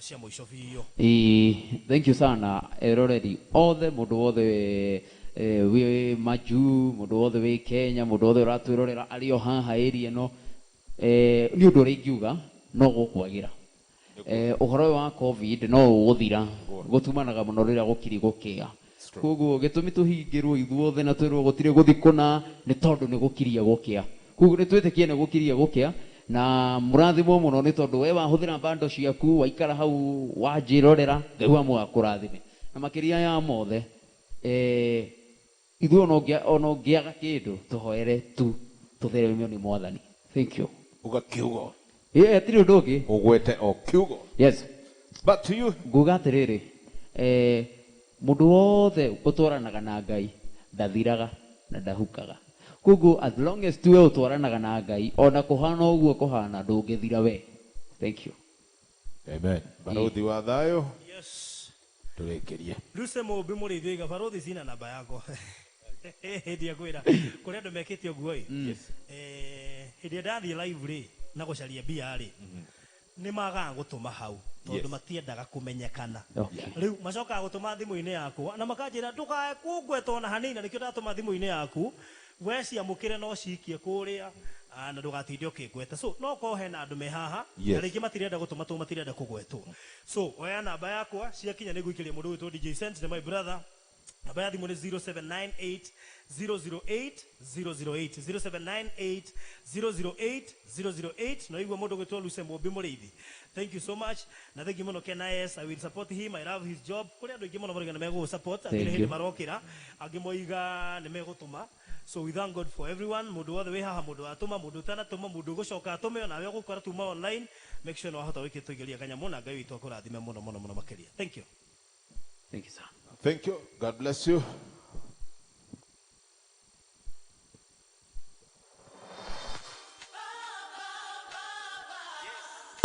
Cia mũico biũ. Thank you sana eroreri othe, mũndũ wothe wĩ majuu, mũndũ wothe wĩ Kenya, mũndũ wothe ũratwĩrorera arĩ o haha area ĩno. Nĩ ũndũ ũrĩa ingiuga No gũkwagĩra. Ũhoro ũyũ wa COVID no ũgũthira, gũtumanaga mũno rĩrĩa gũkiri gũkĩa. Koguo gĩtũmi tũhingĩrwo ithuothe na twĩrwo gũtirĩ gũthi kũna nĩ tondũ nĩ gũkiria gũkĩa. Koguo nĩ twĩtĩkie nĩ gũkiria gũkĩa na mũrathimwo mũno nĩ tondũ we wahũthĩra bando ciaku waikara hau wanjĩrorera, Ngai wa muoyo akũrathime. Na makĩria ya mothe, ithuĩ ona ũngĩaga kĩndũ tũhoere tu tũtheremio nĩ Mwathani. Thank you. Uga kiugo. Yeah, tirĩ ũndũ ũngĩ. Ũgwete o kiugo. Yes. Back to you. Nguga atĩrĩrĩ, mũndũ wothe ũtwaranaga na Ngai ndathiraga na ndahukaga. Koguo as long as tuwe ũtwaranaga na Ngai, ona kũhana ũguo kũhana ndũngĩthira we. Thank you. Amen. Barothi wa thayũ. Yes. Tũrĩkĩrie. Luce Mũmbi mũrĩithi oiga barothi cina namba yakwa. Hĩndĩ ya kwĩra kũrĩ andũ mekĩte ũguo ĩ. Yes. Hĩndĩ ĩrĩa ndathiĩ live rĩ na gũcaria mbia rĩ, nĩ magaga gũtũma hau tondũ matiendaga kũmenyekana. Rĩu macokaga gũtũma thimũ-inĩ yakwa na makanjĩra ndũkae kũngweta ona hanini, na nĩkĩo ndatũma thimũ-inĩ yaku, we ciamũkĩre no cikie kũrĩa, na ndũgatinde ũkĩngweta. So no korwo hena andũ me haha na rĩngĩ matirenda gũtũma tondũ matirenda kũgwetwo. So oya namba yakwa, ciakinya nĩ ngũikĩria mũndũ ũgwĩtwo DJ Cent, nĩ my brother. Namba ya thimũ nĩ 0798 008 008, 0798 008 008. No igua mũndũ ũgwĩtwo Luce Mũmbi mũrĩithi. Thank you so much na thank you mũno Ken IS. I will support him, I love his job. Kũrĩ andũ aingĩ mũno marauga nĩ megũgũ support, angĩ Thank nĩ hĩndĩ you. marokĩra, angĩ moiga nĩ megũtũma. So we thank God for everyone. Mũndũ wothe wĩ haha, mũndũ watũma, mũndũ ũtanatũma, mũndũ ũgũcoka atũme, onawe ũgũkora tuma online, make sure nĩ wahota gwĩkĩtũigĩria kanyamũ na Ngai witũ akũrathime mũno mũno mũno makĩria. Thank you. Thank you, sir. Thank you. God bless you.